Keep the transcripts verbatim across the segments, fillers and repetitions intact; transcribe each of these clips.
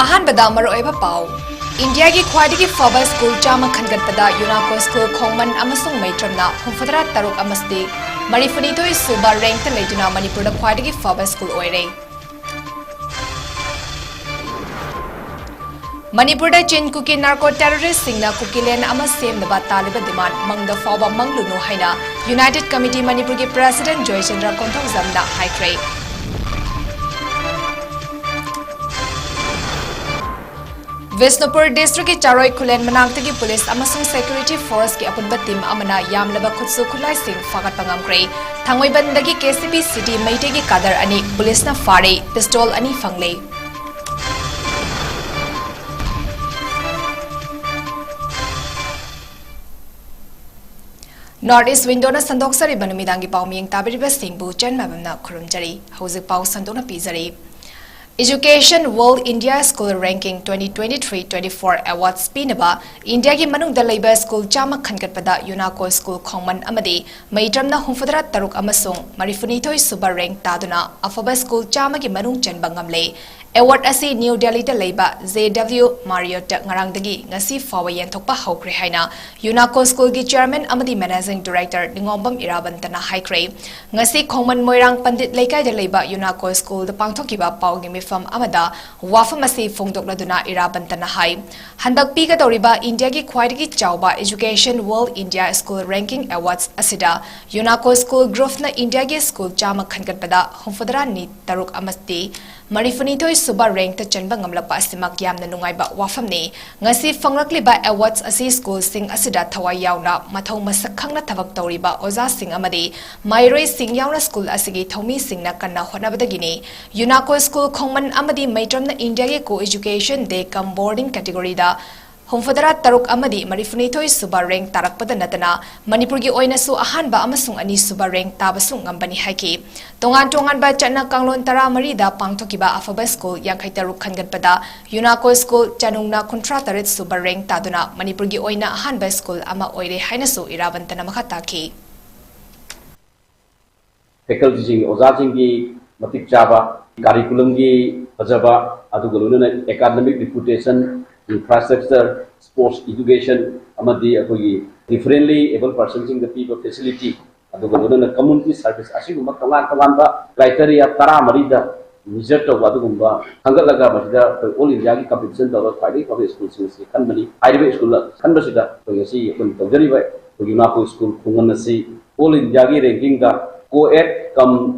ꯑꯍꯥꯟꯕꯗ ꯃꯔꯨꯑꯣꯏꯕ ꯄꯥꯎ꯫ ꯏꯟꯗꯤꯌꯥꯒꯤ ꯈ꯭ꯋꯥꯏꯗꯒꯤ ꯐꯕ ꯁ꯭ꯀꯨꯜ ꯆꯥꯝꯃ ꯈꯟꯒꯠꯄꯗ ꯌꯨꯅꯥꯀꯣ ꯁ꯭ꯀꯨꯜ ꯈꯣꯡꯃꯟ ꯑꯃꯁꯨꯡ ꯃꯩꯇ꯭ꯔꯝꯅ ꯍꯨꯝꯐꯨꯇꯔꯥ ꯇꯔꯨꯛ ꯑꯃꯁꯨꯡ ꯃꯔꯤꯐꯨꯅꯤꯊꯣꯏ ꯁꯨꯕ ꯔꯦꯡꯛꯇ ꯂꯩꯗꯨꯅ ꯃꯅꯤꯄꯨꯔꯗ ꯈ꯭ꯋꯥꯏꯗꯒꯤ ꯐꯕ ꯁ꯭ꯀꯨꯜ ꯑꯣꯏꯔꯦ꯫ ꯃꯅꯤꯄꯨꯔꯗ ꯆꯤꯟ ꯀꯨꯀꯤ ꯅꯥꯔꯀꯣ ꯇꯦꯔꯣꯔꯤꯁ꯭ꯠꯁꯤꯡꯅ ꯀꯨꯀꯤꯂꯦꯟ ꯑꯃ ꯁꯦꯝꯅꯕ ꯇꯥꯜꯂꯤꯕ ꯗꯤꯃꯥꯟꯗ ꯃꯪꯗ ꯐꯥꯎꯕ ꯃꯪꯂꯨꯅꯨ ꯍꯥꯏꯅ ꯌꯨꯅꯥꯏꯇꯦꯗ ꯀꯃꯤꯇꯤ ꯃꯅꯤꯄꯨꯔꯒꯤ ꯄ꯭ꯔꯦꯁꯤꯗꯦꯟꯠ ꯖꯣꯏꯆꯟꯗ꯭ꯔ ꯀꯣꯟꯊꯧꯖꯝꯅ ꯍꯥꯏꯈ꯭ꯔꯦ꯫ ꯕꯤꯁꯅꯨꯄꯨꯔ ꯗꯤꯁꯇ꯭ꯔꯤꯛꯀꯤ ꯆꯥꯔꯣꯏ ꯈꯨꯂꯦꯟ ꯃꯅꯥꯛꯇꯒꯤ ꯄꯨꯂꯤꯁ ꯑꯃꯁꯨꯡ ꯁꯦꯀ꯭ꯌꯨꯔꯤꯇꯤ ꯐꯣꯔꯁꯀꯤ ꯑꯄꯨꯟꯕ ꯇꯤꯝ ꯑꯃꯅ ꯌꯥꯝꯂꯕ ꯈꯨꯠꯁꯨ ꯈꯨꯠꯂꯥꯏꯁꯤꯡ ꯐꯥꯒꯠꯄ ꯉꯝꯈ꯭ꯔꯦ꯫ ꯊꯥꯡꯃꯩꯕꯟꯗꯒꯤ ꯀꯦ ꯁꯤ ꯕꯤ ꯁꯤꯇꯤ ꯃꯩꯇꯩꯒꯤ ꯀꯥꯗꯔ ꯑꯅꯤ ꯄꯨꯂꯤꯁꯅ ꯐꯥꯔꯦ, ꯄꯤꯁꯇꯣꯜ ꯑꯅꯤ ꯐꯪꯂꯦ꯫ ꯅꯣꯔꯠ ꯏꯁ꯭ꯠ ꯋꯤꯟꯗꯣꯅ ꯁꯟꯗꯣꯛꯆꯔꯤꯕ ꯅꯨꯃꯤꯗꯥꯡꯒꯤ ꯄꯥꯎ ꯃꯤꯌꯦꯡ ꯇꯥꯕꯤꯔꯤꯕꯁꯤꯡꯕꯨ ꯆꯟ ꯃꯥꯏꯕꯝꯅ ꯈꯨꯔꯨꯝꯖꯔꯤ꯫ ꯍꯧꯖꯤꯛ ꯄꯥꯎ ꯁꯟꯗꯣꯛꯅ ꯄꯤꯖꯔꯤ꯫ Education World India School Ranking twenty twenty-three twenty-four Awards ꯄꯤꯅꯕ ꯏꯟꯗꯤꯌꯥꯒꯤ ꯃꯅꯨꯡꯗ ꯂꯩꯕ ꯁ꯭ꯀꯨꯜ ꯆꯥꯝꯃ ꯈꯟꯒꯠꯄꯗ ꯌꯨꯅꯥꯀꯣ ꯁ꯭ꯀꯨꯜ ꯈꯣꯡꯃꯟ ꯑꯃꯗꯤ ꯃꯩꯇ꯭ꯔꯝꯅ ꯍꯨꯝꯐꯨꯇꯔꯥ ꯇꯔꯨꯛ ꯑꯃꯁꯨꯡ ꯃꯔꯤꯐꯨꯅꯤꯊꯣꯏ ꯁꯨꯕ ꯔꯦꯡꯛ ꯇꯥꯗꯨꯅ ꯑꯐꯕ ꯁ꯭ꯀꯨꯜ ꯆꯥꯝꯃꯒꯤ ꯃꯅꯨꯡ ꯆꯟꯕ ꯉꯝꯂꯦ꯫ ꯑꯦꯋꯥꯔꯗ ꯑꯁꯤ ꯅ꯭ꯌꯨ ꯗꯦꯜꯂꯤꯗ ꯂꯩꯕ ꯖꯦ ꯗꯕ꯭ꯂꯤꯎ ꯃꯥꯔꯤꯌꯣꯠꯇ ꯉꯔꯥꯡꯗꯒꯤ ꯉꯁꯤ ꯐꯥꯎꯕ ꯌꯦꯟꯊꯣꯛꯄ ꯍꯧꯈ꯭ꯔꯦ ꯍꯥꯏꯅ ꯌꯨꯅꯥꯀꯣ ꯁ꯭ꯀꯨꯜꯒꯤ ꯆꯦꯌꯔꯃꯦꯟ ꯑꯃꯗꯤ ꯃꯦꯅꯦꯖꯤꯡ ꯗꯤꯔꯦꯛꯇꯔ ꯅꯤꯉꯣꯝꯕꯝ ꯏꯔꯥꯕꯟꯇꯅ ꯍꯥꯏꯈ꯭ꯔꯦ꯫ ꯉꯁꯤ ꯈꯣꯡꯃꯟ ꯃꯣꯏꯔꯥꯡ ꯄꯟꯗꯤꯠ ꯂꯩꯀꯥꯏꯗ ꯂꯩꯕ ꯌꯨꯅꯥꯀꯣ ꯁ꯭ꯀꯨꯜꯗ ꯄꯥꯡꯊꯣꯛꯈꯤꯕ ꯄꯥꯎꯒꯤ ꯃꯤꯐꯝ ꯑꯃꯗ ꯋꯥꯐꯝ ꯑꯁꯤ ꯐꯣꯡꯗꯣꯛꯂꯗꯨꯅ ꯏꯔꯥꯕꯟꯇꯅ ꯍꯥꯏ, ꯍꯟꯗꯛ ꯄꯤꯒꯗꯧꯔꯤꯕ ꯏꯟꯗꯤꯌꯥꯒꯤ ꯈ꯭ꯋꯥꯏꯗꯒꯤ ꯆꯥꯎꯕ Education World India School Ranking Awards ꯑꯁꯤꯗ ꯌꯨꯅꯥꯀꯣ ꯁ꯭ꯀꯨꯜ ꯒ꯭ꯔꯨꯞꯅ ꯏꯟꯗꯤꯌꯥꯒꯤ ꯁ꯭ꯀꯨꯜ ꯆꯥꯝꯃ ꯈꯟꯒꯠꯄꯗ ꯍꯨꯝꯐꯨꯇꯔꯥ ꯅꯤ ꯇꯔꯨꯛ ꯑꯃꯗꯤ ꯃꯔꯤꯐꯨꯅꯤꯊꯣꯏ ꯁꯨꯕ ꯔꯦꯡꯛꯇ ꯆꯟꯕ ꯉꯝꯂꯛꯄ ꯑꯁꯤꯃꯛ ꯌꯥꯝꯅ ꯅꯨꯡꯉꯥꯏꯕ ꯋꯥꯐꯝꯅꯤ꯫ ꯉꯁꯤ ꯐꯪꯂꯛꯂꯤꯕ ꯑꯦꯋꯥꯔꯗꯁ ꯑꯁꯤ ꯁ꯭ꯀꯨꯜꯁꯤꯡ ꯑꯁꯤꯗ ꯊꯋꯥꯏ ꯌꯥꯎꯅ ꯃꯊꯧ ꯃꯁꯛ ꯈꯪꯅ ꯊꯕꯛ ꯇꯧꯔꯤꯕ ꯑꯣꯖꯥꯁꯤꯡ ꯑꯃꯗꯤ ꯃꯍꯩꯔꯣꯏꯁꯤꯡ ꯌꯥꯎꯅ ꯁ꯭ꯀꯨꯜ ꯑꯁꯤꯒꯤ ꯊꯧꯃꯤꯁꯤꯡꯅ ꯀꯟꯅ ꯍꯣꯠꯅꯕꯗꯒꯤꯅꯤ꯫ ꯌꯨꯅꯥꯀꯣ ꯁ꯭ꯀꯨꯜ ꯈꯣꯡꯃꯟ ꯑꯃꯗꯤ ꯃꯩꯇ꯭ꯔꯝꯅ ꯏꯟꯗꯤꯌꯥꯒꯤ co-education day cum boarding category ꯗ ꯍꯨꯝꯐꯨꯇꯔꯥ ꯇꯔꯨꯛ ꯑꯃꯗꯤ ꯃꯔꯤꯐꯨꯅꯤꯊꯣꯏ ꯁꯨꯕ ꯔꯦꯡꯛ ꯇꯥꯔꯛꯄꯗ ꯅꯠꯇꯅ ꯃꯅꯤꯄꯨꯔꯒꯤ ꯑꯣꯏꯅꯁꯨ ꯑꯍꯥꯟꯕ ꯑꯃꯁꯨꯡ ꯑꯅꯤꯁꯨꯕ ꯔꯦꯡꯛ ꯇꯥꯕꯁꯨ ꯉꯝꯕꯅꯤ ꯍꯥꯏꯈꯤ꯫ ꯇꯣꯉꯥꯟ ꯇꯣꯉꯥꯟꯕ ꯆꯠꯅ ꯀꯥꯡꯂꯣꯟ ꯇꯔꯥꯃꯔꯤꯗ ꯄꯥꯡꯊꯣꯛꯈꯤꯕ ꯑꯐꯕ ꯁ꯭ꯀꯨꯜ ꯌꯥꯡꯈꯩ ꯇꯔꯨꯛ ꯈꯟꯒꯠꯄꯗ ꯌꯨꯅꯥꯀꯣ ꯁ꯭ꯀꯨꯜ ꯆꯅꯨꯡꯅ ꯀꯨꯟꯊ꯭ꯔꯥ ꯇꯔꯦꯠ ꯁꯨꯕ ꯔꯦꯡꯛ ꯇꯥꯗꯨꯅ ꯃꯅꯤꯄꯨꯔꯒꯤ ꯑꯣꯏꯅ ꯑꯍꯥꯟꯕ ꯁ꯭ꯀꯨꯜ ꯑꯃ ꯑꯣꯏꯔꯦ ꯍꯥꯏꯅꯁꯨ ꯏꯔꯥꯕꯟꯇꯅ ꯃꯈꯥ ꯇꯥꯈꯤ꯫ ꯐꯦꯀꯜꯇꯤꯁꯤꯡ, ꯑꯣꯖꯥꯁꯤꯡꯒꯤ ꯃꯇꯤꯛ ꯆꯥꯕ ꯀꯥꯔꯤꯀꯨꯂꯝꯒꯤ ꯐꯖꯕ, ꯑꯗꯨꯒ ꯂꯣꯏꯅꯅ academic reputation, infrastructure, sports education ꯑꯃꯗꯤ ꯑꯩꯈꯣꯏꯒꯤ differently able personꯁꯤꯡꯗ ꯄꯤꯕ facility, ꯑꯗꯨꯒ ꯂꯣꯏꯅꯅ community service, ꯑꯁꯤꯒꯨꯝꯕ ꯇꯣꯉꯥꯟ ꯇꯣꯉꯥꯟꯕ criteria ꯇꯔꯥꯃꯔꯤꯗ measure ꯇꯧꯕ ꯑꯗꯨꯒꯨꯝꯕ ꯈꯟꯒꯠꯂꯒ ꯃꯁꯤꯗ ꯑꯩꯈꯣꯏ all Indiaꯒꯤ competition ꯇꯧꯔꯒ ꯈ꯭ꯋꯥꯏꯗꯒꯤ ꯐꯕ schoolꯁꯤꯡ ꯑꯁꯤ ꯈꯟꯕꯅꯤ꯫ ꯍꯥꯏꯔꯤꯕ school ꯈꯟꯕꯁꯤꯗ ꯑꯩꯈꯣꯏ ꯉꯁꯤ ꯑꯩꯈꯣꯏꯅ ꯇꯧꯖꯔꯤꯕ ꯑꯩꯈꯣꯏ ꯌꯨꯅꯥꯀꯣ school ꯈꯨꯡꯒꯪ ꯑꯁꯤ all Indiaꯒꯤ rankingꯗ co-ed cum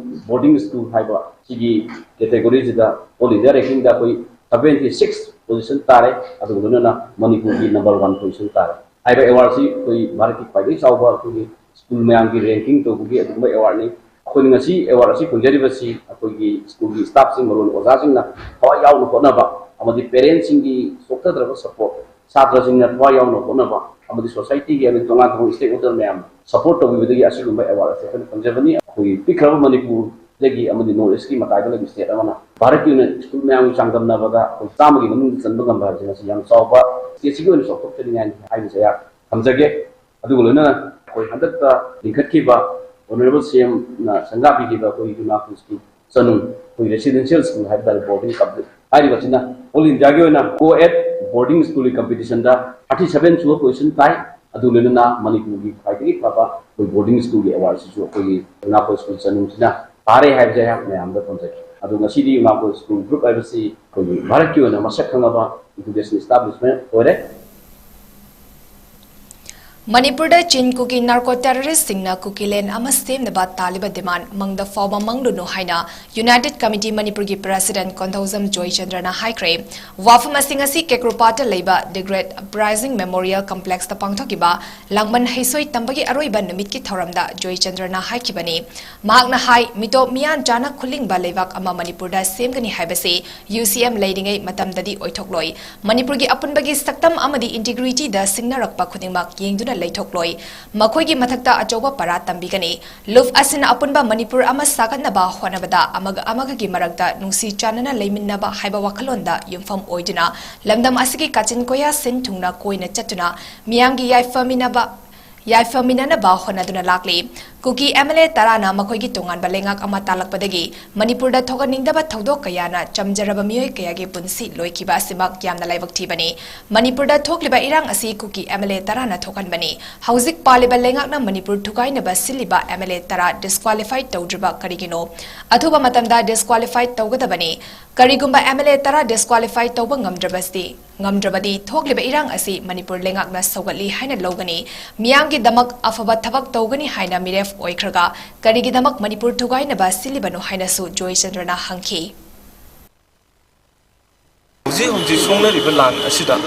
boarding school ꯍꯥꯏꯕ ꯁꯤꯒꯤ categoryꯁꯤꯗ all India rankingꯗ ꯑꯩꯈꯣꯏ seventy six position ꯇꯥꯔꯦ꯫ ꯑꯗꯨꯒ ꯂꯣꯏꯅꯅ ꯃꯅꯤꯄꯨꯔꯒꯤ number one position ꯇꯥꯔꯦ꯫ ꯍꯥꯏꯔꯤꯕ awardꯁꯤ ꯑꯩꯈꯣꯏ ꯚꯥꯔꯠꯀꯤ ꯈ꯭ꯋꯥꯏꯗꯒꯤ ꯆꯥꯎꯕ ꯑꯩꯈꯣꯏꯒꯤ school ꯃꯌꯥꯝꯒꯤ ranking ꯇꯧꯕꯒꯤ ꯑꯗꯨꯒꯨꯝꯕ awardꯅꯤ꯫ ꯑꯩꯈꯣꯏꯅ ꯉꯁꯤ award ꯑꯁꯤ ꯐꯪꯖꯔꯤꯕꯁꯤ ꯑꯩꯈꯣꯏꯒꯤ schoolꯒꯤ staffꯁꯤꯡ, ꯃꯔꯨꯑꯣꯏꯅ ꯑꯣꯖꯥꯁꯤꯡꯅ ꯊꯋꯥꯏ ꯌꯥꯎꯅ ꯍꯣꯠꯅꯕ ꯑꯃꯗꯤ parentsꯁꯤꯡꯒꯤ ꯆꯣꯛꯊꯗ꯭ꯔꯕ support, ꯁꯥꯇ꯭ꯔꯁꯤꯡꯅ ꯊꯋꯥꯏ ꯌꯥꯎꯅ ꯍꯣꯠꯅꯕ ꯑꯃꯗꯤ societyꯒꯤ ꯑꯃꯗꯤ ꯇꯣꯉꯥꯟ ꯇꯣꯉꯥꯟꯕ stakeholder ꯃꯌꯥꯝ support ꯇꯧꯕꯤꯕꯗꯒꯤ ꯑꯁꯤꯒꯨꯝꯕ award ꯑꯁꯤ ꯑꯩꯈꯣꯏꯅ ꯐꯪꯖꯕꯅꯤ꯫ ꯑꯩꯈꯣꯏꯒꯤ ꯄꯤꯛꯈ꯭ꯔꯕ ꯃꯅꯤꯄꯨꯔꯗꯒꯤ ꯑꯃꯗꯤ North Eastꯀꯤ ꯃꯇꯥꯏꯗ ꯂꯩꯕ state ꯑꯃꯅ ꯚꯥꯔꯠꯀꯤ ꯑꯣꯏꯅ school ꯃꯌꯥꯝꯒ ꯆꯥꯡꯗꯝꯅꯕꯗ ꯑꯩꯈꯣꯏ ꯆꯥꯝꯃꯒꯤ ꯃꯅꯨꯡꯗ ꯆꯟꯕ ꯉꯝꯕ ꯍꯥꯏꯕꯁꯤ ꯉꯁꯤ ꯌꯥꯝ ꯆꯥꯎꯕ stateꯁꯤꯒꯤ ꯑꯣꯏꯅ ꯆꯥꯎꯊꯣꯛꯆꯅꯤꯡꯉꯥꯏꯅꯤ ꯍꯥꯏꯕꯁꯦ ꯑꯩꯍꯥꯛ ꯊꯝꯖꯒꯦ꯫ ꯑꯗꯨꯒ ꯂꯣꯏꯅꯅ ꯑꯩꯈꯣꯏ ꯍꯟꯗꯛꯇ ꯂꯤꯡꯈꯠꯈꯤꯕ Honourable CMꯅ ꯁꯪꯒꯥꯕꯤꯈꯤꯕ ꯑꯩꯈꯣꯏ ꯌꯨꯅꯥꯀꯣ school ꯆꯅꯨꯡ, ꯑꯩꯈꯣꯏ residential school ꯍꯥꯏꯕ ꯇꯥꯔꯦ, boarding complex ꯍꯥꯏꯔꯤꯕꯁꯤꯅ all Indiaꯒꯤ ꯑꯣꯏꯅ co-ed boarding schoolꯒꯤ competitionꯗ thirty seven ꯁꯨꯕ position ꯇꯥꯏ꯫ ꯑꯗꯨ ꯂꯣꯏꯅꯅ ꯃꯅꯤꯄꯨꯔꯒꯤ ꯈ꯭ꯋꯥꯏꯗꯒꯤ ꯐꯕ ꯑꯩꯈꯣꯏ boarding schoolꯒꯤ awardꯁꯤꯁꯨ ꯑꯩꯈꯣꯏꯒꯤ ꯌꯨꯅꯥꯀꯣ school ꯆꯅꯨꯡꯁꯤꯅ ꯐꯥꯔꯦ ꯍꯥꯏꯕꯁꯦ ꯑꯩꯍꯥꯛ ꯃꯌꯥꯝꯗ ꯊꯝꯖꯒꯦ꯫ ꯑꯗꯣ ꯉꯁꯤꯗꯤ ꯌꯨꯅꯥꯀꯣ school group ꯍꯥꯏꯕꯁꯤ ꯑꯩꯈꯣꯏꯒꯤ ꯚꯥꯔꯠꯀꯤ ꯑꯣꯏꯅ ꯃꯁꯛ ꯈꯪꯉꯕ education establishment ꯑꯣꯏꯔꯦ꯫ ꯃꯅꯤꯄꯨꯔꯗ ꯆꯤꯟ ꯀꯨꯀꯤ narco terroristꯁꯤꯡꯅ ꯀꯨꯀꯤꯂꯦꯟ ꯑꯃ ꯁꯦꯝꯅꯕ ꯇꯥꯜꯂꯤꯕ demand ꯃꯪꯗ ꯐꯥꯎꯕ ꯃꯪꯂꯨꯅꯨ ꯍꯥꯏꯅ United Committee ꯃꯅꯤꯄꯨꯔꯒꯤ president ꯀꯣꯟꯊꯧꯖꯝ ꯖꯣꯏꯆꯟꯗ꯭ꯔꯅ ꯍꯥꯏꯈ꯭ꯔꯦ꯫ ꯋꯥꯐꯝ ꯑꯁꯤ ꯉꯁꯤ ꯀꯦꯀ꯭ꯔꯣꯄꯥꯠꯇ ꯂꯩꯕ The Great Uprising Memorial Complexꯇ ꯄꯥꯡꯊꯣꯛꯈꯤꯕ ꯂꯥꯡꯕꯟ ꯍꯩꯁꯣꯏ ꯇꯝꯕꯒꯤ ꯑꯔꯣꯏꯕ ꯅꯨꯃꯤꯠꯀꯤ ꯊꯧꯔꯝꯗ ꯖꯣꯏꯆꯟꯗ꯭ꯔꯅ ꯍꯥꯏꯈꯤꯕꯅꯤ꯫ ꯃꯍꯥꯛꯅ ꯍꯥꯏ, ꯃꯤꯇꯣꯞ ꯃꯤꯌꯥꯟ ꯆꯥꯅ ꯈꯨꯂꯤꯡꯕ ꯂꯩꯕꯥꯛ ꯑꯃ ꯃꯅꯤꯄꯨꯔꯗ ꯁꯦꯝꯒꯅꯤ ꯍꯥꯏꯕꯁꯤ UCM ꯂꯩꯔꯤꯉꯩ ꯃꯇꯝꯗꯗꯤ ꯑꯣꯏꯊꯣꯛꯂꯣꯏ꯫ ꯃꯅꯤꯄꯨꯔꯒꯤ ꯑꯄꯨꯟꯕꯒꯤ ꯁꯛꯇꯝ ꯑꯃꯗꯤ integrityꯗ ꯁꯤꯡꯅꯔꯛꯄ ꯈꯨꯗꯤꯡꯃꯛ ꯌꯦꯡꯗꯨꯅ ꯂꯩꯊꯣꯛꯂꯣꯏ꯫ ꯃꯈꯣꯏꯒꯤ ꯃꯊꯛꯇ ꯑꯆꯧꯕ ꯄꯔꯥ ꯇꯝꯕꯤꯒꯅꯤ꯫ ꯂꯨꯞ ꯑꯁꯤꯅ ꯑꯄꯨꯟꯕ ꯃꯅꯤꯄꯨꯔ ꯑꯃ ꯁꯥꯒꯠꯅꯕ ꯍꯣꯠꯅꯕꯗ ꯑꯃꯒ ꯑꯃꯒꯒꯤ ꯃꯔꯛꯇ ꯅꯨꯡꯁꯤ ꯆꯥꯟꯅꯅ ꯂꯩꯃꯤꯟꯅꯕ ꯍꯥꯏꯕ ꯋꯥꯈꯜꯂꯣꯟꯗ ꯌꯨꯝꯐꯝ ꯑꯣꯏꯗꯨꯅ ꯂꯝꯗꯝ ꯑꯁꯤꯒꯤ ꯀꯥꯆꯤꯟ ꯀꯣꯌꯥ ꯁꯤꯟ ꯊꯨꯡꯅ ꯀꯣꯏꯅ ꯆꯠꯇꯨꯅ ꯃꯤꯌꯥꯝꯒꯤ ꯌꯥꯏꯐꯃꯤꯟꯅꯕ, ꯌꯥꯏꯐꯃꯤꯟꯅꯅꯕ ꯍꯣꯠꯅꯗꯨꯅ ꯂꯥꯛꯂꯤ꯫ ꯀꯨꯀꯤ ꯑꯦꯝ ꯑꯦꯜ ꯑꯦ ꯇꯔꯥꯅ ꯃꯈꯣꯏꯒꯤ ꯇꯣꯉꯥꯟꯕ ꯂꯩꯉꯥꯛ ꯑꯃ ꯇꯥꯜꯂꯛꯄꯗꯒꯤ ꯃꯅꯤꯄꯨꯔꯗ ꯊꯣꯛꯍꯟꯅꯤꯡꯗꯕ ꯊꯧꯗꯣꯛ ꯀꯌꯥꯅ ꯆꯝꯖꯔꯕ ꯃꯤꯑꯣꯏ ꯀꯌꯥꯒꯤ ꯄꯨꯟꯁꯤ ꯂꯣꯏꯈꯤꯕ ꯑꯁꯤꯃꯛ ꯌꯥꯝꯅ ꯂꯥꯏꯕꯛ ꯊꯤꯕꯅꯤ꯫ ꯃꯅꯤꯄꯨꯔꯗ ꯊꯣꯛꯂꯤꯕ ꯏꯔꯥꯡ ꯑꯁꯤ ꯀꯨꯀꯤ ꯑꯦꯝ ꯑꯦꯜ ꯑꯦ ꯇꯔꯥꯅ ꯊꯣꯛꯍꯟꯕꯅꯤ꯫ ꯍꯧꯖꯤꯛ ꯄꯥꯜꯂꯤꯕ ꯂꯩꯉꯥꯛꯅ ꯃꯅꯤꯄꯨꯔ ꯊꯨꯒꯥꯏꯅꯕ ꯁꯤꯜꯂꯤꯕ ꯑꯦꯝ ꯑꯦꯜ ꯑꯦ ꯇꯔꯥ ꯗꯤꯁꯀ꯭ꯋꯥꯂꯤꯐꯥꯏ ꯇꯧꯗ꯭ꯔꯤꯕ ꯀꯔꯤꯒꯤꯅꯣ? ꯑꯊꯨꯕ ꯃꯇꯝꯗ ꯗꯤꯁꯀ꯭ꯋꯥꯂꯤꯐꯥꯏ ꯇꯧꯒꯗꯕꯅꯤ꯫ ꯀꯔꯤꯒꯨꯝꯕ ꯑꯦꯝ ꯑꯦꯜ ꯑꯦ ꯇꯔꯥ ꯗꯤꯁꯀ꯭ꯋꯥꯂꯤꯐꯥꯏ ꯇꯧꯕ ꯉꯝꯗ꯭ꯔꯕꯁꯤ, ꯉꯝꯗ꯭ꯔꯕꯗꯤ ꯊꯣꯛꯂꯤꯕ ꯏꯔꯥꯡ ꯑꯁꯤ ꯃꯅꯤꯄꯨꯔ ꯂꯩꯉꯥꯛꯅ ꯁꯧꯒꯠꯂꯤ ꯍꯥꯏꯅ ꯂꯧꯒꯅꯤ꯫ ꯃꯤꯌꯥꯝꯒꯤꯗꯃꯛ ꯑꯐꯕ ꯊꯕꯛ ꯇꯧꯒꯅꯤ ꯍꯥꯏꯅ ꯃꯤꯔꯦꯞ ꯑꯣꯏꯈ꯭ꯔꯒ ꯀꯔꯤꯒꯤꯗꯃꯛ ꯃꯅꯤꯄꯨꯔ ꯊꯨꯒꯥꯏꯅꯕ ꯁꯤꯜꯂꯤꯕꯅꯣ ꯍꯥꯏꯅꯁꯨ ꯖꯣꯏꯆꯟꯗ꯭ꯔꯅ ꯍꯪꯈꯤ꯫ ꯍꯧꯖꯤꯛ ꯍꯧꯖꯤꯛ ꯁꯣꯛꯅꯔꯤꯕ ꯂꯥꯟ ꯑꯁꯤꯗ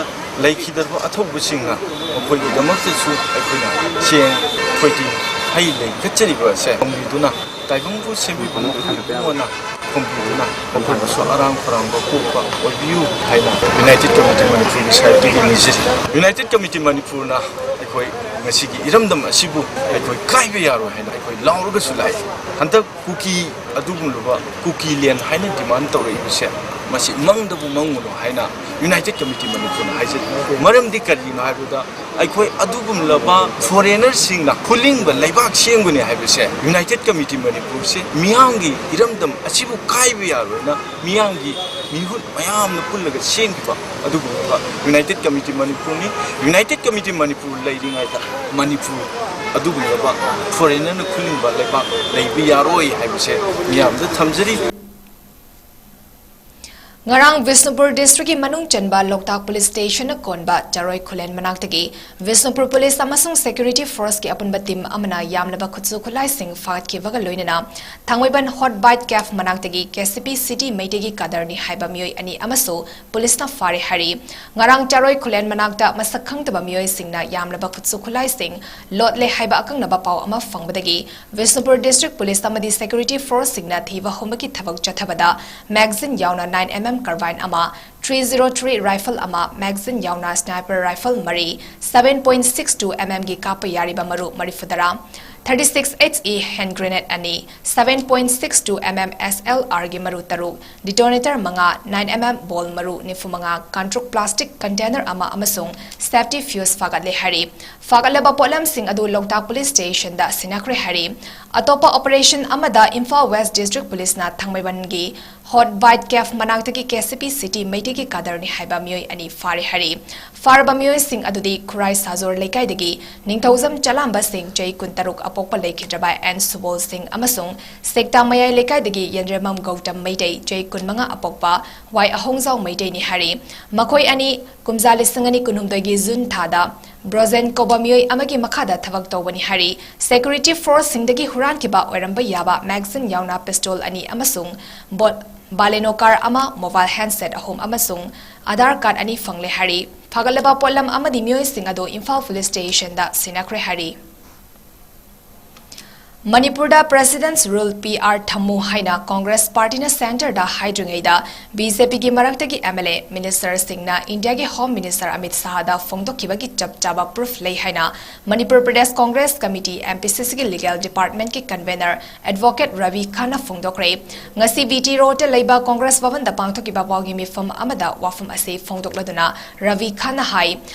ꯂꯩꯈꯤꯗ꯭ꯔꯕ ꯑꯊꯧꯕꯁꯤꯡꯅ ꯃꯈꯣꯏꯒꯤꯗꯃꯛꯇꯁꯨ ꯑꯩꯈꯣꯏꯅ ꯆꯦꯡ, ꯊꯣꯏꯗꯤꯡ, ꯍꯩ ꯂꯩ ꯀꯠꯆꯔꯤꯕ ꯑꯁꯦ ꯊꯝꯕꯤꯗꯨꯅ, ꯇꯥꯏꯕꯪꯕꯨ ꯁꯦꯝꯕꯤꯕ ꯃꯄꯨꯅ ꯊꯝꯕꯤꯗꯨꯅ ꯃꯈꯣꯏꯕꯨꯁꯨ ꯑꯔꯥꯝ ꯈꯧꯔꯥꯡꯕ ꯄꯣꯛꯄ ꯑꯣꯏꯕꯤꯌꯨ ꯍꯥꯏꯅ United Committee ꯃꯅꯤꯄꯨꯔꯒꯤ ꯁꯥꯏꯠꯇꯒꯤ ꯅꯤꯖꯔꯤ꯫ United Committee ꯃꯅꯤꯄꯨꯔꯅ ꯑꯩꯈꯣꯏ ꯉꯁꯤꯒꯤ ꯏꯔꯝꯗꯝ ꯑꯁꯤꯕꯨ ꯑꯩꯈꯣꯏ ꯀꯥꯏꯕ ꯌꯥꯔꯣꯏ ꯍꯥꯏꯅ ꯑꯩꯈꯣꯏ ꯂꯥꯎꯔꯒꯁꯨ ꯂꯥꯛꯏ꯫ ꯍꯟꯗꯛ ꯀꯨꯀꯤ ꯑꯗꯨꯒꯨꯝꯂꯕ ꯀꯨꯀꯤ ꯂꯦꯟ ꯍꯥꯏꯅ ꯗꯤꯃꯥꯟ ꯇꯧꯔꯛꯏꯕꯁꯦ, ꯃꯁꯤ ꯃꯪꯗꯕꯨ ꯃꯪꯉꯨꯅꯨ ꯍꯥꯏꯅ United Committee ꯃꯅꯤꯄꯨꯔꯅ ꯍꯥꯏꯖꯔꯤ꯫ ꯃꯔꯝꯗꯤ ꯀꯔꯤꯒꯤꯅꯣ ꯍꯥꯏꯕꯗ, ꯑꯩꯈꯣꯏ ꯑꯗꯨꯒꯨꯝꯂꯕ ꯐꯣꯔꯦꯅꯔꯁꯤꯡꯅ ꯈꯨꯂꯤꯡꯕ ꯂꯩꯕꯥꯛ ꯁꯦꯝꯒꯅꯤ ꯍꯥꯏꯕꯁꯦ United Committee ꯃꯅꯤꯄꯨꯔꯁꯦ ꯃꯤꯌꯥꯝꯒꯤ ꯏꯔꯝꯗꯝ ꯑꯁꯤꯕꯨ ꯀꯥꯏꯕ ꯌꯥꯔꯣꯏꯅ ꯃꯤꯌꯥꯝꯒꯤ ꯃꯤꯍꯨꯠ ꯃꯌꯥꯝꯅ ꯄꯨꯜꯂꯒ ꯁꯦꯝꯈꯤꯕ ꯑꯗꯨꯒꯨꯝꯂꯕ United Committee ꯃꯅꯤꯄꯨꯔꯅꯤ꯫ United Committee Manipur ꯂꯩꯔꯤꯉꯩꯗ ꯃꯅꯤꯄꯨꯔ ꯑꯗꯨꯒꯨꯝꯂꯕ ꯐꯣꯔꯦꯅꯔꯅ ꯈꯨꯂꯤꯡꯕ ꯂꯩꯕꯥꯛ ꯂꯩꯕ ꯌꯥꯔꯣꯏ ꯍꯥꯏꯕꯁꯦ ꯃꯤꯌꯥꯝꯗ ꯊꯝꯖꯔꯤ꯫ ꯉꯔꯥꯡ ꯕꯤꯁꯅꯨꯄꯨꯔ ꯗꯤꯁꯇ꯭ꯔꯤꯛꯀꯤ ꯃꯅꯨꯡ ꯆꯟꯕ ꯂꯣꯛꯇꯥꯛ ꯄꯨꯂꯤꯁ ꯁ꯭ꯇꯦꯁꯟꯅ ꯀꯣꯟꯕ ꯆꯔꯣꯏ ꯈꯨꯂꯦꯟ ꯃꯅꯥꯛꯇꯒꯤ ꯕꯤꯁꯅꯨꯄꯨꯔ ꯄꯨꯂꯤꯁ ꯑꯃꯁꯨꯡ ꯁꯦꯀ꯭ꯌꯨꯔꯤꯇꯤ ꯐꯣꯔꯁꯀꯤ ꯑꯄꯨꯟꯕ ꯇꯤꯝ ꯑꯃꯅ ꯌꯥꯝꯂꯕ ꯈꯨꯠꯁꯨ ꯈꯨꯠꯂꯥꯏꯁꯤꯡ ꯐꯥꯒꯠꯈꯤꯕꯒ ꯂꯣꯏꯅꯅ ꯊꯥꯡꯃꯩꯕꯟ ꯍꯣꯠ ꯕꯥꯏꯠ ꯀꯦꯐ ꯃꯅꯥꯛꯇꯒꯤ ꯀꯦ ꯁꯤ ꯄꯤ ꯁꯤꯇꯤ ꯃꯩꯇꯩꯒꯤ ꯀꯥꯗꯔꯅꯤ ꯍꯥꯏꯕ ꯃꯤꯑꯣꯏ ꯑꯅꯤ ꯑꯃꯁꯨ ꯄꯨꯂꯤꯁꯅ ꯐꯥꯔꯦ ꯍꯥꯏꯔꯤ꯫ ꯉꯔꯥꯡ ꯆꯔꯣꯏ ꯈꯨꯂꯦꯟ ꯃꯅꯥꯛꯇ ꯃꯁꯛ ꯈꯪꯗꯕ ꯃꯤꯑꯣꯏꯁꯤꯡꯅ ꯌꯥꯝꯂꯕ ꯈꯨꯠꯁꯨ ꯈꯨꯠꯂꯥꯏꯁꯤꯡ ꯂꯣꯠꯂꯦ ꯍꯥꯏꯕ ꯑꯀꯛꯅꯕ ꯄꯥꯎ ꯑꯃ ꯐꯪꯕꯗꯒꯤ ꯕꯤꯁꯅꯨꯄꯨꯔ ꯗꯤꯁꯇ꯭ꯔꯤꯛ ꯄꯨꯂꯤꯁ ꯑꯃꯗꯤ ꯁꯦꯀ꯭ꯌꯨꯔꯤꯇꯤ ꯐꯣꯔꯁꯁꯤꯡꯅ ꯊꯤꯕ ꯍꯨꯝꯕꯒꯤ ꯊꯕꯛ ꯆꯠꯊꯕꯗ ꯃꯦꯒꯥꯖꯤꯟ ꯌꯥꯎꯅ ꯅꯥꯏꯟ ꯑꯦꯝ ꯑꯦꯝ ꯀꯥꯔꯕꯥꯏꯟ ꯑꯃ, ꯊ꯭ꯔꯤ ꯖꯤꯔꯣ ꯊ꯭ꯔꯤ ꯔꯥꯏꯐꯜ ꯑꯃ, ꯃꯦꯒꯥꯖꯤꯟ ꯌꯥꯎꯅ ꯁ꯭ꯅꯥꯏꯄꯔ ꯔꯥꯏꯐꯜ ꯃꯔꯤ, seven point six two M ꯑꯦꯝꯒꯤ ꯀꯥꯞꯄ ꯌꯥꯔꯤꯕ ꯃꯔꯨ ꯃꯔꯤꯐꯨꯇꯔꯥ, thirty six H E hand grenade ꯑꯅꯤ, seven point six two M M S L R ꯒꯤ ꯃꯔꯨ ꯇꯔꯨꯛ, detonator ꯃꯉꯥ, nine M M ball ꯃꯔꯨ ꯅꯤꯐꯨ ꯃꯉꯥ, ꯀꯥꯡꯇ꯭ꯔꯨꯛ plastic container ꯑꯃ ꯑꯃꯁꯨꯡ safety fuse ꯐꯥꯒꯠꯂꯦ ꯍꯥꯏꯔꯤ꯫ ꯐꯥꯒꯠꯂꯕ ꯄꯣꯠꯂꯝꯁꯤꯡ ꯑꯗꯨ ꯂꯣꯛꯇꯥꯛ police station ꯗ ꯁꯤꯟꯅꯈ꯭ꯔꯦ ꯍꯥꯏꯔꯤ꯫ ꯑꯇꯣꯞꯄ operation ꯑꯃꯗ ꯏꯝꯐꯥꯜ West District Police ꯅ ꯊꯥꯡꯃꯩꯕꯟꯒꯤ Hot Bite Cafe ꯃꯅꯥꯛꯇꯒꯤ K C P City ꯃꯩꯇꯩꯒꯤ ꯀꯥꯗꯔꯅꯤ ꯍꯥꯏꯕ ꯃꯤꯑꯣꯏ ꯑꯅꯤ ꯐꯥꯔꯦ ꯍꯥꯏꯔꯤ꯫ ꯐꯥꯔꯕ ꯃꯤꯑꯣꯏꯁꯤꯡ ꯑꯗꯨꯗꯤ ꯈꯨꯔꯥꯏ ꯁꯥꯖꯣꯔ ꯂꯩꯀꯥꯏꯗꯒꯤ ꯅꯤꯡꯊꯧꯖꯝ ꯆꯂꯥꯝꯕ ꯁꯤꯡ, ꯆꯍꯤ ꯀꯨꯟꯇꯔꯨꯛ, ꯑꯄꯣꯛꯄ ꯂꯩꯈꯤꯗ꯭ꯔꯕ ꯑꯦꯟ ꯁꯨꯕꯣꯜ ꯁꯤꯡ ꯑꯃꯁꯨꯡ ꯁꯦꯛꯇꯥ ꯃꯌꯥꯏ ꯂꯩꯀꯥꯏꯗꯒꯤ ꯌꯦꯟꯗ꯭ꯔꯦꯝꯕꯝ ꯒꯧꯇꯝ ꯃꯩꯇꯩ, ꯆꯍꯤ ꯀꯨꯟꯃꯉꯥ, ꯑꯄꯣꯛꯄ ꯋꯥꯏ ꯑꯍꯣꯡꯖꯥꯎ ꯃꯩꯇꯩꯅꯤ ꯍꯥꯏꯔꯤ꯫ ꯃꯈꯣꯏ ꯑꯅꯤ ꯀꯨꯝꯖꯥ ꯂꯤꯁꯤꯡ ꯑꯅꯤ ꯀꯨꯟꯍꯨꯝꯗꯣꯏꯒꯤ ꯖꯨꯟ ꯊꯥꯗ ꯕ꯭ꯔꯣꯖꯦꯟ ꯀꯧꯕ ꯃꯤꯑꯣꯏ ꯑꯃꯒꯤ ꯃꯈꯥꯗ ꯊꯕꯛ ꯇꯧꯕꯅꯤ ꯍꯥꯏꯔꯤ꯫ Security force ꯁꯤꯡꯗꯒꯤ ꯍꯨꯔꯥꯟꯈꯤꯕ ꯑꯣꯏꯔꯝꯕ ꯌꯥꯕ magazine ꯌꯥꯎꯅ pistol ꯑꯅꯤ ꯑꯃꯁꯨꯡ ꯕꯣ-, Baleno car ꯑꯃ, mobile handset ꯑꯍꯨꯝ ꯑꯃꯁꯨꯡ Aadhaar card ꯑꯅꯤ ꯐꯪꯂꯦ ꯍꯥꯏꯔꯤ꯫ ꯐꯥꯒꯠꯂꯕ ꯄꯣꯠꯂꯝ ꯑꯃꯗꯤ ꯃꯤꯑꯣꯏꯁꯤꯡ ꯑꯗꯨ ꯏꯝꯐꯥꯜ police station ꯗ ꯁꯤꯟꯅꯈ꯭ꯔꯦ ꯍꯥꯏꯔꯤ꯫ ꯃꯅꯤꯄꯨꯔꯗ President's Rule, P R ꯊꯝꯃꯨ ꯍꯥꯏꯅ Congress party ꯅ centre ꯗ ꯍꯥꯏꯗ꯭ꯔꯤꯉꯩꯗ B J P ꯒꯤ ꯃꯔꯛꯇꯒꯤ M L A, minister ꯁꯤꯡꯅ ꯏꯟꯗꯤꯌꯥꯒꯤ Home Minister ꯑꯃꯤꯠ ꯁꯥꯍꯗ ꯐꯣꯡꯗꯣꯛꯈꯤꯕꯒꯤ ꯆꯞ ꯆꯥꯕ proof ꯂꯩ ꯍꯥꯏꯅ Manipur Pradesh Congress Committee, M P C C ꯒꯤ legal department ꯀꯤ convener Advocate ꯔꯕꯤ ꯈꯥꯟꯅ ꯐꯣꯡꯗꯣꯛꯈ꯭ꯔꯦ꯫ ꯉꯁꯤ B T Road ꯇ ꯂꯩꯕ Congress ꯚꯕꯟꯗ ꯄꯥꯡꯊꯣꯛꯈꯤꯕ ꯄꯥꯎꯒꯤ ꯃꯤꯐꯝ ꯑꯃꯗ ꯋꯥꯐꯝ ꯑꯁꯤ ꯐꯣꯡꯗꯣꯛꯂꯗꯨꯅ ꯔꯕꯤ ꯈꯥꯟꯅ ꯍꯥꯏ,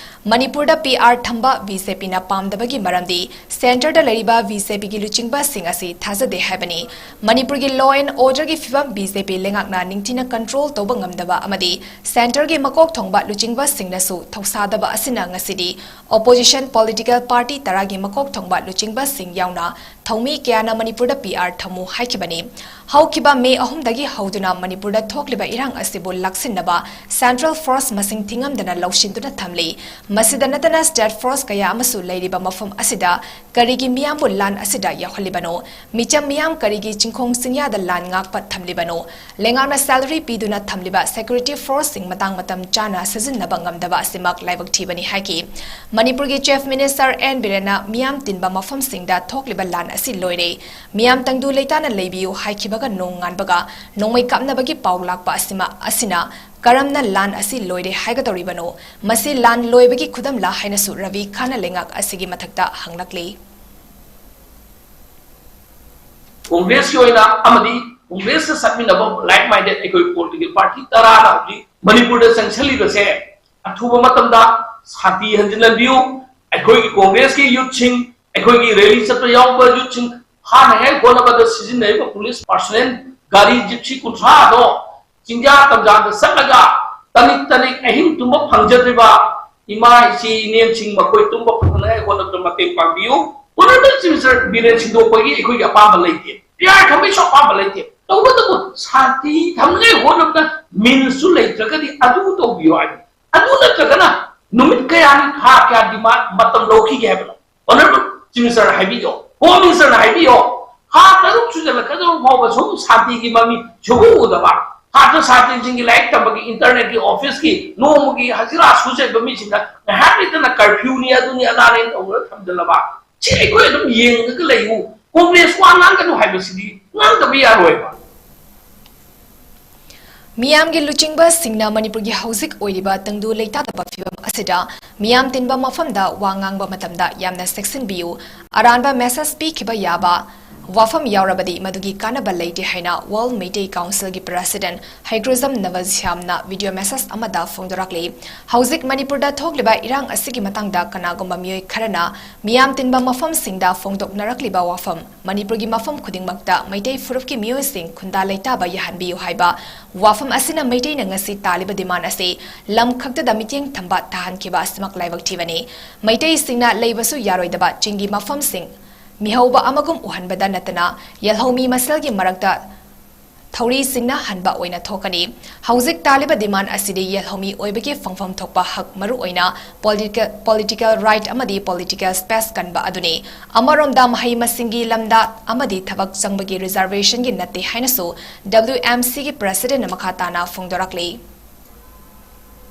ꯃꯅꯤꯄꯨꯔꯗ P R ꯊꯝꯕ B J P ꯅ ꯄꯥꯝꯗꯕꯒꯤ ꯃꯔꯝꯗꯤ centre ꯗ ꯂꯩꯔꯤꯕ B J P ꯒꯤ ꯂꯨꯆꯤꯡꯕꯁꯤꯡ ꯑꯁꯤ ꯊꯥꯖꯗꯦ ꯍꯥꯏꯕꯅꯤ꯫ ꯃꯅꯤꯄꯨꯔꯒꯤ law and order ꯒꯤ ꯐꯤꯕꯝ B J P ꯂꯩꯉꯥꯛꯅ ꯅꯤꯡꯊꯤꯅ control ꯇꯧꯕ ꯉꯝꯗꯕ ꯑꯃꯗꯤ centre ꯒꯤ ꯃꯀꯣꯛ ꯊꯣꯡꯕ ꯂꯨꯆꯤꯡꯕꯁꯤꯡꯅꯁꯨ ꯊꯧꯁꯥꯗꯕ ꯑꯁꯤꯅ ꯉꯁꯤꯗꯤ opposition political party ꯇꯔꯥꯒꯤ ꯃꯀꯣꯛ ꯊꯣꯡꯕ ꯂꯨꯆꯤꯡꯕꯁꯤꯡ ꯌꯥꯎꯅ ꯊꯧꯃꯤ ꯀꯌꯥꯅ ꯃꯅꯤꯄꯨꯔꯗ P R ꯊꯝꯃꯨ ꯍꯥꯏꯈꯤꯕꯅꯤ꯫ ꯍꯧꯈꯤꯕ May ꯑꯍꯨꯝꯗꯒꯤ ꯍꯧꯗꯨꯅ ꯃꯅꯤꯄꯨꯔꯗ ꯊꯣꯛꯂꯤꯕ ꯏꯔꯥꯡ ꯑꯁꯤꯕꯨ ꯂꯥꯛꯁꯤꯟꯅꯕ central force ꯃꯁꯤꯡ ꯊꯤꯉꯝꯗꯅ ꯂꯧꯁꯤꯟꯗꯨꯅ ꯊꯝꯂꯤ꯫ ꯃꯁꯤꯗ ꯅꯠꯇꯅ state force ꯀꯌꯥ ꯑꯃꯁꯨ ꯂꯩꯔꯤꯕ ꯃꯐꯝ ꯑꯁꯤꯗ ꯀꯔꯤꯒꯤ ꯃꯤꯌꯥꯝꯕꯨ ꯂꯥꯟ ꯑꯁꯤꯗ ꯌꯥꯎꯍꯜꯂꯤꯕꯅꯣ? ꯃꯤꯆꯝ ꯃꯤꯌꯥꯝ ꯀꯔꯤꯒꯤ ꯆꯤꯡꯈꯣꯡ ꯆꯤꯡꯌꯥꯗ ꯂꯥꯟ ꯉꯥꯛꯄ ꯊꯝꯂꯤꯕꯅꯣ? ꯂꯩꯉꯥꯛꯅ salary ꯄꯤꯗꯨꯅ ꯊꯝꯂꯤꯕ security force ꯁꯤꯡ ꯃꯇꯥꯡ ꯃꯇꯝ ꯆꯥꯅ ꯁꯤꯖꯤꯟꯅꯕ ꯉꯝꯗꯕ ꯑꯁꯤꯃꯛ ꯂꯥꯏꯕꯛ ꯊꯤꯕꯅꯤ ꯍꯥꯏꯈꯤ꯫ ꯃꯅꯤꯄꯨꯔꯒꯤ Chief Minister N ꯕꯤꯔꯦꯟꯅ ꯃꯤꯌꯥꯝ ꯇꯤꯟꯕ ꯃꯐꯝꯁꯤꯡꯗ ꯊꯣꯛꯂꯤꯕ ꯂꯥꯟ ꯑꯁꯤ ꯂꯣꯏꯔꯦ, ꯃꯤꯌꯥꯝ ꯇꯪꯗꯨ ꯂꯩꯇꯥꯅ ꯂꯩꯕꯤꯌꯨ ꯍꯥꯏꯈꯤꯕꯒ ꯅꯣꯡ ꯉꯥꯟꯕꯒ ꯅꯣꯡꯃꯩ ꯀꯥꯞꯅꯕꯒꯤ ꯄꯥꯎ ꯂꯥꯛꯄ ꯑꯁꯤꯃ, ꯑꯁꯤꯅ ꯀꯔꯝꯅ ꯂꯥꯟ ꯑꯁꯤ ꯂꯣꯏꯔꯦ ꯍꯥꯏꯒꯗꯧꯔꯤꯕꯅꯣ? ꯃꯁꯤ ꯂꯥꯟ ꯂꯣꯏꯕꯒꯤ ꯈꯨꯗꯝꯂ ꯍꯥꯏꯅꯁꯨ ꯔꯕꯤ ꯈꯥꯟꯅ ꯂꯩꯉꯥꯛ ꯑꯁꯤꯒꯤ ꯃꯊꯛꯇ ꯍꯪꯂꯛꯂꯤ꯫ ꯀꯣꯡꯒ꯭ꯔꯦꯁꯀꯤ ꯑꯣꯏꯅ ꯑꯃꯗꯤ ꯀꯣꯡꯒ꯭ꯔꯦꯁꯇ ꯆꯠꯃꯤꯟꯅꯕ like minded ꯑꯩꯈꯣꯏ ꯄꯣꯂꯤꯇꯤꯀꯦꯜ ꯄꯥꯔꯇꯤ ꯇꯔꯥꯅ ꯍꯧꯖꯤꯛ ꯃꯅꯤꯄꯨꯔꯗ ꯆꯪꯁꯤꯜꯂꯤꯕꯁꯦ ꯑꯊꯨꯕ ꯃꯇꯝꯗ ꯁꯥꯟꯇꯤ ꯍꯟꯖꯤꯜꯍꯟꯕꯤꯌꯨ꯫ ꯑꯩꯈꯣꯏꯒꯤ ꯀꯣꯡꯒ꯭ꯔꯦꯁꯀꯤ ꯌꯨꯠꯁꯤꯡ, ꯑꯩꯈꯣꯏꯒꯤ ꯔꯦꯂꯤ ꯆꯠꯄ ꯌꯥꯎꯕ ꯌꯨꯠꯁꯤꯡ ꯐꯥꯅꯉꯥꯏ ꯍꯣꯠꯅꯕꯗ ꯁꯤꯖꯤꯟꯅꯔꯤꯕ ꯄꯨꯂꯤꯁ ꯄꯥꯔꯁꯣꯅꯦꯜ ꯒꯥꯔꯤ ꯖꯤꯞꯁꯤ ꯀꯨꯟꯊ꯭ꯔꯥꯗꯣ ꯆꯤꯡꯖꯥ ꯇꯝꯖꯥꯗ ꯆꯠꯂꯒ ꯇꯅꯤꯛ ꯇꯅꯤꯛ ꯑꯍꯤꯡ ꯇꯨꯝꯕ ꯐꯪꯖꯗ꯭ꯔꯤꯕ ꯏꯃꯥ, ꯏꯆꯦ, ꯏꯅꯦꯝꯁꯤꯡ ꯃꯈꯣꯏ ꯇꯨꯝꯕ ꯐꯪꯅꯉꯥꯏ ꯍꯣꯠꯅꯕꯗ ꯃꯇꯦꯡ ꯄꯥꯡꯕꯤꯌꯨ꯫ Honourable Chief Minister, ꯕꯤꯔꯦꯟ ꯁꯤꯟꯗꯣꯛꯄꯒꯤ ꯑꯩꯈꯣꯏꯒꯤ ꯑꯄꯥꯝꯕ ꯂꯩꯇꯦ, ꯄꯤꯌꯥꯔ ꯊꯝꯕꯒꯤꯁꯨ ꯑꯄꯥꯝꯕ ꯂꯩꯇꯦ꯫ ꯇꯧꯕꯇꯕꯨ ꯁꯥꯟꯇꯤ ꯊꯝꯅꯉꯥꯏ ꯍꯣꯠꯅꯕꯗ ꯃꯤꯟꯁꯁꯨ ꯂꯩꯇ꯭ꯔꯒꯗꯤ ꯑꯗꯨ ꯇꯧꯕꯤꯌꯨ ꯍꯥꯏꯕꯅꯤ꯫ ꯑꯗꯨ ꯅꯠꯇ꯭ꯔꯒꯅ ꯅꯨꯃꯤꯠ ꯀꯌꯥꯅꯤ, ꯊꯥ ꯀꯌꯥ ꯗꯤꯃꯥꯟ, ꯃꯇꯝ ꯂꯧꯈꯤꯒꯦ ꯍꯥꯏꯕꯅꯣ? Honourable Chief Minister ꯍꯥꯏꯕꯤꯌꯣ, Home Minister ꯍꯥꯏꯕꯤꯌꯣ, ꯊꯥ ꯇꯔꯨꯛ ꯁꯨꯖꯜꯂꯛꯀꯗꯧꯕ ꯐꯥꯎꯕ ꯁꯨꯝ ꯁꯥꯟꯇꯤꯒꯤ ꯃꯃꯤ ꯁꯨꯡꯎ ꯎꯗꯕ, ꯁꯥꯇ꯭ꯔ ꯁꯥꯇ꯭ꯔꯤꯁꯤꯡꯒꯤ ꯂꯥꯏꯔꯤꯛ ꯇꯝꯕꯒꯤ, internetꯀꯤ, officeꯀꯤ ꯅꯣꯡꯃꯒꯤ ꯍꯖꯤꯔꯥ ꯁꯨꯖꯕ ꯃꯤꯁꯤꯡꯗ ꯉꯥꯏꯍꯥꯛ ꯂꯩꯇꯅ curfewꯅꯤ, ꯑꯗꯨꯅꯤ ꯑꯗꯥꯅꯦ ꯇꯧꯔꯒ ꯊꯝꯖꯤꯜꯂꯕ, ꯁꯤ ꯑꯩꯈꯣꯏ ꯑꯗꯨꯝ ꯌꯦꯡꯉꯒ ꯂꯩꯌꯨ꯫ ꯀꯣꯡꯒ꯭ꯔꯦꯁ ꯋꯥ ꯉꯥꯡꯒꯅꯨ ꯍꯥꯏꯕꯁꯤꯗꯤ ꯉꯥꯡꯗꯕ ꯌꯥꯔꯣꯏꯕ꯫ ꯃꯤꯌꯥꯝꯒꯤ ꯂꯨꯆꯤꯡꯕꯁꯤꯡꯅ ꯃꯅꯤꯄꯨꯔꯒꯤ ꯍꯧꯖꯤꯛ ꯑꯣꯏꯔꯤꯕ ꯇꯪꯗꯨ ꯂꯩꯇꯥꯗꯕ ꯐꯤꯚꯝ ꯑꯁꯤꯗ ꯃꯤꯌꯥꯝ ꯇꯤꯟꯕ ꯃꯐꯝꯗ ꯋꯥ ꯉꯥꯡꯕ ꯃꯇꯝꯗ ꯌꯥꯝꯅ ꯆꯦꯛꯁꯤꯟꯕꯤꯌꯨ꯫ ꯑꯔꯥꯟꯕ message ꯄꯤꯈꯤꯕ ꯌꯥꯕ ꯋꯥꯐꯝ ꯌꯥꯎꯔꯕꯗꯤ ꯃꯗꯨꯒꯤ ꯀꯥꯟꯅꯕ ꯂꯩꯇꯦ ꯍꯥꯏꯅ World Meitei Councilꯒꯤ President ꯍꯩꯀ꯭ꯔꯨꯖꯝ ꯅꯕꯜꯁ꯭ꯌꯥꯝꯅ video message ꯑꯃꯗ ꯐꯣꯡꯗꯣꯔꯛꯂꯤ꯫ ꯍꯧꯖꯤꯛ ꯃꯅꯤꯄꯨꯔꯗ ꯊꯣꯛꯂꯤꯕ ꯏꯔꯥꯡ ꯑꯁꯤꯒꯤ ꯃꯇꯥꯡꯗ ꯀꯅꯥꯒꯨꯝꯕ ꯃꯤꯑꯣꯏ ꯈꯔꯅ ꯃꯤꯌꯥꯝ ꯇꯤꯟꯕ ꯃꯐꯝꯁꯤꯡꯗ ꯐꯣꯡꯗꯣꯛꯅꯔꯛꯂꯤꯕ ꯋꯥꯐꯝ ꯃꯅꯤꯄꯨꯔꯒꯤ ꯃꯐꯝ ꯈꯨꯗꯤꯡꯃꯛꯇ ꯃꯩꯇꯩ ꯐꯨꯔꯨꯞꯀꯤ ꯃꯤꯑꯣꯏꯁꯤꯡ ꯈꯨꯟꯗꯥ ꯂꯩꯇꯥꯕ ꯌꯥꯍꯟꯕꯤꯌꯨ ꯍꯥꯏꯕ ꯋꯥꯐꯝ ꯑꯁꯤꯅ ꯃꯩꯇꯩꯅ ꯉꯁꯤ ꯇꯥꯜꯂꯤꯕ demand ꯑꯁꯤ ꯂꯝ ꯈꯛꯇꯗ ꯃꯤꯠꯌꯦꯡ ꯊꯝꯕ ꯇꯥꯍꯟꯈꯤꯕ ꯑꯁꯤꯃꯛ ꯂꯥꯏꯕꯛ ꯊꯤꯕꯅꯤ꯫ ꯃꯩꯇꯩꯁꯤꯡꯅ ꯂꯩꯕꯁꯨ ꯌꯥꯔꯣꯏꯗꯕ ꯆꯤꯡꯒꯤ ꯃꯐꯝꯁꯤꯡ ꯃꯤꯍꯧꯕ ꯑꯃꯒꯨꯝ ꯎꯍꯟꯕꯗ ꯅꯠꯇꯅ ꯌꯦꯜꯍꯧꯃꯤ ꯃꯁꯦꯜꯒꯤ ꯃꯔꯛꯇ ꯊꯧꯔꯤ ꯆꯤꯡꯅꯍꯟꯕ ꯑꯣꯏꯅ ꯊꯣꯛꯀꯅꯤ꯫ ꯍꯧꯖꯤꯛ ꯇꯥꯜꯂꯤꯕ demand ꯑꯁꯤꯗꯤ ꯌꯦꯜꯍꯧꯃꯤ ꯑꯣꯏꯕꯒꯤ ꯐꯪꯐꯝ ꯊꯣꯛꯄ ꯍꯛ, ꯃꯔꯨꯑꯣꯏꯅ political, political right ꯑꯃꯗꯤ political space ꯀꯟꯕ ꯑꯗꯨꯅꯤ꯫ ꯑꯃꯔꯣꯝꯗ ꯃꯍꯩ ꯃꯁꯤꯡꯒꯤ ꯂꯝꯗ ꯑꯃꯗꯤ ꯊꯕꯛ ꯆꯪꯕꯒꯤ reservationꯒꯤ ꯅꯠꯇꯦ ꯍꯥꯏꯅꯁꯨ WMCꯒꯤ Presidentꯅ ꯃꯈꯥ ꯇꯥꯅ ꯐꯣꯡꯗꯣꯔꯛꯂꯤ꯫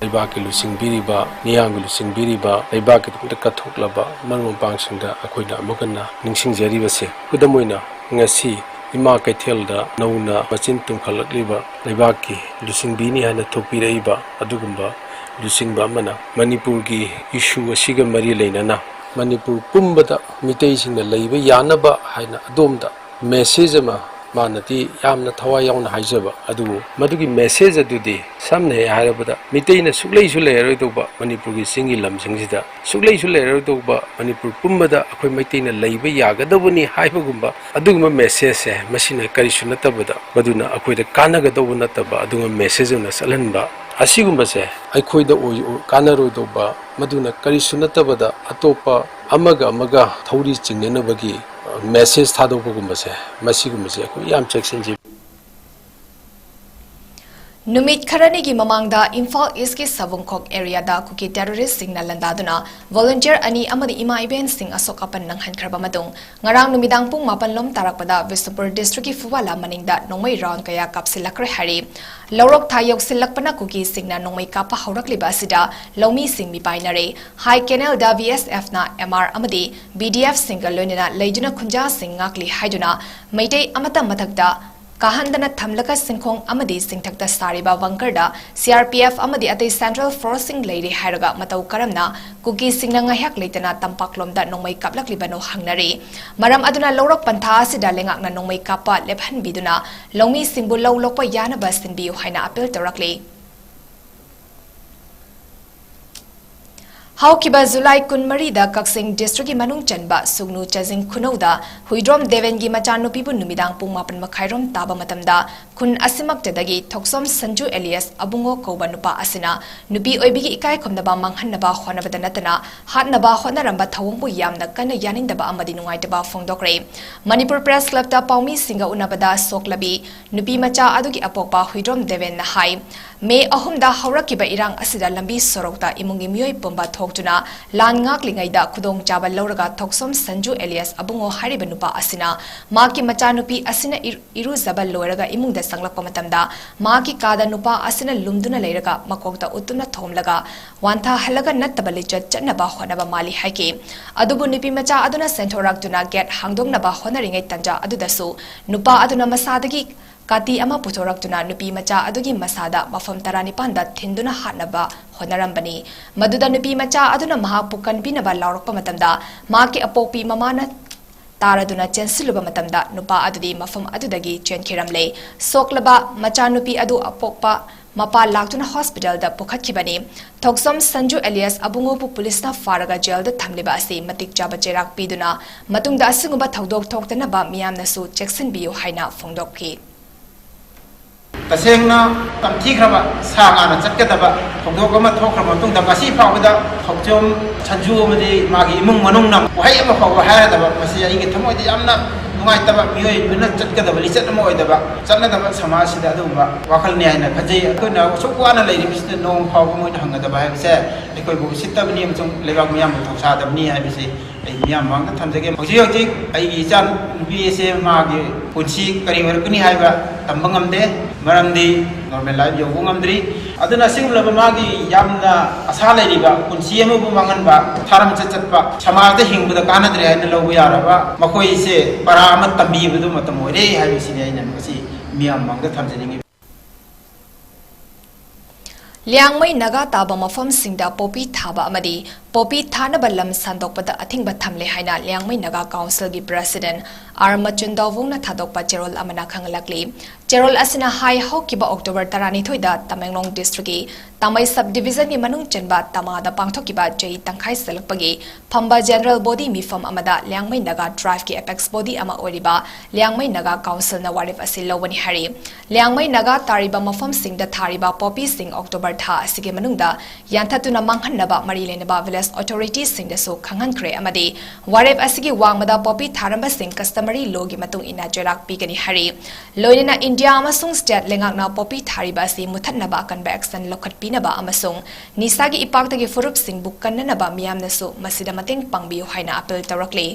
ꯂꯩꯕꯥꯛꯀꯤ ꯂꯨꯆꯤꯡꯕꯤꯔꯤꯕ, ꯃꯤꯌꯥꯝꯒꯤ ꯂꯨꯆꯤꯡꯕꯤꯔꯤꯕ, ꯂꯩꯕꯥꯛꯀꯤꯗꯃꯛꯇ ꯀꯠꯊꯣꯛꯂꯕ ꯃꯔꯨꯞ ꯃꯄꯥꯡꯁꯤꯡꯗ ꯑꯩꯈꯣꯏꯅ ꯑꯃꯨꯛ ꯍꯟꯅ ꯅꯤꯡꯁꯤꯡꯖꯔꯤꯕꯁꯦ꯫ ꯈꯨꯗꯝ ꯑꯣꯏꯅ, ꯉꯁꯤ ꯏꯃꯥ ꯀꯩꯊꯦꯜꯗ ꯅꯧꯅ ꯃꯆꯤꯟ ꯇꯨꯝꯈꯠꯂꯛꯂꯤꯕ ꯂꯩꯕꯥꯛꯀꯤ ꯂꯨꯆꯤꯡꯕꯤꯅꯤ ꯍꯥꯏꯅ ꯊꯣꯛꯄꯤꯔꯛꯏꯕ ꯑꯗꯨꯒꯨꯝꯕ ꯂꯨꯆꯤꯡꯕ ꯑꯃꯅ ꯃꯅꯤꯄꯨꯔꯒꯤ issue ꯑꯁꯤꯒ ꯃꯔꯤ ꯂꯩꯅꯅ ꯃꯅꯤꯄꯨꯔ ꯄꯨꯝꯕꯗ ꯃꯤꯇꯩꯁꯤꯡꯅ ꯂꯩꯕ ꯌꯥꯅꯕ ꯍꯥꯏꯅ ꯑꯗꯣꯝꯗ ꯃꯦꯁꯦꯖ ꯑꯃ ꯃꯥꯅꯗꯤ ꯌꯥꯝꯅ ꯊꯋꯥꯏ ꯌꯥꯎꯅ ꯍꯥꯏꯖꯕ, ꯑꯗꯨꯕꯨ ꯃꯗꯨꯒꯤ ꯃꯦꯁꯦꯖ ꯑꯗꯨꯗꯤ ꯁꯝꯅ ꯍꯦꯛ ꯍꯥꯏꯔꯕꯗ ꯃꯤꯇꯩꯅ ꯁꯨꯛꯂꯩꯁꯨ ꯂꯩꯔꯔꯣꯏꯗꯧꯕ ꯃꯅꯤꯄꯨꯔꯒꯤ ꯆꯤꯡꯒꯤ ꯂꯝꯁꯤꯡꯁꯤꯗ, ꯁꯨꯛꯂꯩꯁꯨ ꯂꯩꯔꯔꯣꯏꯗꯧꯕ ꯃꯅꯤꯄꯨꯔ ꯄꯨꯝꯕꯗ ꯑꯩꯈꯣꯏ ꯃꯩꯇꯩꯅ ꯂꯩꯕ ꯌꯥꯒꯗꯕꯅꯤ ꯍꯥꯏꯕꯒꯨꯝꯕ ꯑꯗꯨꯒꯨꯝꯕ ꯃꯦꯁꯦꯖꯁꯦ, ꯃꯁꯤꯅ ꯀꯔꯤꯁꯨ ꯅꯠꯇꯕꯗ ꯃꯗꯨꯅ ꯑꯩꯈꯣꯏꯗ ꯀꯥꯟꯅꯒꯗꯧꯕ ꯅꯠꯇꯕ ꯑꯗꯨꯒꯨꯝꯕ ꯃꯦꯁꯦꯖ ꯑꯣꯏꯅ ꯆꯠꯍꯟꯕ, ꯑꯁꯤꯒꯨꯝꯕꯁꯦ ꯑꯩꯈꯣꯏꯗ ꯑꯣꯏ-, ꯀꯥꯟꯅꯔꯣꯏꯗꯧꯕ, ꯃꯗꯨꯅ ꯀꯔꯤꯁꯨ ꯅꯠꯇꯕꯗ ꯑꯇꯣꯞꯄ ꯑꯃꯒ ꯑꯃꯒ ꯊꯧꯔꯤ ꯆꯤꯡꯅꯅꯕꯒꯤ, ꯑ, ꯃꯦꯁꯦꯖ ꯊꯥꯗꯣꯛꯄꯒꯨꯝꯕꯁꯦ, ꯃꯁꯤꯒꯨꯝꯕꯁꯦ ꯑꯩꯈꯣꯏ ꯌꯥꯝ ꯆꯦꯛꯁꯤꯟꯖꯩ꯫ ꯅꯨꯃꯤꯠ ꯈꯔꯅꯤꯒꯤ ꯃꯃꯥꯡꯗ ꯏꯝꯐꯥꯜ ꯏꯁꯀꯤ ꯁꯕꯨꯡꯈꯣꯛ ꯑꯦꯔꯤꯌꯥꯗ ꯀꯨꯀꯤ ꯇꯦꯔꯣꯔꯤꯁꯁꯤꯡꯅ ꯂꯥꯟꯗꯥꯗꯨꯅ ꯚꯣꯂꯨꯟꯇꯤꯌꯔ ꯑꯅꯤ ꯑꯃꯗꯤ ꯏꯃꯥ ꯏꯕꯦꯟꯁꯤꯡ ꯑꯁꯣꯛ ꯑꯄꯟ ꯅꯪꯍꯟꯈ꯭ꯔꯕ ꯃꯇꯨꯡ, ꯉꯔꯥꯡ ꯅꯨꯃꯤꯗꯥꯡ ꯄꯨꯡ ꯃꯥꯄꯟ ꯂꯣꯝ ꯇꯥꯔꯛꯄꯗ ꯕꯤꯁꯅꯨꯄꯨꯔ ꯗꯤꯁꯇ꯭ꯔꯤꯛꯀꯤ ꯐꯨꯕꯥꯂꯥ ꯃꯅꯤꯡꯗ ꯅꯣꯡꯃꯩ ꯔꯥꯎꯟ ꯀꯌꯥ ꯀꯥꯞꯁꯤꯜꯂꯛꯈ꯭ꯔꯦ ꯍꯥꯏꯔꯤ꯫ ꯂꯧꯔꯣꯛ ꯊꯥ ꯌꯧꯁꯤꯜꯂꯛꯄꯅ ꯀꯨꯀꯤꯁꯤꯡꯅ ꯅꯣꯡꯃꯩ ꯀꯥꯞꯄ ꯍꯧꯔꯛꯂꯤꯕ ꯑꯁꯤꯗ ꯂꯧꯃꯤꯁꯤꯡ ꯃꯤꯄꯥꯏꯅꯔꯦ꯫ ꯍꯥꯏ ꯀꯦꯅꯦꯜꯗ ꯕꯤ ꯑꯦꯁ ꯑꯦꯐꯅ ꯑꯦꯝ ꯑꯥꯔ ꯑꯃꯗꯤ ꯕꯤ ꯗꯤ ꯑꯦꯐꯁꯤꯡꯒ ꯂꯣꯏꯅꯅ ꯂꯩꯗꯨꯅ ꯈꯨꯟꯖꯥꯁꯤꯡ ꯉꯥꯛꯂꯤ ꯍꯥꯏꯗꯨꯅ ꯃꯩꯇꯩ ꯑꯃꯠꯇ ꯃꯊꯛꯇ ꯀꯥꯍꯟꯗꯅ ꯊꯝꯂꯒ ꯁꯤꯡꯈꯣꯡ ꯑꯃꯗꯤ ꯆꯤꯡꯊꯛꯇ ꯁꯥꯔꯤꯕ ꯕꯪꯀꯔꯗ ꯁꯤ ꯑꯥꯔ ꯄꯤ ꯑꯦꯐ ꯑꯃꯗꯤ ꯑꯇꯩ ꯁꯦꯟꯇ꯭ꯔꯦꯜ ꯐꯣꯔꯁꯁꯤꯡ ꯂꯩꯔꯤ ꯍꯥꯏꯔꯒ ꯃꯇꯧ ꯀꯔꯝꯅ ꯀꯨꯀꯤꯁꯤꯡꯅ ꯉꯥꯏꯍꯥꯛ ꯂꯩꯇꯅ ꯇꯝꯄꯥꯛꯂꯣꯝꯗ ꯅꯣꯡꯃꯩ ꯀꯥꯞꯂꯛꯂꯤꯕꯅꯣ ꯍꯪꯅꯔꯤ꯫ ꯃꯔꯝ ꯑꯗꯨꯅ ꯂꯧꯔꯣꯛ ꯄꯟꯊꯥ ꯑꯁꯤꯗ ꯂꯩꯉꯥꯛꯅ ꯅꯣꯡꯃꯩ ꯀꯥꯞꯄ ꯂꯦꯞꯍꯟꯕꯤꯗꯨꯅ ꯂꯧꯃꯤꯁꯤꯡꯕꯨ ꯂꯧ ꯂꯣꯛꯄ ꯌꯥꯅꯕ ꯁꯤꯟꯕꯤꯌꯨ ꯍꯥꯏꯅ ꯑꯄꯤꯜ ꯇꯧꯔꯛꯂꯤ꯫ ꯍꯧꯈꯤꯕ ꯖꯨꯂꯥꯏ ꯀꯨꯟꯃꯔꯤꯗ ꯀꯛꯆꯤꯡ ꯗꯤꯁꯇ꯭ꯔꯤꯛꯀꯤ ꯃꯅꯨꯡ ꯆꯟꯕ ꯁꯨꯒꯅꯨ ꯆꯥꯖꯤꯡ ꯈꯨꯅꯧꯗ ꯍꯨꯏꯗ꯭ꯔꯣꯝ ꯗꯦꯕꯦꯟꯒꯤ ꯃꯆꯥꯅꯨꯄꯤꯕꯨ ꯅꯨꯃꯤꯗꯥꯡ ꯄꯨꯡ ꯃꯥꯄꯟ ꯃꯈꯥꯏꯔꯣꯝ ꯇꯥꯕ ꯃꯇꯝꯗ ꯈꯨꯟ ꯑꯁꯤꯃꯛꯇꯗꯒꯤ ꯊꯣꯛꯆꯣꯝ ꯁꯟꯖꯨ ꯑꯦꯂꯤꯌꯥꯁ ꯑꯕꯨꯡꯉꯣ ꯀꯧꯕ ꯅꯨꯄꯥ ꯑꯁꯤꯅ ꯅꯨꯄꯤ ꯑꯣꯏꯕꯤꯒꯤ ꯏꯀꯥꯏ ꯈꯨꯝꯅꯕ ꯃꯥꯡꯍꯟꯅꯕ ꯍꯣꯠꯅꯕꯗ ꯅꯠꯇꯅ ꯍꯥꯠꯅꯕ ꯍꯣꯠꯅꯔꯝꯕ ꯊꯧꯑꯣꯡꯕꯨ ꯌꯥꯝꯅ ꯀꯟꯅ ꯌꯥꯅꯤꯡꯗꯕ ꯑꯃꯗꯤ ꯅꯨꯡꯉꯥꯏꯇꯕ ꯐꯣꯡꯗꯣꯛꯈ꯭ꯔꯦ꯫ ꯃꯅꯤꯄꯨꯔ ꯄ꯭ꯔꯦꯁ ꯀ꯭ꯂꯕꯇ ꯄꯥꯎꯃꯤꯁꯤꯡꯒ ꯎꯅꯕꯗ ꯁꯣꯛꯂꯕꯤ ꯅꯨꯄꯤ ꯃꯆꯥ ꯑꯗꯨꯒꯤ ꯑꯄꯣꯛꯄ ꯍꯨꯏꯗ꯭ꯔꯣꯝ ꯗꯦꯕꯦꯟꯅ ꯍꯥꯏ, ꯃꯦ ꯑꯍꯨꯝꯗ ꯍꯧꯔꯛꯈꯤꯕ ꯏꯔꯥꯡ ꯑꯁꯤꯗ ꯂꯝꯕꯤ ꯁꯣꯔꯣꯛꯇ ꯏꯃꯨꯡꯒꯤ ꯃꯤꯑꯣꯏ ꯄꯨꯝꯕ ꯊꯣꯛꯇꯨꯅ ꯂꯥꯟ ꯉꯥꯛꯂꯤꯉꯩꯗ ꯈꯨꯗꯣꯡꯆꯥꯕ ꯂꯧꯔꯒ ꯊꯣꯛꯆꯣꯝ ꯁꯟꯖꯨ ꯑꯦꯂꯤꯌꯥꯁ ꯑꯕꯨꯡꯉꯣ ꯍꯥꯏꯔꯤꯕ ꯅꯨꯄꯥ ꯑꯁꯤꯅ ꯃꯍꯥꯛꯀꯤ ꯃꯆꯥꯅꯨꯄꯤ ꯑꯁꯤꯅ ꯏꯔ-, ꯏꯔꯨꯖꯕ ꯂꯣꯏꯔꯒ ꯏꯃꯨꯡꯗ ꯆꯪꯂꯛꯄ ꯃꯇꯝꯗ ꯃꯍꯥꯛꯀꯤ ꯀꯥꯗ ꯅꯨꯄꯥ ꯑꯁꯤꯅ ꯂꯨꯝꯗꯨꯅ ꯂꯩꯔꯒ ꯃꯀꯣꯛꯇ ꯎꯠꯇꯨꯅ ꯊꯣꯝꯂꯒ ꯋꯥꯟꯊꯍꯜꯂꯒ ꯅꯠꯇꯕ ꯂꯤꯆꯠ ꯆꯠꯅꯕ ꯍꯣꯠꯅꯕ ꯃꯥꯜꯂꯤ ꯍꯥꯏꯈꯤ꯫ ꯑꯗꯨꯕꯨ ꯅꯨꯄꯤ ꯃꯆꯥ ꯑꯗꯨꯅ ꯆꯦꯟꯊꯣꯔꯛꯇꯨꯅ ꯒꯦꯠ ꯍꯥꯡꯗꯣꯛꯅꯕ ꯍꯣꯠꯅꯔꯤꯉꯩ ꯇꯟꯖꯥ ꯑꯗꯨꯗꯁꯨ ꯅꯨꯄꯥ ꯑꯗꯨꯅ ꯃꯁꯥꯗꯒꯤ ꯀꯥꯇꯤ ꯑꯃ ꯄꯨꯊꯣꯔꯛꯇꯨꯅ ꯅꯨꯄꯤ ꯃꯆꯥ ꯑꯗꯨꯒꯤ ꯃꯁꯥꯗ ꯃꯐꯝ ꯇꯔꯥꯅꯤꯄꯥꯟꯗ ꯊꯤꯟꯗꯨꯅ ꯍꯥꯠꯅꯕ ꯍꯣꯠꯅꯔꯝꯕꯅꯤ꯫ ꯃꯗꯨꯗ ꯅꯨꯄꯤ ꯃꯆꯥ ꯑꯗꯨꯅ ꯃꯍꯥꯛꯄꯨ ꯀꯟꯕꯤꯅꯕ ꯂꯥꯎꯔꯛꯄ ꯃꯇꯝꯗ ꯃꯍꯥꯛꯀꯤ ꯑꯄꯣꯛꯄꯤ ꯃꯃꯥꯅ ꯇꯥꯔꯗꯨꯅ ꯆꯦꯟꯁꯤꯜꯂꯨꯕ ꯃꯇꯝꯗ ꯅꯨꯄꯥ ꯑꯗꯨꯗꯤ ꯃꯐꯝ ꯑꯗꯨꯗꯒꯤ ꯆꯦꯟꯈꯤꯔꯝꯂꯦ꯫ ꯁꯣꯛꯂꯕ ꯃꯆꯥꯅꯨꯄꯤ ꯑꯗꯨ ꯑꯄꯣꯛꯄ ꯃꯄꯥ ꯂꯥꯛꯇꯨꯅ ꯍꯣꯁꯄꯤꯇꯥꯜꯗ ꯄꯨꯈꯠꯈꯤꯕꯅꯤ꯫ ꯊꯣꯛꯆꯣꯝ ꯁꯟꯖꯨ ꯑꯦꯂꯤꯌꯥꯁ ꯑꯕꯨꯡꯉꯣꯕꯨ ꯄꯨꯂꯤꯁꯅ ꯐꯥꯔꯒ ꯖꯦꯜꯗ ꯊꯝꯂꯤꯕ ꯑꯁꯤ ꯃꯇꯤꯛ ꯆꯥꯕ ꯆꯩꯔꯥꯛ ꯄꯤꯗꯨꯅ ꯃꯇꯨꯡꯗ ꯑꯁꯤꯒꯨꯝꯕ ꯊꯧꯗꯣꯛ ꯊꯣꯛꯇꯅꯕ ꯃꯤꯌꯥꯝꯅꯁꯨ ꯆꯦꯛꯁꯤꯟꯕꯤꯌꯨ ꯍꯥꯏꯅ ꯐꯣꯡꯗꯣꯛꯈꯤ꯫ ꯇꯁꯦꯡꯅ ꯇꯝꯊꯤꯈ꯭ꯔꯕ ꯁꯥ ꯉꯥꯅ ꯆꯠꯀꯗꯕ ꯊꯧꯗꯣꯛ ꯑꯃ ꯊꯣꯛꯈ꯭ꯔ ꯃꯇꯨꯡꯗ ꯉꯁꯤ ꯐꯥꯎꯕꯗ ꯊꯣꯛꯆꯣꯝ ꯁꯟꯖꯨ ꯑꯃꯗꯤ ꯃꯥꯒꯤ ꯏꯃꯨꯡ ꯃꯅꯨꯡꯅ ꯋꯥꯍꯩ ꯑꯃ ꯐꯥꯎꯕ ꯍꯥꯏꯔꯗꯕ, ꯃꯁꯤ ꯑꯩꯒꯤ ꯊꯃꯣꯏꯗ ꯌꯥꯝꯅ ꯅꯨꯡꯉꯥꯏꯇꯕ, ꯃꯤꯑꯣꯏꯕꯅ ꯆꯠꯀꯗꯕ ꯂꯤꯆꯠ ꯑꯃ ꯑꯣꯏꯗꯕ, ꯆꯠꯅꯗꯕ ꯁꯃꯥꯖꯁꯤꯗ ꯑꯗꯨꯒꯨꯝꯕ ꯋꯥꯈꯜꯅꯤ ꯍꯥꯏꯅ ꯈꯟꯖꯩ꯫ ꯑꯩꯈꯣꯏꯅ ꯑꯁꯨꯛ ꯋꯥꯅ ꯂꯩꯔꯤꯕꯁꯤꯗ ꯅꯣꯡꯃ ꯐꯥꯎꯕ ꯃꯣꯏꯅ ꯍꯪꯒꯗꯕ ꯍꯥꯏꯕꯁꯦ ꯑꯩꯈꯣꯏꯕꯨ ꯎꯁꯤꯠꯇꯕꯅꯤ ꯑꯃꯁꯨꯡ ꯂꯩꯕꯥꯛ ꯃꯤꯌꯥꯝꯕꯨ ꯊꯧꯁꯥꯗꯕꯅꯤ ꯍꯥꯏꯕꯁꯤ ꯑꯩ ꯃꯤꯌꯥꯝ ꯃꯃꯥꯡꯗ ꯊꯝꯖꯒꯦ꯫ ꯍꯧꯖꯤꯛ ꯍꯧꯖꯤꯛ ꯑꯩꯒꯤ ꯏꯆꯥ ꯅꯨꯄꯤ ꯑꯁꯦ ꯃꯥꯒꯤ ꯄꯨꯟꯁꯤ ꯀꯔꯤ ꯑꯣꯏꯔꯛꯀꯅꯤ ꯍꯥꯏꯕ ꯇꯝꯕ ꯉꯝꯗꯦ꯫ ꯃꯔꯝꯗꯤ ꯅꯣꯔꯃꯦꯜ ꯂꯥꯏꯐ ꯌꯧꯕ ꯉꯝꯗ꯭ꯔꯤ꯫ ꯑꯗꯨꯅ ꯑꯁꯤꯒꯨꯝꯂꯕ ꯃꯥꯒꯤ ꯌꯥꯝꯅ ꯑꯁꯥ ꯂꯩꯔꯤꯕ ꯄꯨꯟꯁꯤ ꯑꯃꯕꯨ ꯃꯥꯡꯍꯟꯕ, ꯊꯥꯔꯝꯆꯠ ꯆꯠꯄ, ꯁꯃꯥꯖꯗ ꯍꯤꯡꯕꯗ ꯀꯥꯟꯅꯗ꯭ꯔꯦ ꯍꯥꯏꯅ ꯂꯧꯕ ꯌꯥꯔꯕ ꯃꯈꯣꯏꯁꯦ ꯄꯔꯥ ꯑꯃ ꯇꯝꯕꯤꯕꯗꯨ ꯃꯇꯝ ꯑꯣꯏꯔꯦ ꯍꯥꯏꯕꯁꯤꯅꯤ ꯑꯩꯅ ꯉꯁꯤ ꯃꯤꯌꯥꯝ ꯃꯃꯥꯡꯗ ꯊꯝꯖꯅꯤꯡꯉꯤ꯫ ꯂꯤꯌꯥꯡꯃꯩ ꯅꯥꯒꯥ ꯇꯥꯕ ꯃꯐꯝꯁꯤꯡꯗ ꯄꯣꯄꯤ ꯊꯥꯕ ꯑꯃꯗꯤ ꯄꯣꯄꯤ ꯊꯥꯅꯕ ꯂꯝ ꯁꯟꯗꯣꯛꯄꯗ ꯑꯊꯤꯡꯕ ꯊꯝꯂꯦ ꯍꯥꯏꯅ ꯂꯤꯌꯥꯡꯃꯩ ꯅꯥꯒꯥ ꯀꯥꯎꯟꯁꯤꯜꯒꯤ ꯄ꯭ꯔꯦꯁꯤꯗꯦꯟꯠ ꯑꯥꯔ ꯃꯆꯨꯟꯗꯥꯎꯕꯨꯡꯅ ꯊꯥꯗꯣꯛꯄ ꯆꯦꯔꯣꯜ ꯑꯃꯅ ꯈꯪꯍꯜꯂꯛꯂꯤ꯫ ꯆꯦꯔꯣꯜ ꯑꯁꯤꯅ ꯍꯥꯏ, ꯍꯧꯈꯤꯕ ꯑꯣꯛꯇꯣꯕꯔ ꯇꯔꯥꯅꯤꯊꯣꯏꯗ ꯇꯃꯦꯡꯂꯣꯡ ꯗꯤꯁꯇ꯭ꯔꯤꯛꯀꯤ ꯇꯥꯃꯩ ꯁꯕ ꯗꯤꯚꯤꯖꯟꯒꯤ ꯃꯅꯨꯡ ꯆꯟꯕ ꯇꯃꯥꯗ ꯄꯥꯡꯊꯣꯛꯈꯤꯕ ꯆꯍꯤ ꯇꯪꯈꯥꯏ ꯆꯜꯂꯛꯄꯒꯤ ꯐꯝꯕ ꯖꯦꯅꯔꯦꯜ ꯕꯣꯗꯤ ꯃꯤꯐꯝ ꯑꯃꯗ ꯂꯤꯌꯥꯡꯃꯩ ꯅꯥꯒꯥ ꯇ꯭ꯔꯥꯏꯕꯀꯤ ꯑꯦꯄꯦꯛꯁ ꯕꯣꯗꯤ ꯑꯃ ꯑꯣꯏꯔꯤꯕ ꯂꯤꯌꯥꯡꯃꯩ ꯅꯥꯒꯥ ꯀꯥꯎꯟꯁꯤꯜꯅ ꯋꯥꯔꯦꯞ ꯑꯁꯤ ꯂꯧꯕꯅꯤ ꯍꯥꯏꯔꯤ꯫ ꯂꯤꯌꯥꯡꯃꯩ ꯅꯥꯒꯥ ꯇꯥꯔꯤꯕ ꯃꯐꯝꯁꯤꯡꯗ ꯊꯥꯔꯤꯕ ꯄꯣꯄꯤꯁꯤꯡ ꯑꯣꯛꯇꯣꯕꯔ ꯊꯥ ꯑꯁꯤꯒꯤ ꯃꯅꯨꯡꯗ ꯌꯥꯟꯊꯠꯇꯨꯅ ꯃꯥꯡꯍꯟꯅꯕ ꯃꯔꯤ ꯂꯩꯅꯕ ꯚꯤꯂꯦꯖ ꯑꯣꯊꯣꯔꯤꯇꯤꯁꯤꯡꯗꯁꯨ ꯈꯪꯍꯟꯈ꯭ꯔꯦ ꯑꯃꯗꯤ ꯋꯥꯔꯦꯞ ꯑꯁꯤꯒꯤ ꯋꯥꯡꯃꯗ ꯄꯣꯄꯤ ꯊꯥꯔꯝꯕꯁꯤꯡ ꯀꯁꯇꯃꯔꯤ ꯂꯣꯒꯤ ꯃꯇꯨꯡ ꯏꯟꯅ ꯆꯩꯔꯥꯛ ꯄꯤꯒꯅꯤ ꯍꯥꯏꯔꯤ꯫ ꯂꯣꯏꯅꯅ ꯏꯟꯗꯤꯌꯥ ꯑꯃꯁꯨꯡ ꯁ꯭ꯇꯦꯠ ꯂꯩꯉꯥꯛꯅ ꯄꯣꯄꯤ ꯊꯥꯔꯤꯕ ꯑꯁꯤ ꯃꯨꯊꯠꯅꯕ ꯑꯀꯟꯕ ꯑꯦꯛꯁꯟ ꯂꯧꯈꯠꯄꯤꯅꯕ ꯑꯃꯁꯨꯡ ꯅꯤꯁꯥꯒꯤ ꯏꯄꯥꯛꯇꯒꯤ ꯐꯨꯔꯨꯞꯁꯤꯡꯕꯨ ꯀꯟꯅꯅꯕ ꯃꯤꯌꯥꯝꯅꯁꯨ ꯃꯁꯤꯗ ꯃꯇꯦꯡ ꯄꯥꯡꯕꯤꯌꯨ ꯍꯥꯏꯅ ꯑꯄꯤꯜ ꯇꯧꯔꯛꯂꯤ꯫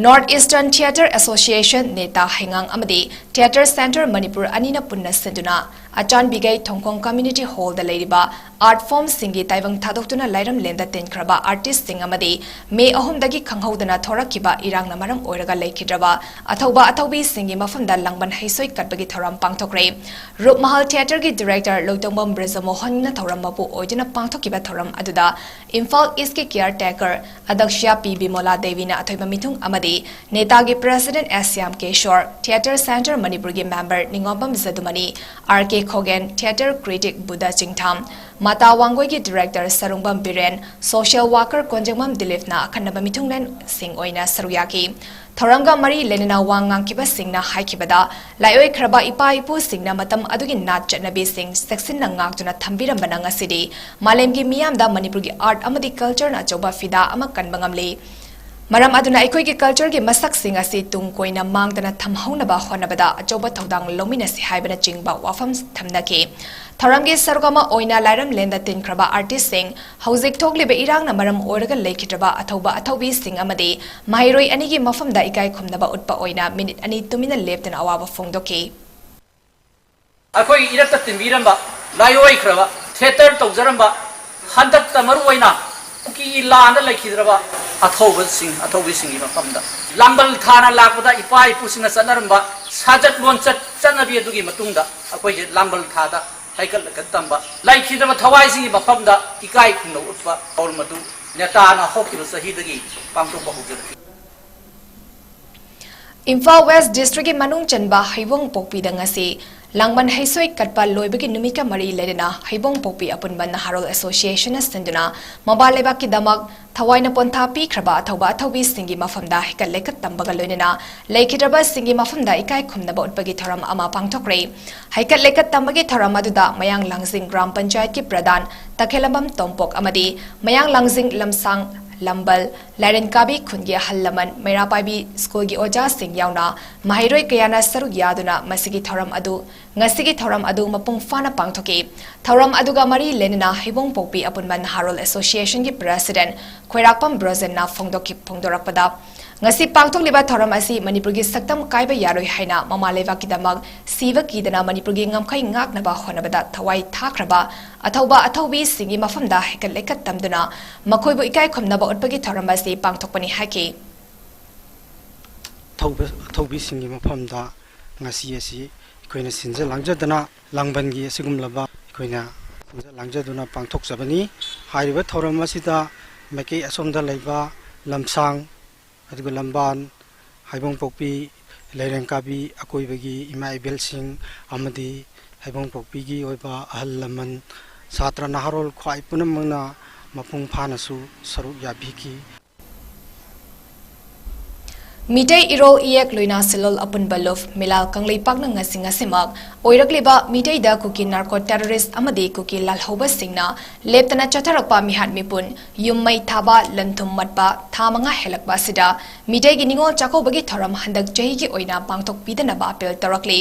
North Eastern Theatre Association, ꯅꯦꯇꯥ ꯍꯩꯉꯥꯡ ꯑꯃꯗꯤ Theatre Centre ꯃꯅꯤꯄꯨꯔ ꯑꯅꯤꯅ ꯄꯨꯟꯅ ꯁꯤꯟꯗꯨꯅ ꯑꯆꯥꯟꯕꯤꯒꯩ ꯊꯣꯡꯈꯣꯡ Community Hallꯗ ꯂꯩꯔꯤꯕ art formꯁꯤꯡꯒꯤ ꯇꯥꯏꯕꯪ ꯊꯥꯗꯣꯛꯇꯨꯅ ꯂꯥꯏꯔꯝꯂꯦꯟꯗ ꯇꯤꯟꯈ꯭ꯔꯕ artistꯁꯤꯡ ꯑꯃꯗꯤ ꯃꯦ ꯑꯍꯨꯝꯗꯒꯤ ꯈꯪꯍꯧꯗꯅ ꯊꯣꯔꯛꯈꯤꯕ ꯏꯔꯥꯡꯅ ꯃꯔꯝ ꯑꯣꯏꯔꯒ ꯂꯩꯈꯤꯗ꯭ꯔꯕ ꯑꯊꯧꯕ ꯑꯊꯧꯕꯤꯁꯤꯡꯒꯤ ꯃꯐꯝꯗ ꯂꯥꯡꯕꯟ ꯍꯩꯁꯣꯏ ꯀꯠꯄꯒꯤ ꯊꯧꯔꯝ ꯄꯥꯡꯊꯣꯛꯈ꯭ꯔꯦ꯫ ꯔꯨꯞꯃꯍꯜ Theatreꯒꯤ Director ꯂꯣꯏꯇꯣꯡꯕꯝ ꯕ꯭ꯔꯖꯃꯣꯍꯟꯅ ꯊꯧꯔꯝ ꯃꯄꯨ ꯑꯣꯏꯗꯨꯅ ꯄꯥꯡꯊꯣꯛꯈꯤꯕ ꯊꯧꯔꯝ ꯑꯗꯨꯗ ꯏꯝꯐꯥꯜ Eastꯀꯤ caretaker ꯑꯗꯛꯁꯤꯌꯥ ꯄꯤ ꯕꯤꯃꯣꯂꯥ ꯗꯦꯕꯤꯅ ꯑꯊꯣꯏꯕ ꯃꯤꯊꯨꯡ ꯑꯃꯗꯤ ꯅꯦꯇꯥꯒꯤ President S Shyam Kishore, Theatre Centre ꯃꯅꯤꯄꯨꯔꯒꯤ member Ningombam Jadumani, R K Khogen, theatre critic Budha Chingtham, ꯃꯥꯇꯥ ꯋꯥꯡꯒꯣꯏꯒꯤ director Sarungbam Biren, social worker Konjengbam ꯗꯤꯂꯤꯞꯅ ꯑꯈꯟꯅꯕ ꯃꯤꯊꯨꯡꯂꯦꯟꯁꯤꯡ ꯑꯣꯏꯅ ꯁꯔꯨꯛ ꯌꯥꯈꯤ꯫ ꯊꯧꯔꯝꯒ ꯃꯔꯤ ꯂꯩꯅꯅ ꯋꯥ ꯉꯥꯡꯈꯤꯕꯁꯤꯡꯅ ꯍꯥꯏꯈꯤꯕꯗ, ꯂꯥꯏꯑꯣꯏꯈ꯭ꯔꯕ ꯏꯄꯥ ꯏꯄꯨꯁꯤꯡꯅ ꯃꯇꯝ ꯑꯗꯨꯒꯤ ꯅꯥꯠ ꯆꯠꯅꯕꯤꯁꯤꯡ ꯆꯦꯛꯁꯤꯟꯅ ꯉꯥꯛꯇꯨꯅ ꯊꯝꯕꯤꯔꯝꯕꯅ ꯉꯁꯤꯗꯤ ꯃꯥꯂꯦꯝꯒꯤ ꯃꯤꯌꯥꯝꯗ ꯃꯅꯤꯄꯨꯔꯒꯤ art ꯑꯃꯗꯤ cultureꯅ ꯑꯆꯧꯕ ꯐꯤꯗꯥ ꯑꯃ ꯀꯟꯕ ꯉꯝꯂꯤ꯫ ꯃꯔꯝ ꯑꯗꯨꯅ ꯑꯩꯈꯣꯏꯒꯤ cultureꯒꯤ ꯃꯁꯛꯁꯤꯡ ꯑꯁꯤ ꯇꯨꯡ ꯀꯣꯏꯅ ꯃꯥꯡꯗꯅ ꯊꯝꯍꯧꯅꯕ ꯍꯣꯠꯅꯕꯗ ꯑꯆꯧꯕ ꯊꯧꯗꯥꯡ ꯂꯧꯃꯤꯟꯅꯁꯤ ꯍꯥꯏꯕꯅꯆꯤꯡꯕ ꯋꯥꯐꯝ ꯊꯝꯅꯈꯤ꯫ ꯊꯧꯔꯝꯒꯤ ꯁꯔꯨꯛ ꯑꯃ ꯑꯣꯏꯅ ꯂꯥꯏꯔꯝꯂꯦꯟꯗ ꯇꯤꯟꯈ꯭ꯔꯕ artistꯁꯤꯡ, ꯍꯧꯖꯤꯛ ꯊꯣꯛꯂꯤꯕ ꯏꯔꯥꯡꯅ ꯃꯔꯝ ꯑꯣꯏꯔꯒ ꯂꯩꯈꯤꯗ꯭ꯔꯕ ꯑꯊꯧꯕ ꯑꯊꯧꯕꯤꯁꯤꯡ ꯑꯃꯗꯤ ꯃꯍꯩꯔꯣꯏ ꯑꯅꯤꯒꯤ ꯃꯐꯝꯗ ꯏꯀꯥꯏ ꯈꯨꯝꯅꯕ ꯎꯠꯄ ꯑꯣꯏꯅ minute ꯑꯅꯤ ꯇꯨꯃꯤꯟꯅ ꯂꯦꯞꯇꯨꯅ ꯑꯋꯥꯕ ꯐꯣꯡꯗꯣꯛꯈꯤ꯫ ꯑꯩꯈꯣꯏꯒꯤ ꯏꯔꯛꯇ ꯇꯤꯟꯕꯤꯔꯝꯕ, ꯂꯥꯏꯑꯣꯏꯈ꯭ꯔꯕ, theatre ꯇꯧꯖꯔꯝꯕ, ꯍꯟꯗꯛꯇ ꯃꯔꯨ ꯑꯣꯏꯅ ꯀꯨꯀꯤꯒꯤ ꯂꯥꯟꯗ ꯂꯩꯈꯤꯗ꯭ꯔꯕ ꯑꯊꯧꯕꯁꯤꯡ, ꯑꯊꯧꯕꯤꯁꯤꯡꯒꯤ ꯃꯐꯝꯗ ꯂꯥꯡꯕꯜ ꯊꯥꯅ ꯂꯥꯛꯄꯗ ꯏꯄꯥ ꯏꯄꯨꯁꯤꯡꯅ ꯆꯠꯅꯔꯝꯕ ꯁꯥꯖꯠ ꯂꯣꯟꯆꯠ ꯆꯠꯅꯕꯤ ꯑꯗꯨꯒꯤ ꯃꯇꯨꯡꯗ ꯑꯩꯈꯣꯏꯁꯦ ꯂꯥꯡꯕꯜ ꯊꯥꯗ ꯍꯩꯀꯠ ꯂꯩꯀꯠ ꯇꯝꯕ, ꯂꯩꯈꯤꯗ꯭ꯔꯕ ꯊꯋꯥꯏꯁꯤꯡꯒꯤ ꯃꯐꯝꯗ ꯏꯀꯥꯏ ꯈꯨꯝꯅꯕ ꯎꯠꯄ ꯊꯧꯔꯝ ꯑꯗꯨ ꯅꯦꯇꯥꯅ ꯍꯧꯈꯤꯕ ꯆꯍꯤꯗꯒꯤ ꯄꯥꯡꯊꯣꯛꯄ ꯍꯧꯖꯔꯛꯈꯤ꯫ ꯏꯝꯐꯥꯜ West Districtꯀꯤ ꯃꯅꯨꯡ ꯆꯟꯕ ꯍꯩꯕꯣꯡꯄꯣꯛꯄꯤꯗ ꯉꯁꯤ ꯂꯥꯡꯕꯟ ꯍꯩꯁꯣꯏ ꯀꯠꯄ ꯂꯣꯏꯕꯒꯤ ꯅꯨꯃꯤꯠꯀ ꯃꯔꯤ ꯂꯩꯅꯅ ꯍꯩꯕꯣꯡꯄꯣꯛꯄꯤ ꯑꯄꯨꯟꯕ ꯅꯍꯥꯔꯣꯜ Associationꯅ ꯁꯤꯟꯗꯨꯅ ꯃꯃꯥ ꯂꯩꯕꯥꯛꯀꯤꯗꯃꯛ ꯊꯋꯥꯏꯅ ꯄꯣꯟꯊꯥ ꯄꯤꯈ꯭ꯔꯕ ꯑꯊꯧꯕ ꯑꯊꯧꯕꯤꯁꯤꯡꯒꯤ ꯃꯐꯝꯗ ꯍꯩꯀꯠ ꯂꯩꯀꯠ ꯇꯝꯕꯒ ꯂꯣꯏꯅꯅ ꯂꯩꯈꯤꯗ꯭ꯔꯕꯁꯤꯡꯒꯤ ꯃꯐꯝꯗ ꯏꯀꯥꯏ ꯈꯨꯝꯅꯕ ꯎꯠꯄꯒꯤ ꯊꯧꯔꯝ ꯑꯃ ꯄꯥꯡꯊꯣꯛꯈ꯭ꯔꯦ꯫ ꯍꯩꯀꯠ ꯂꯩꯀꯠ ꯇꯝꯕꯒꯤ ꯊꯧꯔꯝ ꯑꯗꯨꯗ ꯃꯌꯥꯡ ꯂꯥꯡꯖꯤꯡ ꯒ꯭ꯔꯥꯝ ꯄꯟꯆꯥꯌꯠꯀꯤ ꯄ꯭ꯔꯙꯥꯟ ꯇꯈꯦꯂꯝꯕꯝ ꯇꯣꯝꯄꯣꯛ ꯑꯃꯗꯤ ꯃꯌꯥꯡ ꯂꯥꯡꯖꯤꯡ ꯂꯝꯁꯥꯡ ꯂꯝꯕꯜ ꯂꯥꯏꯔꯦꯟ ꯀꯥꯕꯤ ꯈꯨꯟꯒꯤ ꯑꯍꯜ ꯂꯃꯟ, ꯃꯩꯔꯥ ꯄꯥꯏꯕꯤ ꯁ꯭ꯀꯨꯜꯒꯤ ꯑꯣꯖꯥꯁꯤꯡ ꯌꯥꯎꯅ ꯃꯍꯩꯔꯣꯏ ꯀꯌꯥꯅ ꯁꯔꯨꯛ ꯌꯥꯗꯨꯅ ꯃꯁꯤꯒꯤ ꯊꯧꯔꯝ ꯑꯗꯨ, ꯉꯁꯤꯒꯤ ꯊꯧꯔꯝ ꯑꯗꯨ ꯃꯄꯨꯡ ꯐꯥꯅ ꯄꯥꯡꯊꯣꯛꯈꯤ꯫ ꯊꯧꯔꯝ ꯑꯗꯨꯒ ꯃꯔꯤ ꯂꯩꯅꯅ ꯍꯩꯕꯣꯡꯄꯣꯛꯄꯤ ꯑꯄꯨꯟꯕ ꯅꯍꯥꯔꯣꯜ ꯑꯦꯁꯣꯁꯤꯌꯦꯁꯟꯒꯤ ꯄ꯭ꯔꯦꯁꯤꯗꯦꯟꯠ ꯈꯣꯏꯔꯥꯛꯄꯝ ꯕ꯭ꯔꯣꯖꯦꯟꯅ ꯐꯣꯡꯗꯣꯛꯈꯤ-, ꯐꯣꯡꯗꯣꯔꯛꯄꯗ, ꯉꯁꯤ ꯄꯥꯡꯊꯣꯛꯂꯤꯕ ꯊꯧꯔꯝ ꯑꯁꯤ ꯃꯅꯤꯄꯨꯔꯒꯤ ꯁꯛꯇꯝ ꯀꯥꯏꯕ ꯌꯥꯔꯣꯏ ꯍꯥꯏꯅ ꯃꯃꯥ ꯂꯩꯕꯥꯛꯀꯤꯗꯃꯛ ꯁꯤꯕ ꯀꯤꯗꯅ ꯃꯅꯤꯄꯨꯔꯒꯤ ꯉꯝꯈꯩ ꯉꯥꯛꯅꯕ ꯍꯣꯠꯅꯕꯗ ꯊꯋꯥꯏ ꯊꯥꯈ꯭ꯔꯕ ꯑꯊꯧꯕ ꯑꯊꯧꯕꯤꯁꯤꯡꯒꯤ ꯃꯐꯝꯗ ꯍꯩꯀꯠ ꯂꯩꯀꯠ ꯇꯝꯗꯨꯅ ꯃꯈꯣꯏꯕꯨ ꯏꯀꯥꯏ ꯈꯨꯝꯅꯕ ꯎꯠꯄꯒꯤ ꯊꯧꯔꯝ ꯑꯁꯤ ꯄꯥꯡꯊꯣꯛꯄꯅꯤ ꯍꯥꯏꯈꯤ꯫ ꯑꯊꯧꯕ-, ꯑꯊꯧꯕꯤꯁꯤꯡꯒꯤ ꯃꯐꯝꯗ ꯉꯁꯤ ꯑꯁꯤ ꯑꯩꯈꯣꯏꯅ ꯁꯤꯟꯖ ꯂꯥꯡꯖꯗꯅ ꯂꯥꯡꯕꯟꯒꯤ ꯑꯁꯤꯒꯨꯝꯂꯕ ꯑꯩꯈꯣꯏꯅ ꯁꯤꯟꯖ ꯂꯥꯡꯖꯗꯨꯅ ꯄꯥꯡꯊꯣꯛꯆꯕꯅꯤ꯫ ꯍꯥꯏꯔꯤꯕ ꯊꯧꯔꯝ ꯑꯁꯤꯗ ꯃꯥꯏꯀꯩ ꯑꯁꯣꯝꯗ ꯂꯩꯕ ꯂꯝꯁꯥꯡ, ꯑꯗꯨꯒ ꯂꯝꯕꯥꯟ, ꯍꯩꯕꯣꯡꯄꯣꯛꯄꯤ, ꯂꯩꯔꯦꯡꯀꯥꯕꯤ ꯑꯀꯣꯏꯕꯒꯤ ꯏꯃꯥ ꯏꯕꯦꯜꯁꯤꯡ ꯑꯃꯗꯤ ꯍꯩꯕꯣꯡꯄꯣꯛꯄꯤꯒꯤ ꯑꯣꯏꯕ ꯑꯍꯜ ꯂꯃꯟ, ꯁꯥꯇ꯭ꯔ ꯅꯍꯥꯔꯣꯜ ꯈ꯭ꯋꯥꯏ ꯄꯨꯝꯅꯃꯛꯅ ꯃꯄꯨꯡ ꯐꯥꯅꯁꯨ ꯁꯔꯨꯛ ꯌꯥꯕꯤꯈꯤ꯫ ꯃꯤꯇꯩ ꯏꯔꯣꯜ ꯏꯌꯦꯛ ꯂꯣꯏꯅ ꯁꯦꯜꯂꯣꯜ ꯑꯄꯨꯟꯕ ꯂꯨꯞ ꯃꯤꯂꯥꯜ ꯀꯪꯂꯩꯄꯥꯛꯅ ꯉꯁꯤ ꯉꯁꯤꯃꯛ ꯑꯣꯏꯔꯛꯂꯤꯕ ꯃꯤꯇꯩꯗ ꯀꯨꯀꯤ ꯅꯥꯔꯀꯣ ꯇꯦꯔꯣꯔꯤꯁ꯭ꯠ ꯑꯃꯗꯤ ꯀꯨꯀꯤ ꯂꯥꯜꯍꯧꯕꯁꯤꯡꯅ ꯂꯦꯞꯇꯅ ꯆꯠꯊꯔꯛꯄ ꯃꯤꯍꯥꯠ ꯃꯤꯄꯨꯟ, ꯌꯨꯝ ꯃꯩ ꯊꯥꯕ, ꯂꯟ ꯊꯨꯝ ꯃꯠꯄ ꯊꯥ ꯃꯉꯥ ꯍꯦꯜꯂꯛꯄ ꯑꯁꯤꯗ ꯃꯤꯇꯩꯒꯤ ꯅꯤꯉꯣꯜ ꯆꯥꯛꯀꯧꯕꯒꯤ ꯊꯧꯔꯝ ꯍꯟꯗꯛ ꯆꯍꯤꯒꯤ ꯑꯣꯏꯅ ꯄꯥꯡꯊꯣꯛꯄꯤꯗꯅꯕ ꯑꯥꯄꯤꯜ ꯇꯧꯔꯛꯂꯤ꯫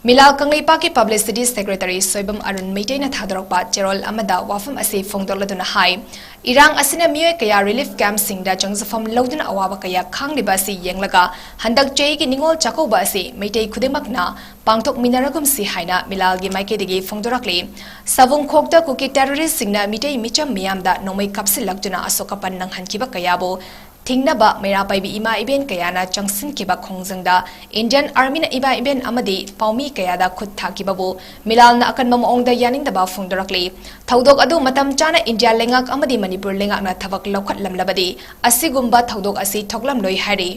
ꯃꯤꯂꯥꯜ ꯀꯪꯂꯩꯄꯥꯛꯀꯤ ꯄꯕ꯭ꯂꯤꯁꯤꯇꯤ ꯁꯦꯀ꯭ꯔꯦꯇꯔꯤ ꯁꯣꯏꯕꯝ ꯑꯔꯨꯟ ꯃꯩꯇꯩꯅ ꯊꯥꯗꯣꯔꯛꯄ ꯆꯦꯔꯣꯜ ꯑꯃꯗ ꯋꯥꯐꯝ ꯑꯁꯤ ꯐꯣꯡꯗꯣꯛꯂꯗꯨꯅ ꯍꯥꯏ, ꯏꯔꯥꯡ ꯑꯁꯤꯅ ꯃꯤꯑꯣꯏ ꯀꯌꯥ ꯔꯤꯂꯤꯐ ꯀꯦꯝꯞꯁꯤꯡꯗ ꯆꯪꯖꯐꯝ ꯂꯧꯗꯨꯅ ꯑꯋꯥꯕ ꯀꯌꯥ ꯈꯥꯡꯂꯤꯕ ꯑꯁꯤ ꯌꯦꯡꯂꯒ ꯍꯟꯗꯛ ꯆꯍꯤꯒꯤ ꯅꯤꯉꯣꯜ ꯆꯥꯛꯀꯧꯕ ꯑꯁꯤ ꯃꯩꯇꯩ ꯈꯨꯗꯤꯡꯃꯛꯅ ꯄꯥꯡꯊꯣꯛꯃꯤꯟꯅꯔꯒꯨꯝꯁꯤ ꯍꯥꯏꯅ ꯃꯤꯂꯥꯜꯒꯤ ꯃꯥꯏꯀꯩꯗꯒꯤ ꯐꯣꯡꯗꯣꯔꯛꯂꯤ꯫ ꯁꯥꯋꯨꯡꯈꯣꯛꯇ ꯀꯨꯀꯤ ꯇꯦꯔꯣꯔꯤꯁ꯭ꯠꯁꯤꯡꯅ ꯃꯤꯇꯩ ꯃꯤꯆꯝ ꯃꯤꯌꯥꯝꯗ ꯅꯣꯡꯃꯩ ꯀꯥꯞꯁꯤꯜꯂꯛꯇꯨꯅ ꯑꯁꯣꯛ ꯑꯄꯟ ꯅꯪꯍꯟꯈꯤꯕ ꯀꯌꯥꯕꯨ ꯊꯤꯡꯅꯕ ꯃꯩꯔꯥ ꯄꯥꯏꯕꯤ ꯏꯃꯥ ꯏꯕꯦꯟ ꯀꯌꯥꯅ ꯆꯪꯁꯤꯟꯈꯤꯕ ꯈꯣꯡꯖꯪꯗ ꯏꯟꯗꯤꯌꯟ ꯑꯥꯔꯃꯤꯅ ꯏꯃꯥ ꯏꯕꯦꯟ ꯑꯃꯗꯤ ꯄꯥꯎꯃꯤ ꯀꯌꯥꯗ ꯈꯨꯠ ꯊꯥꯈꯤꯕꯕꯨ ꯃꯤꯂꯥꯜꯅ ꯑꯀꯟꯕ ꯃꯑꯣꯡꯗ ꯌꯥꯅꯤꯡꯗꯕ ꯐꯣꯡꯗꯣꯔꯛꯂꯤ꯫ ꯊꯧꯗꯣꯛ ꯑꯗꯨ ꯃꯇꯝ ꯆꯥꯅ ꯏꯟꯗꯤꯌꯥ ꯂꯩꯉꯥꯛ ꯑꯃꯗꯤ ꯃꯅꯤꯄꯨꯔ ꯂꯩꯉꯥꯛꯅ ꯊꯕꯛ ꯂꯧꯈꯠꯂꯝꯂꯕꯗꯤ ꯑꯁꯤꯒꯨꯝꯕ ꯊꯧꯗꯣꯛ ꯑꯁꯤ ꯊꯣꯛꯂꯝꯂꯣꯏ ꯍꯥꯏꯔꯤ꯫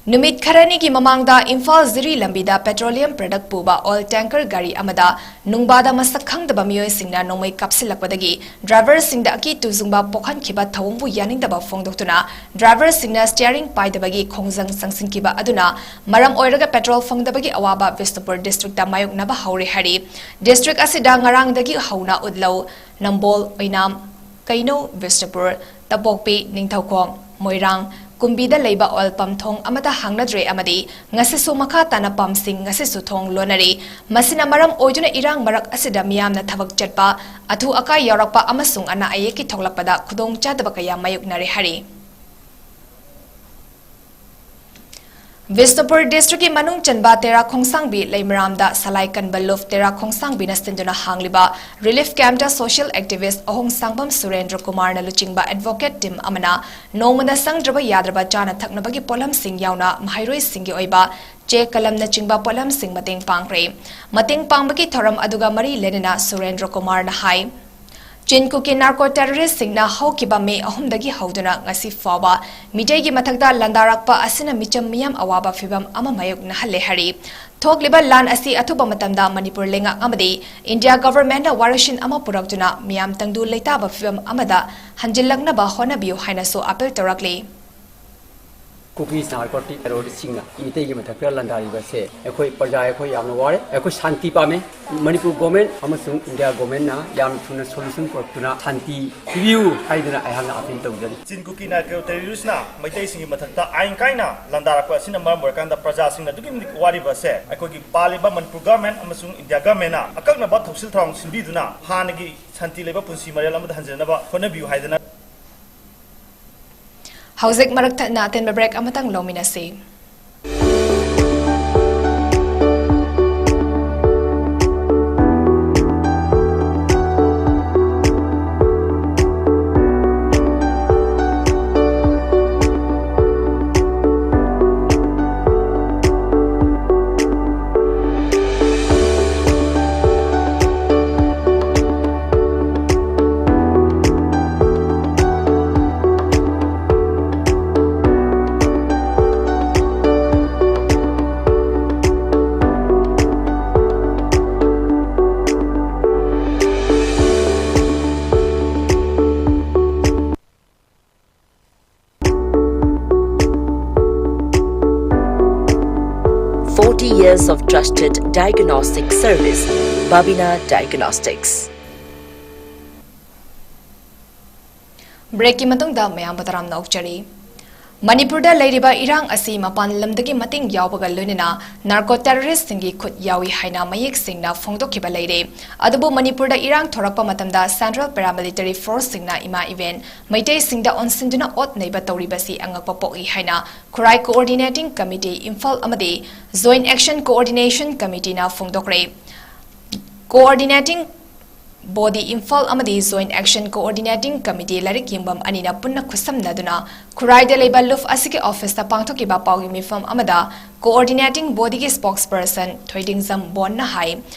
ꯅꯨꯃꯤꯠ ꯈꯔꯅꯤꯒꯤ ꯃꯃꯥꯡꯗ ꯏꯝꯐꯥꯜ ꯖꯤꯔꯤ ꯂꯝꯕꯤꯗ petroleum product ꯄꯨꯕ oil tanker ꯒꯥꯔꯤ ꯑꯃꯗ ꯅꯨꯡꯕꯥꯗ ꯃꯁꯛ ꯈꯪꯗꯕ ꯃꯤꯑꯣꯏꯁꯤꯡꯅ ꯅꯣꯡꯃꯩ ꯀꯥꯞꯁꯤꯜꯂꯛꯄꯗꯒꯤ driverꯁꯤꯡꯗ ꯑꯀꯤ ꯇꯨꯖꯨꯡꯕ ꯄꯣꯛꯍꯟꯈꯤꯕ ꯊꯧꯑꯣꯡꯕꯨ ꯌꯥꯅꯤꯡꯗꯕ ꯐꯣꯡꯗꯣꯛꯇꯨꯅ driverꯁꯤꯡꯅ steering ꯄꯥꯏꯗꯕꯒꯤ ꯈꯣꯡꯖꯪ ꯆꯪꯁꯤꯟꯈꯤꯕ ꯑꯗꯨꯅ ꯃꯔꯝ ꯑꯣꯏꯔꯒ petrol ꯐꯪꯗꯕꯒꯤ ꯑꯋꯥꯕ ꯕꯤꯁꯅꯨꯄꯨꯔ districtꯇ ꯃꯥꯌꯣꯛꯅꯕ ꯍꯧꯔꯦ ꯍꯥꯏꯔꯤ꯫ District ꯑꯁꯤꯗ ꯉꯔꯥꯡꯗꯒꯤ ꯍꯧꯅ ꯎꯠꯂꯧ, ꯅꯝꯕꯣꯜ, ꯑꯣꯏꯅꯥꯝ, ꯀꯩꯅꯧ, ꯕꯤꯁꯅꯨꯄꯨꯔ, ꯇꯄꯣꯛꯄꯤ, ꯅꯤꯡꯊꯧꯈꯣꯡ, ꯃꯣꯏꯔꯥꯡ, ꯀꯨꯝꯕꯤꯗ ꯂꯩꯕ oil pump ꯊꯣꯡ ꯑꯃꯠꯇ ꯍꯥꯡꯅꯗ꯭ꯔꯦ ꯑꯃꯗꯤ ꯉꯁꯤꯁꯨ ꯃꯈꯥ ꯇꯥꯅ pumpꯁꯤꯡ ꯉꯁꯤꯁꯨ ꯊꯣꯡ ꯂꯣꯟꯅꯔꯤ꯫ ꯃꯁꯤꯅ ꯃꯔꯝ ꯑꯣꯏꯗꯨꯅ ꯏꯔꯥꯡ ꯃꯔꯛ ꯑꯁꯤꯗ ꯃꯤꯌꯥꯝꯅ ꯊꯕꯛ ꯆꯠꯄ, ꯑꯊꯨ ꯑꯀꯥꯏ ꯌꯥꯎꯔꯛꯄ ꯑꯃꯁꯨꯡ ꯑꯅꯥ ꯑꯌꯦꯛꯀꯤ ꯊꯣꯛꯂꯛꯄꯗ ꯈꯨꯗꯣꯡꯆꯥꯗꯕ ꯀꯌꯥ ꯃꯥꯌꯣꯛꯅꯔꯦ ꯍꯥꯏꯔꯤ꯫ ꯕꯤꯁꯅꯨꯄꯨꯔ districtꯀꯤ ꯃꯅꯨꯡ ꯆꯟꯕ ꯇꯦꯔꯥ ꯈꯣꯡꯁꯥꯡꯕꯤ ꯂꯩꯃꯔꯥꯝꯗ ꯁꯂꯥꯏ ꯀꯟꯕ ꯂꯨꯞ ꯇꯦꯔꯥ ꯈꯣꯡꯁꯥꯡꯕꯤꯅ ꯁꯤꯟꯗꯨꯅ ꯍꯥꯡꯂꯤꯕ relief campꯇ social activist ꯑꯍꯣꯡꯁꯥꯡꯕꯝ ꯁꯨꯔꯦꯟꯗ꯭ꯔ ꯀꯨꯃꯥꯔꯅ ꯂꯨꯆꯤꯡꯕ advocate team ꯑꯃꯅ ꯅꯣꯡꯃꯗ ꯆꯪꯗ꯭ꯔꯕ ꯌꯥꯗ꯭ꯔꯕ ꯆꯥꯅ ꯊꯛꯅꯕꯒꯤ ꯄꯣꯠꯂꯝꯁꯤꯡ ꯌꯥꯎꯅ ꯃꯍꯩꯔꯣꯏꯁꯤꯡꯒꯤ ꯑꯣꯏꯕ ꯆꯦ ꯀꯂꯝꯅꯆꯤꯡꯕ ꯄꯣꯠꯂꯝꯁꯤꯡ ꯃꯇꯦꯡ ꯄꯥꯡꯈ꯭ꯔꯦ꯫ ꯃꯇꯦꯡ ꯄꯥꯡꯕꯒꯤ ꯊꯧꯔꯝ ꯑꯗꯨꯒ ꯃꯔꯤ ꯂꯩꯅꯅ ꯁꯨꯔꯦꯟꯗ꯭ꯔ ꯀꯨꯃꯥꯔꯅ ꯍꯥꯏ, ꯆꯤꯟ ꯀꯨꯀꯤ narco terroristꯁꯤꯡꯅ ꯍꯧꯈꯤꯕ ꯃꯦ ꯑꯍꯨꯝꯗꯒꯤ ꯍꯧꯗꯨꯅ ꯉꯁꯤ ꯐꯥꯎꯕ ꯃꯤꯇꯩꯒꯤ ꯃꯊꯛꯇ ꯂꯥꯟꯗꯥꯔꯛꯄ ꯑꯁꯤꯅ ꯃꯤꯆꯝ ꯃꯤꯌꯥꯝ ꯑꯋꯥꯕ ꯐꯤꯚꯝ ꯑꯃ ꯃꯥꯌꯣꯛꯅꯍꯜꯂꯦ ꯍꯥꯏꯔꯤ꯫ ꯊꯣꯛꯂꯤꯕ ꯂꯥꯟ ꯑꯁꯤ ꯑꯊꯨꯕ ꯃꯇꯝꯗ ꯃꯅꯤꯄꯨꯔ ꯂꯩꯉꯥꯛ ꯑꯃꯗꯤ India governmentꯅ ꯋꯥꯔꯣꯏꯁꯤꯟ ꯑꯃ ꯄꯨꯔꯛꯇꯨꯅ ꯃꯤꯌꯥꯝ ꯇꯪꯗꯨ ꯂꯩꯇꯥꯕ ꯐꯤꯚꯝ ꯑꯃꯗ ꯍꯟꯖꯤꯜꯂꯛꯅꯕ ꯍꯣꯠꯅꯕꯤꯌꯨ ꯍꯥꯏꯅꯁꯨ appeal ꯇꯧꯔꯛꯂꯤ꯫ ꯀꯨꯀꯤ narcotic terroristꯁꯤꯡꯅ ꯃꯤꯇꯩꯒꯤ ꯃꯊꯛꯇ ꯂꯥꯟꯗꯥꯔꯤꯕꯁꯦ ꯑꯩꯈꯣꯏ ꯄ꯭ꯔꯖꯥ ꯑꯩꯈꯣꯏ ꯌꯥꯝꯅ ꯋꯥꯔꯦ꯫ ꯑꯩꯈꯣꯏ ꯁꯥꯟꯇꯤ ꯄꯥꯝꯃꯦ꯫ ꯃꯅꯤꯄꯨꯔ government ꯑꯃꯁꯨꯡ India governmentꯅ ꯌꯥꯝ ꯊꯨꯅ solution ꯄꯨꯔꯛꯇꯨꯅ ꯁꯥꯟꯇꯤ ꯄꯤꯕꯤꯌꯨ ꯍꯥꯏꯗꯨꯅ ꯑꯩꯍꯥꯛꯅ appeal ꯇꯧꯖꯔꯤ꯫ ꯆꯤꯟ ꯀꯨꯀꯤ narco terroristꯅ ꯃꯩꯇꯩꯁꯤꯡꯒꯤ ꯃꯊꯛꯇ ꯑꯥꯏꯟ ꯀꯥꯏꯅ ꯂꯥꯟꯗꯥꯔꯛꯄ ꯑꯁꯤꯅ ꯃꯔꯝ ꯑꯣꯏꯔꯀꯥꯟꯗ ꯄ꯭ꯔꯖꯥꯁꯤꯡꯅ ꯑꯗꯨꯛꯀꯤ ꯃꯇꯤꯛ ꯋꯥꯔꯤꯕ ꯑꯁꯦ ꯑꯩꯈꯣꯏꯒꯤ ꯄꯥꯜꯂꯤꯕ ꯃꯅꯤꯄꯨꯔ government ꯑꯃꯁꯨꯡ India governmentꯅ ꯑꯀꯛꯅꯕ ꯊꯧꯁꯤꯜ ꯊꯧꯔꯥꯡ ꯁꯤꯟꯕꯤꯗꯨꯅ ꯍꯥꯟꯅꯒꯤ ꯁꯥꯟꯇꯤ ꯂꯩꯕ ꯄꯨꯟꯁꯤ ꯃꯔꯦꯜ ꯑꯃꯗ ꯍꯟꯖꯤꯟꯅꯕ ꯍꯣꯠꯅꯕꯤꯌꯨ ꯍꯥꯏꯗꯅ ꯍꯧꯖꯤꯛ ꯃꯔꯛ ꯊꯠꯅ ꯑꯇꯦꯟꯕ break ꯑꯃꯇꯪ ꯂꯧꯃꯤꯟꯅꯁꯤ꯫ of trusted diagnostic service, Babina Diagnostics. Break ꯀꯤ ꯃꯇꯨꯡꯗ ꯃꯌꯥꯝꯕꯨ ꯇꯔꯥꯝꯅ ꯑꯣꯛꯆꯔꯤ꯫ ꯃꯅꯤꯄꯨꯔꯗ ꯂꯩꯔꯤꯕ ꯏꯔꯥꯡ ꯑꯁꯤ ꯃꯄꯥꯟ ꯂꯝꯗꯒꯤ ꯃꯇꯦꯡ ꯌꯥꯎꯕꯒ ꯂꯣꯏꯅꯅ narco terrorist ꯁꯤꯡꯒꯤ ꯈꯨꯠ ꯌꯥꯎꯏ ꯍꯥꯏꯅ ꯃꯌꯦꯛ ꯁꯦꯡꯅ ꯐꯣꯡꯗꯣꯛꯈꯤꯕ ꯂꯩꯔꯦ꯫ ꯑꯗꯨꯕꯨ ꯃꯅꯤꯄꯨꯔꯗ ꯏꯔꯥꯡ ꯊꯣꯔꯛꯄ ꯃꯇꯝꯗ central paramilitary force ꯁꯤꯡꯅ ꯏꯃꯥ ꯏꯕꯦꯟ ꯃꯩꯇꯩꯁꯤꯡꯗ ꯑꯣꯟꯁꯤꯟꯗꯨꯅ ꯑꯣꯠ ꯅꯩꯕ ꯇꯧꯔꯤꯕꯁꯤ ꯑꯉꯛꯄ ꯄꯣꯛꯏ ꯍꯥꯏꯅ ꯈꯨꯔꯥꯏ Coordinating Committee ꯏꯝꯐꯥꯜ ꯑꯃꯗꯤ Joint Action Coordination Committee ꯅ ꯐꯣꯡꯗꯣꯛꯈ꯭ꯔꯦ꯫ Coordinating Body ꯏꯝꯐꯥꯜ ꯑꯃꯗꯤ Joint Action Coordinating Committee ꯂꯥꯏꯔꯤꯛ ꯌꯦꯡꯐꯝ ꯑꯅꯤꯅ ꯄꯨꯟꯅ ꯈꯨꯠꯁꯝꯅꯗꯨꯅ ꯈꯨꯔꯥꯏꯗ ꯂꯩꯕ ꯂꯨꯐ ꯑꯁꯤꯒꯤ office ꯇ ꯄꯥꯡꯊꯣꯛꯈꯤꯕ ꯄꯥꯎꯒꯤ ꯃꯤꯐꯝ ꯑꯃꯗ Coordinating Body ꯒꯤ spokesperson ꯊꯣꯏꯗꯤꯡꯖꯝ ꯕꯣꯟꯅ ꯍꯥꯏ,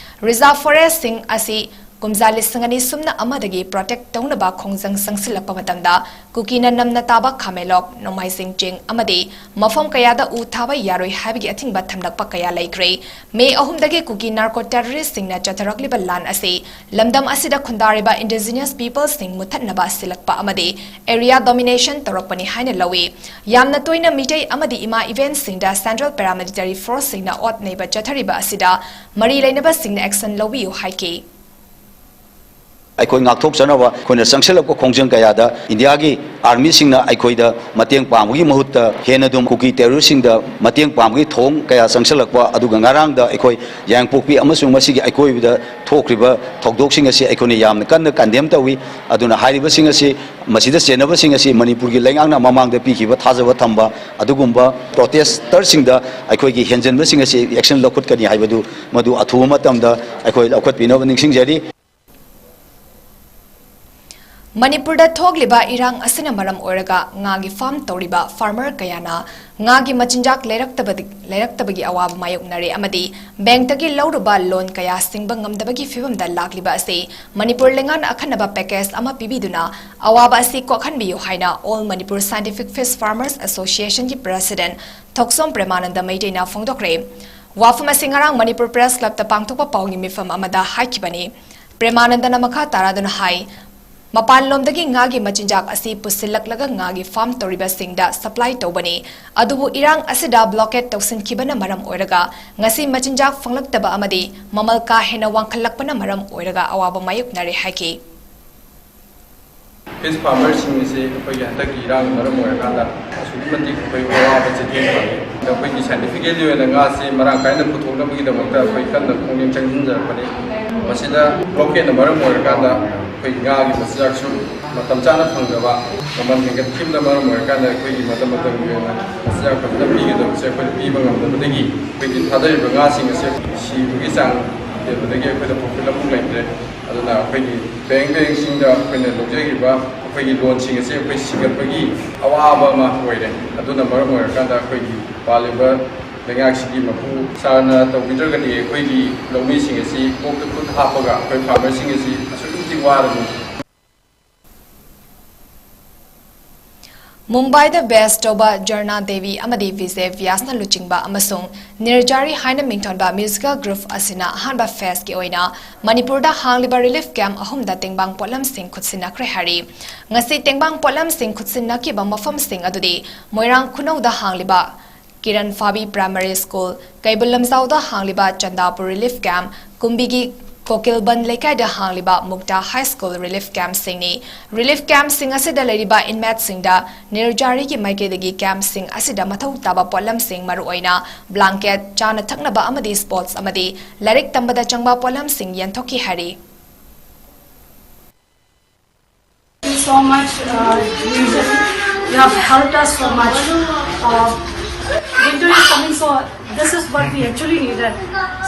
reserve forest ꯁꯤꯡ ꯑꯁꯤ ꯀꯨꯝꯖꯥ ꯂꯤꯁꯤꯡ ꯑꯅꯤ ꯁꯨꯞꯅ ꯑꯃꯗꯒꯤ protect ꯇꯧꯅꯕ ꯈꯣꯡꯖꯪ ꯆꯪꯁꯤꯜꯂꯛꯄ ꯃꯇꯝꯗ ꯀꯨꯀꯤꯅ ꯅꯝꯅ ꯇꯥꯕ ꯈꯥꯃꯦꯂꯣꯛ, ꯅꯣꯡꯃꯥꯏꯖꯤꯡ ꯆꯤꯡ ꯑꯃꯗꯤ ꯃꯐꯝ ꯀꯌꯥꯗ ꯎ ꯊꯥꯕ ꯌꯥꯔꯣꯏ ꯍꯥꯏꯕꯒꯤ ꯑꯊꯤꯡꯕ ꯊꯝꯂꯛꯄ ꯀꯌꯥ ꯂꯩꯈ꯭ꯔꯦ꯫ ꯃꯦ ꯑꯍꯨꯝꯗꯒꯤ ꯀꯨꯀꯤ narco terrorist ꯁꯤꯡꯅ ꯆꯠꯊꯔꯛꯂꯤꯕ ꯂꯥꯟ ꯑꯁꯤ ꯂꯝꯗꯝ ꯑꯁꯤꯗ ꯈꯨꯟꯗꯥꯔꯤꯕ indigenous people ꯁꯤꯡ ꯃꯨꯠꯊꯠꯅꯕ ꯁꯤꯜꯂꯛꯄ ꯑꯃꯗꯤ area domination ꯇꯧꯔꯛꯄꯅꯤ ꯍꯥꯏꯅ ꯂꯧꯏ꯫ ꯌꯥꯝꯅ ꯇꯣꯏꯅ ꯃꯤꯇꯩ ꯑꯃꯗꯤ ꯏꯃꯥ ꯏꯕꯦꯟꯁꯤꯡꯗ central paramilitary force ꯁꯤꯡꯅ ꯑꯣꯠ ꯅꯩꯕ ꯆꯠꯊꯔꯤꯕ ꯑꯁꯤꯗ ꯃꯔꯤ ꯂꯩꯅꯕꯁꯤꯡꯅ action ꯂꯧꯕꯤꯌꯨ ꯍꯥꯏꯈꯤ꯫ ꯑꯩꯈꯣꯏ ꯉꯥꯛꯊꯣꯛꯆꯅꯕ ꯑꯩꯈꯣꯏꯅ ꯆꯪꯁꯤꯜꯂꯛꯄ ꯈꯣꯡꯖꯪ ꯀꯌꯥꯗ ꯏꯟꯗꯤꯌꯥꯒꯤ army ꯁꯤꯡꯅ ꯑꯩꯈꯣꯏꯗ ꯃꯇꯦꯡ ꯄꯥꯡꯕꯒꯤ ꯃꯍꯨꯠꯇ ꯍꯦꯟꯅ ꯑꯗꯨꯝ ꯀꯨꯀꯤ terrorist ꯁꯤꯡꯗ ꯃꯇꯦꯡ ꯄꯥꯡꯕꯒꯤ ꯊꯧꯑꯣꯡ ꯀꯌꯥ ꯆꯪꯁꯤꯜꯂꯛꯄ, ꯑꯗꯨꯒ ꯉꯔꯥꯡꯗ ꯑꯩꯈꯣꯏ ꯌꯥꯏꯉꯪꯄꯣꯛꯄꯤ ꯑꯃꯁꯨꯡ ꯃꯁꯤꯒꯤ ꯑꯀꯣꯏꯕꯗ ꯊꯣꯛꯈ꯭ꯔꯤꯕ ꯊꯧꯗꯣꯛꯁꯤꯡ ꯑꯁꯤ ꯑꯩꯈꯣꯏꯅ ꯌꯥꯝꯅ ꯀꯟꯅ condemn ꯇꯧꯏ꯫ ꯑꯗꯨꯅ ꯍꯥꯏꯔꯤꯕꯁꯤꯡ ꯑꯁꯤ, ꯃꯁꯤꯗ ꯆꯦꯟꯅꯕꯁꯤꯡ ꯑꯁꯤ ꯃꯅꯤꯄꯨꯔꯒꯤ ꯂꯩꯉꯥꯛꯅ ꯃꯃꯥꯡꯗ ꯄꯤꯈꯤꯕ ꯊꯥꯖꯕ ꯊꯝꯕ ꯑꯗꯨꯒꯨꯝꯕ protester ꯁꯤꯡꯗ ꯑꯩꯈꯣꯏꯒꯤ ꯍꯦꯟꯖꯟꯕꯁꯤꯡ ꯑꯁꯤ action ꯂꯧꯈꯠꯀꯅꯤ ꯍꯥꯏꯕꯗꯨ ꯃꯗꯨ ꯑꯊꯨꯕ ꯃꯇꯝꯗ ꯑꯩꯈꯣꯏ ꯂꯧꯈꯠꯄꯤꯅꯕ ꯅꯤꯡꯁꯤꯡꯖꯔꯤ꯫ ꯃꯅꯤꯄꯨꯔꯗ ꯊꯣꯛꯂꯤꯕ ꯏꯔꯥꯡ ꯑꯁꯤꯅ ꯃꯔꯝ ꯑꯣꯏꯔꯒ ꯉꯥꯒꯤ farm ꯇꯧꯔꯤꯕ farmer ꯀꯌꯥꯅ ꯉꯥꯒꯤ ꯃꯆꯤꯟꯖꯥꯛ ꯂꯩꯔꯛꯇꯕꯗ-, ꯂꯩꯔꯛꯇꯕꯒꯤ ꯑꯋꯥꯕ ꯃꯥꯌꯣꯛꯅꯔꯦ ꯑꯃꯗꯤ bank ꯇꯒꯤ ꯂꯧꯔꯨꯕ loan ꯀꯌꯥ ꯁꯤꯡꯕ ꯉꯝꯗꯕꯒꯤ ꯐꯤꯚꯝꯗ ꯂꯥꯛꯂꯤꯕ ꯑꯁꯤ ꯃꯅꯤꯄꯨꯔ ꯂꯩꯉꯥꯛꯅ ꯑꯈꯟꯅꯕ package ꯑꯃ ꯄꯤꯕꯤꯗꯨꯅ ꯑꯋꯥꯕ ꯑꯁꯤ ꯀꯣꯛꯍꯟꯕꯤꯌꯨ ꯍꯥꯏꯅ All Manipur Scientific Fish Farmers Association ꯒꯤ president ꯊꯣꯛꯆꯣꯝ ꯄ꯭ꯔꯦꯃꯥꯅꯟꯗ ꯃꯩꯇꯩꯅ ꯐꯣꯡꯗꯣꯛꯈ꯭ꯔꯦ꯫ ꯋꯥꯐꯝ ꯑꯁꯤ ꯉꯔꯥꯡ ꯃꯅꯤꯄꯨꯔ Press Club ꯇ ꯄꯥꯡꯊꯣꯛꯄ ꯄꯥꯎꯒꯤ ꯃꯤꯐꯝ ꯑꯃꯗ ꯍꯥꯏꯈꯤꯕꯅꯤ꯫ ꯄ꯭ꯔꯦꯃꯥꯅꯟꯗꯅ ꯃꯈꯥ ꯇꯥꯔꯗꯨꯅ ꯍꯥꯏ, ꯃꯄꯥꯟꯂꯣꯝꯗꯒꯤ ꯉꯥꯒꯤ ꯃꯆꯤꯟꯖꯥꯛ ꯑꯁꯤ ꯄꯨꯁꯤꯜꯂꯛꯂꯒ ꯉꯥꯒꯤ ꯐꯥꯔꯝ ꯇꯧꯔꯤꯕꯁꯤꯡꯗ ꯁꯄ꯭ꯂꯥꯏ ꯇꯧꯕꯅꯤ꯫ ꯑꯗꯨꯕꯨ ꯏꯔꯥꯡ ꯑꯁꯤꯗ ꯕ꯭ꯂꯣꯀꯦꯗ ꯇꯧꯁꯤꯟꯈꯤꯕꯅ ꯃꯔꯝ ꯑꯣꯏꯔꯒ ꯉꯁꯤ ꯃꯆꯤꯟꯖꯥꯛ ꯐꯪꯂꯛꯇꯕ ꯑꯃꯗꯤ ꯃꯃꯜ ꯀꯥ ꯍꯦꯟꯅ ꯋꯥꯡꯈꯠꯂꯛꯄꯅ ꯃꯔꯝ ꯑꯣꯏꯔꯒ ꯑꯋꯥꯕ ꯃꯥꯌꯣꯛꯅꯔꯦ ꯍꯥꯏꯈꯤ꯫ ꯐꯤꯁ ꯐꯥꯔꯃꯔꯁꯤꯡ ꯑꯁꯤ ꯑꯩꯈꯣꯏꯒꯤ ꯍꯟꯗꯛꯀꯤ ꯏꯔꯥꯡꯅ ꯃꯔꯝ ꯑꯣꯏꯔꯀꯥꯟꯗ ꯑꯁꯨꯛꯀꯤ ꯃꯇꯤꯛ ꯑꯩꯈꯣꯏ ꯑꯋꯥꯕ ꯆꯩꯊꯦꯡ ꯐꯪꯉꯤ꯫ ꯑꯗ ꯑꯩꯈꯣꯏꯒꯤ ꯁꯥꯏꯟꯇꯤꯐꯤꯀꯦꯜꯂꯤ ꯑꯣꯏꯅ ꯉꯥꯁꯤ ꯃꯔꯥꯡ ꯀꯥꯏꯅ ꯄꯨꯊꯣꯛꯅꯕꯒꯤꯗꯃꯛꯇ ꯑꯩꯈꯣꯏ ꯀꯟꯅ ꯄꯨꯛꯅꯤꯡ ꯆꯪꯁꯤꯟꯖꯔꯛꯄꯅꯤ꯫ ꯃꯁꯤꯗ ꯕ꯭ꯂꯣꯀꯦꯠꯅ ꯃꯔꯝ ꯑꯣꯏꯔꯀꯥꯟꯗ ꯑꯩꯈꯣꯏ ꯉꯥꯒꯤ ꯃꯆꯤꯟꯖꯥꯛꯁꯨ ꯃꯇꯝ ꯆꯥꯅ ꯐꯪꯗꯕ, ꯃꯃꯜ ꯍꯦꯟꯒꯠꯈꯤꯕꯅ ꯃꯔꯝ ꯑꯣꯏꯔꯀꯥꯟꯗ ꯑꯩꯈꯣꯏꯒꯤ ꯃꯇꯝ ꯃꯇꯝꯒꯤ ꯑꯣꯏꯅ ꯃꯆꯤꯟꯖꯥꯛ ꯐꯖꯅ ꯄꯤꯒꯗꯕꯁꯦ ꯑꯩꯈꯣꯏꯅ ꯄꯤꯕ ꯉꯝꯗꯕꯗꯒꯤ ꯑꯩꯈꯣꯏꯒꯤ ꯊꯥꯗꯔꯤꯕ ꯉꯥꯁꯤꯡ ꯑꯁꯦ ꯁꯤꯕꯒꯤ ꯆꯥꯡ ꯍꯦꯟꯕꯗꯒꯤ ꯑꯩꯈꯣꯏꯗ ꯄ꯭ꯔꯣꯐꯤꯠ ꯑꯃꯐꯥꯎ ꯂꯩꯇ꯭ꯔꯦ꯫ ꯑꯗꯨꯅ ꯑꯩꯈꯣꯏꯒꯤ ꯕꯦꯡ ꯕꯦꯡꯁꯤꯡꯗ ꯑꯩꯈꯣꯏꯅ ꯂꯧꯖꯈꯤꯕ ꯑꯩꯈꯣꯏꯒꯤ ꯂꯣꯟꯁꯤꯡ ꯑꯁꯤ ꯑꯩꯈꯣꯏ ꯁꯤꯡꯒꯠꯄꯒꯤ ꯑꯋꯥꯕ ꯑꯃ ꯑꯣꯏꯔꯦ꯫ ꯑꯗꯨꯅ ꯃꯔꯝ ꯑꯣꯏꯔꯀꯥꯟꯗ ꯑꯩꯈꯣꯏꯒꯤ ꯄꯥꯜꯂꯤꯕ ꯂꯩꯉꯥꯛꯁꯤꯒꯤ ꯃꯄꯨ ꯁꯥꯔꯅ ꯇꯧꯕꯤꯗ꯭ꯔꯒꯗꯤ ꯑꯩꯈꯣꯏꯒꯤ ꯂꯧꯃꯤꯁꯤꯡ ꯑꯁꯤ ꯀꯣꯛꯇ ꯈꯨꯠ ꯍꯥꯞꯄꯒ ꯑꯩꯈꯣꯏ ꯐꯥꯔꯃꯔꯁꯤꯡ ꯑꯁꯤ ꯑꯁꯨꯛꯀꯤ ꯃꯇꯤꯛ ꯋꯥꯔꯅꯤ꯫ ꯃꯨꯝꯕꯥꯏꯗ ꯕꯦꯁ ꯇꯧꯕ ꯖꯔꯅꯥ ꯗꯦꯕꯤ ꯑꯃꯗꯤ ꯕꯤꯖꯦ ꯕ꯭ꯌꯥꯁꯅ ꯂꯨꯆꯤꯡꯕ ꯑꯃꯁꯨꯡ ꯅꯤꯔꯖꯥꯔꯤ ꯍꯥꯏꯅ ꯃꯤꯡꯊꯣꯟꯕ ꯃ꯭ꯌꯨꯖꯤꯀꯦꯜ ꯒ꯭ꯔꯨꯞ ꯑꯁꯤꯅ ꯑꯍꯥꯟꯕ ꯐꯦꯁꯀꯤ ꯑꯣꯏꯅ ꯃꯅꯤꯄꯨꯔꯗ ꯍꯥꯡꯂꯤꯕ ꯔꯤꯂꯤꯐ ꯀꯦꯝꯞ ꯑꯍꯨꯝꯗ ꯇꯦꯡꯕꯥꯡ ꯄꯣꯠꯂꯝꯁꯤꯡ ꯈꯨꯠꯁꯤꯟꯅꯈ꯭ꯔꯦ ꯍꯥꯏꯔꯤ꯫ ꯉꯁꯤ ꯇꯦꯡꯕꯥꯡ ꯄꯣꯠꯂꯝꯁꯤꯡ ꯈꯨꯠꯁꯤꯟꯅꯈꯤꯕ ꯃꯐꯝꯁꯤꯡ ꯑꯗꯨꯗꯤ ꯃꯣꯏꯔꯥꯡ ꯈꯨꯅꯧꯗ ꯍꯥꯡꯂꯤꯕ ꯀꯤꯔꯟ ꯐꯥꯕꯤ ꯄ꯭ꯔꯥꯏꯃꯥꯔꯤ ꯁ꯭ꯀꯨꯜ, ꯀꯩꯕꯨꯜ ꯂꯝꯖꯥꯎꯗ ꯍꯥꯡꯂꯤꯕ ꯆꯟꯗꯥꯄꯨꯔ ꯔꯤꯂꯤꯐ ꯀꯦꯝꯞ, ꯀꯨꯝꯕꯤꯒꯤ ꯀꯣꯀꯤꯜꯕꯟ ꯂꯩꯀꯥꯏꯗ ꯍꯥꯡꯂꯤꯕ ꯃꯨꯛꯇꯥ ꯍꯥꯏ ꯁ꯭ꯀꯨꯜ ꯔꯤꯂꯤꯐ ꯀꯦꯝꯞꯁꯤꯡꯅꯤ꯫ ꯔꯤꯂꯤꯐ ꯀꯦꯝꯞꯁꯤꯡ ꯑꯁꯤꯗ ꯂꯩꯔꯤꯕ ꯏꯟꯃꯦꯠꯁꯤꯡꯗ ꯅꯤꯔꯖꯥꯔꯤꯒꯤ ꯃꯥꯏꯀꯩꯗꯒꯤ ꯀꯦꯝꯞꯁꯤꯡ ꯑꯁꯤꯗ ꯃꯊꯧ ꯇꯥꯕ ꯄꯣꯠꯂꯝꯁꯤꯡ, ꯃꯔꯨꯑꯣꯏꯅ ꯕ꯭ꯂꯥꯡꯀꯦꯠ, ꯆꯥꯅ ꯊꯛꯅꯕ ꯑꯃꯗꯤ ꯁ꯭ꯄꯣꯔꯠꯁ ꯑꯃꯗꯤ ꯂꯥꯏꯔꯤꯛ ꯇꯝꯕꯗ ꯆꯪꯕ ꯄꯣꯠꯂꯝꯁꯤꯡ ꯌꯦꯟꯊꯣꯛꯈꯤ ꯍꯥꯏꯔꯤ꯫ So much, uh, you have helped us so much. Uh, winter is coming, so this is what we actually needed.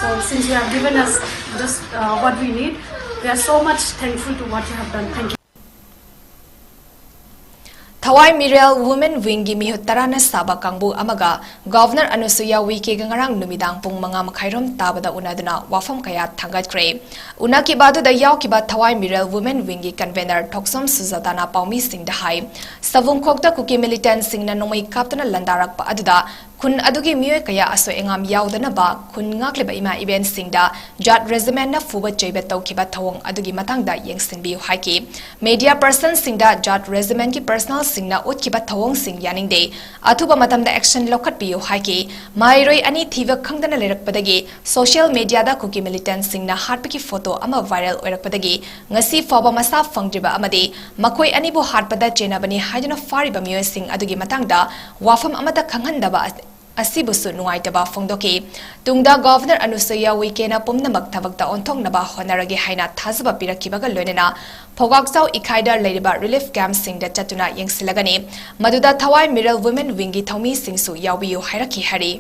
So since you have given us this, uh, what we need, we are so much thankful to what you have done. Thank you. ꯊꯋꯥꯏ ꯃꯤꯔꯦꯜ women ꯋꯤꯡꯒꯤ ꯃꯤꯍꯨꯠ ꯇꯔꯥꯅ ꯁꯥꯕ ꯀꯥꯡꯕꯨ ꯑꯃꯒ governor ꯑꯅꯨꯁꯨꯏꯌꯥ ꯎꯏꯀꯦꯒ ꯉꯔꯥꯡ ꯅꯨꯃꯤꯗꯥꯡ ꯄꯨꯡ ꯃꯉꯥ ꯃꯈꯥꯏꯔꯣꯝ ꯇꯥꯕꯗ ꯎꯅꯗꯨꯅ ꯋꯥꯐꯝ ꯀꯌꯥ ꯊꯥꯡꯒꯠꯈ꯭ꯔꯦ꯫ ꯎꯅꯈꯤꯕ ꯑꯗꯨꯗ ꯌꯥꯎꯈꯤꯕ ꯊꯋꯥꯏ ꯃꯤꯔꯦꯜ ꯋꯨꯃꯦꯟ ꯋꯤꯡꯒꯤ ꯀꯟꯚꯦꯅꯔ ꯊꯣꯛꯆꯣꯝ ꯁꯨꯖꯥꯇꯥꯅ ꯄꯥꯎꯃꯤꯁꯤꯡꯗ ꯍꯥꯏ, ꯁꯕꯨꯡꯈꯣꯛꯇ ꯀꯨꯀꯤ ꯃꯤꯂꯤꯇꯦꯟꯠꯁꯤꯡꯅ ꯅꯣꯡꯃꯩ ꯀꯥꯞꯇꯨꯅ ꯂꯥꯟꯗꯥꯔꯛꯄ ꯑꯗꯨꯗ ꯈꯨꯟ ꯑꯗꯨꯒꯤ ꯃꯤꯑꯣꯏ ꯀꯌꯥ ꯑꯁꯣꯏ ꯑꯉꯥꯝ ꯌꯥꯎꯗꯅꯕ ꯈꯨꯟ ꯉꯥꯛꯂꯤꯕ ꯏꯃꯥ ꯏꯕꯦꯟꯁꯤꯡꯗ ꯖꯥꯠ ꯔꯦꯖꯤꯃꯦꯟꯅ ꯐꯨꯕ ꯆꯩꯕ ꯇꯧꯈꯤꯕ ꯊꯧꯑꯣꯡ ꯑꯗꯨꯒꯤ ꯃꯇꯥꯡꯗ ꯌꯦꯡꯁꯤꯟꯕꯤꯌꯨ ꯍꯥꯏꯈꯤ꯫ ꯃꯤꯗꯤꯌꯥ ꯄꯔꯁꯟꯁꯤꯡꯗ ꯖꯥꯠ ꯔꯦꯖꯤꯃꯦꯟꯒꯤ ꯄꯔꯁꯅꯦꯜꯁꯤꯡꯅ ꯎꯠꯈꯤꯕ ꯊꯧꯑꯣꯡꯁꯤꯡ ꯌꯥꯅꯤꯡꯗꯦ, ꯑꯊꯨꯕ ꯃꯇꯝꯗ ꯑꯦꯛꯁꯟ ꯂꯧꯈꯠꯄꯤꯌꯨ ꯍꯥꯏꯈꯤ꯫ ꯃꯍꯩꯔꯣꯏ ꯑꯅꯤ ꯊꯤꯕ ꯈꯪꯗꯅ ꯂꯩꯔꯛꯄꯗꯒꯤ ꯁꯣꯁꯤꯌꯦꯜ ꯃꯤꯗꯤꯌꯥꯗ ꯀꯨꯀꯤ ꯃꯤꯂꯤꯇꯦꯟꯁꯤꯡꯅ ꯍꯥꯠꯄꯒꯤ ꯐꯣꯇꯣ ꯑꯃ ꯚꯥꯏꯔꯦꯜ ꯑꯣꯏꯔꯛꯄꯗꯒꯤ ꯉꯁꯤ ꯐꯥꯎꯕ ꯃꯁꯥ ꯐꯪꯗ꯭ꯔꯤꯕ ꯑꯃꯗꯤ ꯃꯈꯣꯏ ꯑꯅꯤꯕꯨ ꯍꯥꯠꯄꯗ ꯆꯦꯟꯅꯕꯅꯤ ꯍꯥꯏꯗꯨꯅ ꯐꯥꯔꯤꯕ ꯃꯤꯑꯣꯏꯁꯤꯡ ꯑꯗꯨꯒꯤ ꯃꯇꯥꯡꯗ ꯋꯥꯐꯝ ꯑꯃꯠꯇ ꯈꯪꯍꯟꯗꯕ ꯑꯁꯤꯕꯨꯁꯨ ꯅꯨꯡꯉꯥꯏꯇꯕ ꯐꯣꯡꯗꯣꯛꯈꯤ꯫ ꯇꯨꯡꯗ ꯒꯚꯔꯅꯔ ꯑꯅꯨꯁꯨꯏꯌꯥ ꯎꯏꯀꯦꯅ ꯄꯨꯝꯅꯃꯛ ꯊꯕꯛꯇ ꯑꯣꯟꯊꯣꯛꯅꯕ ꯍꯣꯠꯅꯔꯒꯦ ꯍꯥꯏꯅ ꯊꯥꯖꯕ ꯄꯤꯔꯛꯈꯤꯕꯒ ꯂꯣꯏꯅꯅ ꯐꯧꯒꯥꯛꯆꯥꯎ ꯏꯈꯥꯏꯗ ꯂꯩꯔꯤꯕ ꯔꯤꯂꯤꯐ ꯀꯦꯝꯞꯁꯤꯡꯗ ꯆꯠꯇꯨꯅ ꯌꯦꯡꯁꯤꯜꯂꯒꯅꯤ꯫ ꯃꯗꯨꯗ ꯊꯋꯥꯏ ꯃꯤꯔꯦꯜ ꯋꯨꯃꯦꯟ ꯋꯤꯡꯒꯤ ꯊꯧꯃꯤꯁꯤꯡꯁꯨ ꯌꯥꯎꯕꯤꯌꯨ ꯍꯥꯏꯔꯛꯈꯤ ꯍꯥꯏꯔꯤ꯫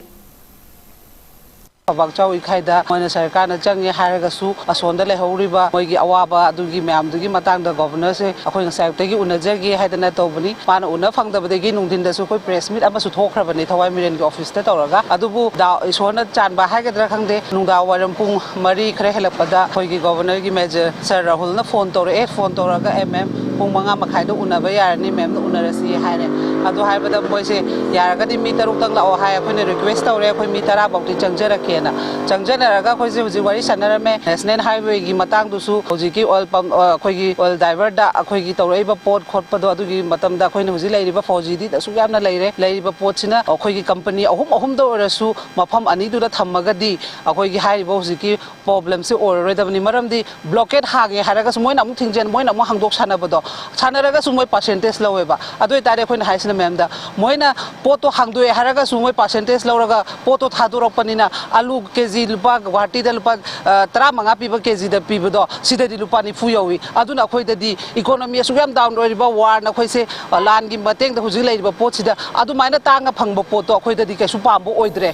ꯐꯧꯕꯥꯛꯆꯥꯎ ꯏꯈꯥꯏꯗ ꯃꯣꯏꯅ ꯁꯔꯀꯥꯔꯅ ꯆꯪꯉꯦ ꯍꯥꯏꯔꯒꯁꯨ ꯑꯁꯣꯝꯗ ꯂꯩꯍꯧꯔꯤꯕ ꯃꯣꯏꯒꯤ ꯑꯋꯥꯕ ꯑꯗꯨꯒꯤ ꯃꯌꯥꯝꯗꯨꯒꯤ ꯃꯇꯥꯡꯗ ꯒꯣꯚꯔꯅꯔꯁꯦ ꯑꯩꯈꯣꯏ ꯉꯁꯥꯏ ꯑꯌꯨꯛꯇꯒꯤ ꯎꯅꯖꯒꯦ ꯍꯥꯏꯗꯅ ꯇꯧꯕꯅꯤ꯫ ꯃꯥꯅ ꯎꯅ ꯐꯪꯗꯕꯗꯒꯤ ꯅꯨꯡꯊꯤꯟꯗꯁꯨ ꯑꯩꯈꯣꯏ ꯄ꯭ꯔꯦꯁ ꯃꯤꯠ ꯑꯃꯁꯨ ꯊꯣꯛꯈ꯭ꯔꯕꯅꯤ ꯊꯋꯥꯏ ꯃꯤꯔꯦꯟꯒꯤ ꯑꯣꯐꯤꯁꯇ ꯇꯧꯔꯒ꯫ ꯑꯗꯨꯕꯨ ꯗꯥꯎ, ꯏꯁꯣꯔꯅ ꯆꯥꯟꯕ ꯍꯥꯏꯒꯗ꯭ꯔꯥ ꯈꯪꯗꯦ, ꯅꯨꯡꯗꯥꯡ ꯋꯥꯏꯔꯝ ꯄꯨꯡ ꯃꯔꯤ ꯈꯔ ꯍꯦꯜꯂꯛꯄꯗ ꯑꯩꯈꯣꯏꯒꯤ ꯒꯣꯚꯔꯅꯔꯒꯤ ꯃꯦꯖꯔ ꯁꯥꯔ ꯔꯥꯍꯨꯜꯅ ꯐꯣꯟ ꯇꯧꯔꯛꯑꯦ꯫ ꯐꯣꯟ ꯇꯧꯔꯒ "ꯑꯦꯝ ꯑꯦꯝ, ꯄꯨꯡ ꯃꯉꯥ ꯃꯈꯥꯏꯗ ꯎꯅꯕ ꯌꯥꯔꯅꯤ, ꯃꯦꯝꯅ ꯎꯅꯔꯁꯤ" ꯍꯥꯏꯔꯦ꯫ ꯑꯗꯨ ꯍꯥꯏꯕꯗ ꯃꯣꯏꯁꯦ ꯌꯥꯔꯒꯗꯤ ꯃꯤ ꯇꯔꯨꯛꯇꯪ ꯂꯥꯛꯑꯣ ꯍꯥꯏ꯫ ꯑꯩꯈꯣꯏꯅ ꯔꯤꯀ꯭ꯋꯦꯁ ꯇꯧꯔꯦ, ꯑꯩꯈꯣꯏ ꯃꯤ ꯇꯔꯥ ꯐꯥꯎꯗꯤ ꯆꯪꯖꯔꯛꯀꯦꯅ꯫ ꯆꯪꯖꯅꯔꯒ ꯑꯩꯈꯣꯏꯁꯦ ꯍꯧꯖꯤꯛ ꯋꯥꯔꯤ ꯁꯥꯟꯅꯔꯝꯃꯦ꯫ ꯅꯦꯁꯅꯦꯜ ꯍꯥꯏꯋꯦꯒꯤ ꯃꯇꯥꯡꯗꯨꯁꯨ ꯍꯧꯖꯤꯛꯀꯤ ꯑꯣꯏꯜ ꯄꯝ, ꯑ, ꯑꯩꯈꯣꯏꯒꯤ ꯑꯣꯏꯜ ꯗꯥꯏꯚꯔꯗ ꯑꯩꯈꯣꯏꯒꯤ ꯇꯧꯔꯛꯏꯕ ꯄꯣꯠ ꯈꯣꯠꯄꯗꯣ, ꯑꯗꯨꯒꯤ ꯃꯇꯝꯗ ꯑꯩꯈꯣꯏꯅ ꯍꯧꯖꯤꯛ ꯂꯩꯔꯤꯕ ꯐꯧꯖꯤꯗꯤ ꯑꯁꯨꯛ ꯌꯥꯝꯅ ꯂꯩꯔꯦ꯫ ꯂꯩꯔꯤꯕ ꯄꯣꯠꯁꯤꯅ ꯑꯩꯈꯣꯏꯒꯤ ꯀꯝꯄꯅꯤ ꯑꯍꯨꯝ ꯑꯍꯨꯝꯗ ꯑꯣꯏꯔꯁꯨ ꯃꯐꯝ ꯑꯅꯤꯗꯨꯗ ꯊꯝꯃꯒꯗꯤ ꯑꯩꯈꯣꯏꯒꯤ ꯍꯥꯏꯔꯤꯕ ꯍꯧꯖꯤꯛꯀꯤ ꯄ꯭ꯔꯣꯕ꯭ꯂꯦꯝꯁꯤ ꯑꯣꯏꯔꯔꯣꯏꯗꯕꯅꯤ꯫ ꯃꯔꯝꯗꯤ ꯕ꯭ꯂꯣꯀꯦꯠ ꯍꯥꯡꯉꯦ ꯍꯥꯏꯔꯒꯁꯨ ꯃꯣꯏꯅ ꯑꯃꯨꯛ ꯊꯤꯡꯖꯤꯟ, ꯃꯣꯏꯅ ꯑꯃꯨꯛ ꯍꯥꯡꯗꯣꯛ ꯁꯥꯟꯅꯕꯗꯣ, ꯁꯥꯟꯅꯔꯒꯁꯨ ꯃꯣꯏ ꯄꯥꯔꯁꯦꯟꯇꯦꯖ ꯂꯧꯋꯦꯕ꯫ ꯑꯗꯨ ꯑꯣꯏꯇꯥꯔꯗꯤ ꯑꯩꯈꯣꯏꯅ ꯍꯥꯏꯁꯤꯅ ꯃꯦꯝꯗ, ꯃꯣꯏꯅ ꯄꯣꯠꯇꯣ ꯍꯥꯡꯗꯣꯛꯑꯦ ꯍꯥꯏꯔꯒꯁꯨ ꯃꯣꯏ ꯄꯥꯔꯁꯦꯟꯇꯦꯖ ꯂꯧꯔꯒ ꯄꯣꯠꯇꯣ ꯊꯥꯗꯣꯔꯛꯄꯅꯤꯅ, ꯑꯂꯨ ꯀꯦ ꯖꯤ ꯂꯨꯄꯥ, ꯒꯨꯋꯥꯍꯥꯇꯤꯗ ꯂꯨꯄꯥ, ꯑ, ꯇꯔꯥꯃꯉꯥ ꯄꯤꯕ ꯀꯦ ꯖꯤꯗ ꯄꯤꯕꯗꯣ, ꯁꯤꯗꯗꯤ ꯂꯨꯄꯥ ꯅꯤꯐꯨ ꯌꯧꯏ꯫ ꯑꯗꯨꯅ ꯑꯩꯈꯣꯏꯗꯗꯤ ꯏꯀꯣꯅꯣꯃꯤ ꯑꯁꯨꯛ ꯌꯥꯝ ꯗꯥꯎꯟ ꯑꯣꯏꯔꯤꯕ, ꯋꯥꯔꯅ ꯑꯩꯈꯣꯏꯁꯦ, ꯑ, ꯂꯥꯟꯒꯤ ꯃꯇꯦꯡꯗ ꯍꯧꯖꯤꯛ ꯂꯩꯔꯤꯕ ꯄꯣꯠꯁꯤꯗ ꯑꯗꯨꯃꯥꯏꯅ ꯇꯥꯡꯅ ꯐꯪꯕ ꯄꯣꯠꯇꯣ ꯑꯩꯈꯣꯏꯗꯗꯤ ꯀꯩꯁꯨ ꯄꯥꯝꯕ ꯑꯣꯏꯗ꯭ꯔꯦ꯫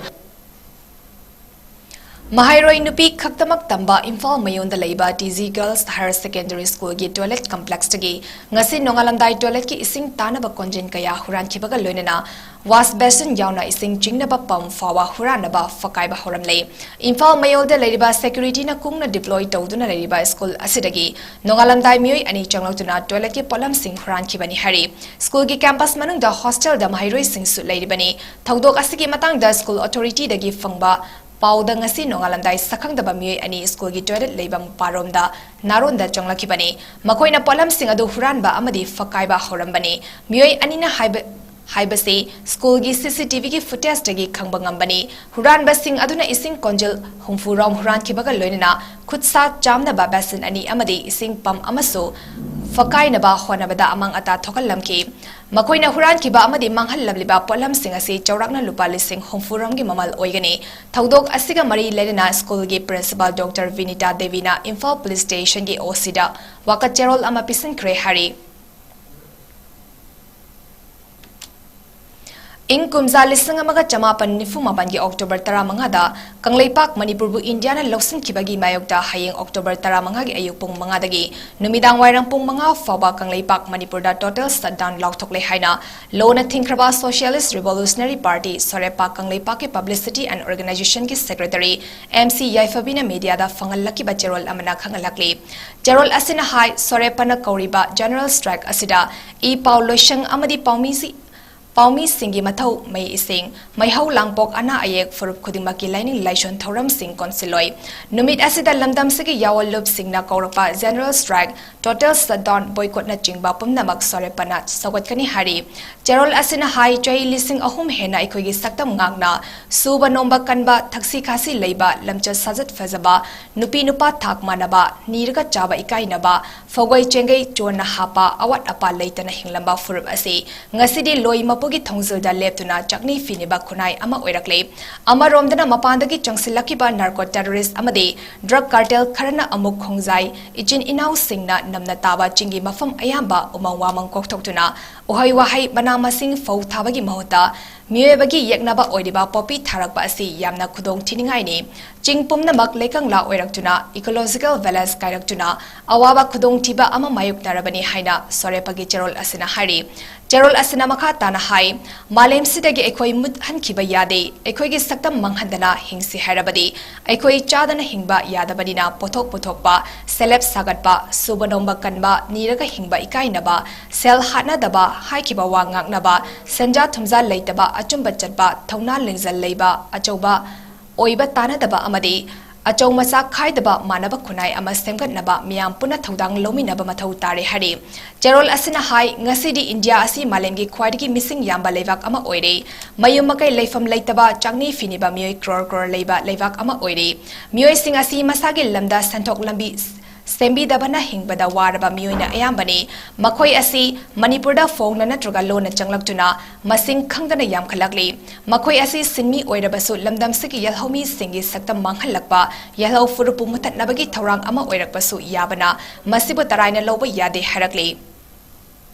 ꯃꯍꯩꯔꯣꯏ ꯅꯨꯄꯤ ꯈꯛꯇꯃꯛ ꯇꯝꯕ ꯏꯝꯐꯥꯜ ꯃꯌꯣꯟꯗ ꯂꯩꯕ T G Girls Higher Secondary Schoolꯒꯤ toilet complexꯇꯒꯤ ꯉꯁꯤ ꯅꯣꯡꯉꯥꯜꯂꯝꯗꯥꯏ toiletꯀꯤ ꯏꯁꯤꯡ ꯇꯥꯅꯕ ꯀꯣꯟꯖꯤꯟ ꯀꯌꯥ ꯍꯨꯔꯥꯟꯈꯤꯕꯒ ꯂꯣꯏꯅꯅ wash basin ꯌꯥꯎꯅ ꯏꯁꯤꯡ ꯆꯤꯡꯅꯕ pump ꯐꯥꯎꯕ ꯍꯨꯔꯥꯟꯅꯕ ꯐꯀꯥꯏꯕ ꯍꯧꯔꯝꯂꯦ꯫ ꯏꯝꯐꯥꯜ ꯃꯌꯣꯜꯗ ꯂꯩꯔꯤꯕ securityꯅ ꯀꯨꯡꯅ deploy ꯇꯧꯗꯨꯅ ꯂꯩꯔꯤꯕ school ꯑꯁꯤꯗꯒꯤ ꯅꯣꯡꯉꯥꯜꯂꯝꯗꯥꯏ ꯃꯤꯑꯣꯏ ꯑꯅꯤ ꯆꯪꯂꯛꯇꯨꯅ toiletꯀꯤ ꯄꯣꯠꯂꯝꯁꯤꯡ ꯍꯨꯔꯥꯟꯈꯤꯕꯅꯤ ꯍꯥꯏꯔꯤ꯫ Schoolꯒꯤ campus ꯃꯅꯨꯡꯗ hostelꯗ ꯃꯍꯩꯔꯣꯏꯁꯤꯡꯁꯨ ꯂꯩꯔꯤꯕꯅꯤ꯫ ꯊꯧꯗꯣꯛ ꯑꯁꯤꯒꯤ ꯃꯇꯥꯡꯗ school authorityꯗꯒꯤ ꯐꯪꯕ ꯄꯥꯎꯗ ꯉꯁꯤ ꯅꯣꯡꯉꯥꯜꯂꯝꯗꯥꯏ ꯁꯛꯈꯪꯗꯕ ꯃꯤꯑꯣꯏ ꯑꯅꯤ schoolꯒꯤ toilet ꯂꯩꯕ ꯃꯄꯥꯔꯣꯝꯗ ꯅꯥꯔꯣꯟꯗ ꯆꯪꯂꯛꯈꯤꯕꯅꯤ꯫ ꯃꯈꯣꯏꯅ ꯄꯣꯠꯂꯝꯁꯤꯡ ꯑꯗꯨ ꯍꯨꯔꯥꯟꯕ ꯑꯃꯗꯤ ꯐꯀꯥꯏꯕ ꯍꯧꯔꯝꯕꯅꯤ꯫ ꯃꯤꯑꯣꯏ ꯑꯅꯤꯅ ꯍꯥꯏꯕ, ꯍꯥꯏꯕꯁꯤ schoolꯒꯤ C C T Vꯒꯤ footageꯇꯒꯤ ꯈꯪꯕ ꯉꯝꯕꯅꯤ꯫ ꯍꯨꯔꯥꯟꯕꯁꯤꯡ ꯑꯗꯨꯅ ꯏꯁꯤꯡ ꯀꯣꯟꯖꯤꯜ ꯍꯨꯝꯐꯨ ꯔꯣꯝ ꯍꯨꯔꯥꯟꯈꯤꯕꯒ ꯂꯣꯏꯅꯅ ꯈꯨꯠꯁꯥ ꯆꯥꯝꯅꯕ basin ꯑꯅꯤ ꯑꯃꯗꯤ ꯏꯁꯤꯡ pump ꯑꯃꯁꯨ ꯐꯀꯥꯏꯅꯕ ꯍꯣꯠꯅꯕꯗ ꯑꯃꯥꯡ ꯑꯇꯥ ꯊꯣꯛꯍꯜꯂꯝꯈꯤ꯫ ꯃꯈꯣꯏꯅ ꯍꯨꯔꯥꯟꯈꯤꯕ ꯑꯃꯗꯤ ꯃꯥꯡꯍꯜꯂꯝꯂꯤꯕ ꯄꯣꯠꯂꯝꯁꯤꯡ ꯑꯁꯤ ꯆꯥꯎꯔꯥꯛꯅ ꯂꯨꯄꯥ ꯂꯤꯁꯤꯡ ꯍꯨꯝꯐꯨ ꯔꯣꯝꯒꯤ ꯃꯃꯜ ꯑꯣꯏꯒꯅꯤ꯫ ꯊꯧꯗꯣꯛ ꯑꯁꯤꯒ ꯃꯔꯤ ꯂꯩꯅꯅ schoolꯒꯤ principal Doctor Binita ꯗꯦꯕꯤꯅ Imphal police stationꯒꯤ OCꯗ ꯋꯥꯀꯠ ꯆꯦꯔꯣꯜ ꯑꯃ ꯄꯤꯁꯤꯟꯈ꯭ꯔꯦ ꯍꯥꯏꯔꯤ꯫ ꯏꯪ ꯀꯨꯝꯖꯥ ꯂꯤꯁꯤꯡ ꯑꯃꯒ ꯆꯃꯥꯄꯟ ꯅꯤꯐꯨ ꯃꯥꯄꯟꯒꯤ October ꯇꯔꯥꯃꯉꯥꯗ ꯀꯪꯂꯩꯄꯥꯛ ꯃꯅꯤꯄꯨꯔꯕꯨ ꯏꯟꯗꯤꯌꯥꯅ ꯂꯧꯁꯤꯟꯈꯤꯕꯒꯤ ꯃꯥꯌꯣꯛꯇ ꯍꯌꯦꯡ October ꯇꯔꯥꯃꯉꯥꯒꯤ ꯑꯌꯨꯛ ꯄꯨꯡ ꯃꯉꯥꯗꯒꯤ ꯅꯨꯃꯤꯗꯥꯡ ꯋꯥꯏꯔꯝ ꯄꯨꯡ ꯃꯉꯥ ꯐꯥꯎꯕ ꯀꯪꯂꯩꯄꯥꯛ ꯃꯅꯤꯄꯨꯔꯗ total shutdown ꯂꯥꯎꯊꯣꯛꯂꯦ ꯍꯥꯏꯅ ꯂꯣꯅ ꯊꯤꯡꯈ꯭ꯔꯕ Socialist Revolutionary Party ꯁꯣꯔꯦꯄꯥ ꯀꯪꯂꯩꯄꯥꯛꯀꯤ publicity and organizationꯒꯤ secretary M C ꯌꯥꯏꯐꯕꯤꯅ mediaꯗ ꯐꯪꯍꯜꯂꯛꯈꯤꯕ ꯆꯦꯔꯣꯜ ꯑꯃꯅ ꯈꯪꯍꯜꯂꯛꯂꯤ꯫ ꯆꯦꯔꯣꯜ ꯑꯁꯤꯅ ꯍꯥꯏ, ꯁꯣꯔꯦꯄꯥꯅ ꯀꯧꯔꯤꯕ general strike ꯑꯁꯤꯗ ꯏ ꯄꯥꯎ ꯂꯣꯏꯁꯪ ꯑꯃꯗꯤ ꯄꯥꯎꯃꯤꯁꯤ-, ꯄꯥꯎꯃꯤꯁꯤꯡꯒꯤ ꯃꯊꯧ, ꯃꯩ ꯏꯁꯤꯡ, ꯃꯩꯍꯧ ꯂꯥꯡꯄꯣꯛ, ꯑꯅꯥ ꯑꯌꯦꯛ, ꯐꯨꯔꯨꯞ ꯈꯨꯗꯤꯡꯃꯛꯀꯤ ꯂꯥꯏꯅꯤꯡ ꯂꯥꯏꯁꯣꯟ ꯊꯧꯔꯝꯁꯤꯡ ꯀꯣꯟꯁꯤꯜꯂꯣꯏ꯫ ꯅꯨꯃꯤꯠ ꯑꯁꯤꯗ ꯂꯝꯗꯝꯁꯤꯒꯤ ꯌꯥꯑꯣꯟꯂꯨꯞꯁꯤꯡꯅ ꯀꯧꯔꯛꯄ general strike, total shutdown, boycottꯅꯆꯤꯡꯕ ꯄꯨꯝꯅꯃꯛ ꯁꯣꯔꯦꯄꯥꯅ ꯁꯧꯒꯠꯀꯅꯤ ꯍꯥꯏꯔꯤ꯫ ꯆꯦꯔꯣꯜ ꯑꯁꯤꯅ ꯍꯥꯏ, ꯆꯍꯤ ꯂꯤꯁꯤꯡ ꯑꯍꯨꯝ ꯍꯦꯟꯅ ꯑꯩꯈꯣꯏꯒꯤ ꯁꯛꯇꯝ ꯉꯥꯛꯅ ꯁꯨꯕ ꯅꯣꯝꯕ ꯀꯟꯕ, ꯊꯛꯁꯤ ꯈꯥꯁꯤ ꯂꯩꯕ, ꯂꯝꯆꯠ ꯁꯥꯖꯠ ꯐꯖꯕ, ꯅꯨꯄꯤ ꯅꯨꯄꯥ ꯊꯥꯛ ꯃꯥꯟꯅꯕ, ꯅꯤꯔꯒ ꯆꯥꯕ ꯏꯀꯥꯏꯅꯕ, ꯐꯧꯒꯩ ꯆꯦꯡꯒꯩ ꯆꯣꯟꯅ ꯍꯥꯞꯄ, ꯑꯋꯥꯠ ꯑꯄꯥ ꯂꯩꯇꯅ ꯍꯤꯡꯂꯝꯕ ꯐꯨꯔꯨꯞ ꯑꯁꯤ ꯉꯁꯤꯗꯤ ꯂꯣꯏ ꯃꯄꯨ ꯒꯤ ꯊꯣꯡꯖꯤꯜꯗ ꯂꯦꯞꯇꯨꯅ ꯆꯥꯛꯅꯤ ꯐꯤꯅꯤꯕ ꯈꯨꯟꯅꯥꯏ ꯑꯃ ꯑꯣꯏꯔꯛꯂꯦ꯫ ꯑꯃꯔꯣꯝꯗꯅ ꯃꯄꯥꯟꯗꯒꯤ ꯆꯪꯁꯤꯜꯂꯛꯈꯤꯕ narco terrorist ꯑꯃꯗꯤ drug cartel ꯈꯔꯅ ꯑꯃꯨꯛ ꯈꯣꯡꯖꯥꯏ ꯏꯆꯤꯟ ꯏꯅꯥꯎꯁꯤꯡꯅ ꯅꯝꯅ ꯇꯥꯕ ꯆꯤꯡꯒꯤ ꯃꯐꯝ ꯑꯌꯥꯝꯕ ꯎꯃꯪ ꯋꯥꯃꯪ ꯀꯣꯛꯊꯣꯛꯇꯨꯅ ꯎꯍꯩ ꯋꯥꯍꯩ ꯃꯅꯥ ꯃꯁꯤꯡ ꯐꯧ ꯊꯥꯕꯒꯤ ꯃꯍꯨꯠꯇ ꯃꯤꯑꯣꯏꯕꯒꯤ ꯌꯦꯛꯅꯕ ꯑꯣꯏꯔꯤꯕ ꯄꯣꯄꯤ ꯊꯥꯔꯛꯄ ꯑꯁꯤ ꯌꯥꯝꯅ ꯈꯨꯗꯣꯡ ꯊꯤꯅꯤꯡꯉꯥꯏꯅꯤ꯫ ꯆꯤꯡ ꯄꯨꯝꯅꯃꯛ ꯂꯩꯀꯪꯂꯥ ꯑꯣꯏꯔꯛꯇꯨꯅ ecological balance ꯀꯥꯏꯔꯛꯇꯨꯅ ꯑꯋꯥꯕ ꯈꯨꯗꯣꯡꯊꯤꯕ ꯑꯃ ꯃꯥꯌꯣꯛꯅꯔꯕꯅꯤ ꯍꯥꯏꯅ ꯁꯣꯔꯦꯄꯒꯤ ꯆꯦꯔꯣꯜ ꯑꯁꯤꯅ ꯍꯥꯏꯔꯤ꯫ ꯆꯦꯔꯣꯜ ꯑꯁꯤꯅ ꯃꯈꯥ ꯇꯥꯅ ꯍꯥꯏ, "ꯃꯥꯂꯦꯝꯁꯤꯗꯒꯤ ꯑꯩꯈꯣꯏ ꯃꯨꯠꯍꯟꯈꯤꯕ ꯌꯥꯗꯦ꯫ ꯑꯩꯈꯣꯏꯒꯤ ꯁꯛꯇꯝ ꯃꯥꯡꯍꯟꯗꯅ ꯍꯤꯡꯁꯤ ꯍꯥꯏꯔꯕꯗꯤ ꯑꯩꯈꯣꯏ ꯆꯥꯗꯅ ꯍꯤꯡꯕ ꯌꯥꯗꯕꯅꯤꯅ ꯄꯣꯠꯊꯣꯛ ꯄꯨꯊꯣꯛꯄ, ꯁꯦꯜꯂꯦꯞ ꯁꯥꯒꯠꯄ, ꯁꯨꯕ ꯅꯣꯝꯕ ꯀꯟꯕ, ꯅꯤꯔꯒ ꯍꯤꯡꯕ ꯏꯀꯥꯏꯅꯕ, ꯁꯦꯜ ꯍꯥꯠꯅꯗꯕ, ꯍꯥꯏꯈꯤꯕ ꯋꯥ ꯉꯥꯛꯅꯕ, ꯁꯦꯟꯖꯥ ꯊꯨꯝꯖꯥ ꯂꯩꯇꯕ, ꯑꯆꯨꯝꯕ ꯆꯠꯄ, ꯊꯧꯅꯥ ꯂꯤꯡꯖꯦꯜ ꯂꯩꯕ, ꯑꯆꯧꯕ ꯑꯣꯏꯕ ꯇꯥꯟꯅꯗꯕ ꯑꯃꯗꯤ ꯑꯆꯧ ꯃꯆꯥ ꯈꯥꯏꯗꯕ ꯃꯥꯟꯅꯕ ꯈꯨꯟꯅꯥꯏ ꯑꯃ ꯁꯦꯝꯒꯠꯅꯕ ꯃꯤꯌꯥꯝ ꯄꯨꯟꯅ ꯊꯧꯗꯥꯡ ꯂꯧꯃꯤꯟꯅꯕ ꯃꯊꯧ ꯇꯥꯔꯦ" ꯍꯥꯏꯔꯤ꯫ ꯆꯦꯔꯣꯜ ꯑꯁꯤꯅ ꯍꯥꯏ, ꯉꯁꯤꯗꯤ ꯏꯟꯗꯤꯌꯥ ꯑꯁꯤ ꯃꯥꯂꯦꯝꯒꯤ ꯈ꯭ꯋꯥꯏꯗꯒꯤ ꯃꯤꯁꯤꯡ ꯌꯥꯝꯕ ꯂꯩꯕꯥꯛ ꯑꯃ ꯑꯣꯏꯔꯦ꯫ ꯃꯌꯨꯝ ꯃꯀꯩ ꯂꯩꯐꯝ ꯂꯩꯇꯕ ꯆꯥꯛꯅꯤ ꯐꯤꯅꯤꯕ ꯃꯤꯑꯣꯏ ꯀ꯭ꯔꯣꯔ ꯀ꯭ꯔꯣꯔ ꯂꯩꯕ ꯂꯩꯕꯥꯛ ꯑꯃ ꯑꯣꯏꯔꯦ꯫ ꯃꯤꯑꯣꯏꯁꯤꯡ ꯑꯁꯤ ꯃꯁꯥꯒꯤ ꯂꯝꯗ ꯁꯦꯟꯊꯣꯛ ꯂꯝꯕꯤ ꯁꯦꯝꯕꯤꯗꯕꯅ ꯍꯤꯡꯕꯗ ꯋꯥꯔꯕ ꯃꯤꯑꯣꯏꯅ ꯑꯌꯥꯝꯕꯅꯤ꯫ ꯃꯈꯣꯏ ꯑꯁꯤ ꯃꯅꯤꯄꯨꯔꯗ ꯐꯣꯡꯅ ꯅꯠꯇ꯭ꯔꯒ ꯂꯣꯟꯅ ꯆꯪꯂꯛꯇꯨꯅ ꯃꯁꯤꯡ ꯈꯪꯗꯅ ꯌꯥꯝꯈꯠꯂꯛꯂꯤ꯫ ꯃꯈꯣꯏ ꯑꯁꯤ ꯁꯤꯟꯃꯤ ꯑꯣꯏꯔꯕꯁꯨ ꯂꯝꯗꯝꯁꯤꯒꯤ ꯌꯦꯜꯍꯧꯃꯤꯁꯤꯡꯒꯤ ꯁꯛꯇꯝ ꯃꯥꯡꯍꯜꯂꯛꯄ, ꯌꯦꯜꯍꯧ ꯐꯨꯔꯨꯞꯄꯨ ꯃꯨꯊꯠꯅꯕꯒꯤ ꯊꯧꯔꯥꯡ ꯑꯃ ꯑꯣꯏꯔꯛꯄꯁꯨ ꯌꯥꯕꯅ ꯃꯁꯤꯕꯨ ꯇꯔꯥꯏꯅ ꯂꯧꯕ ꯌꯥꯗꯦ ꯍꯥꯏꯔꯛꯂꯤ꯫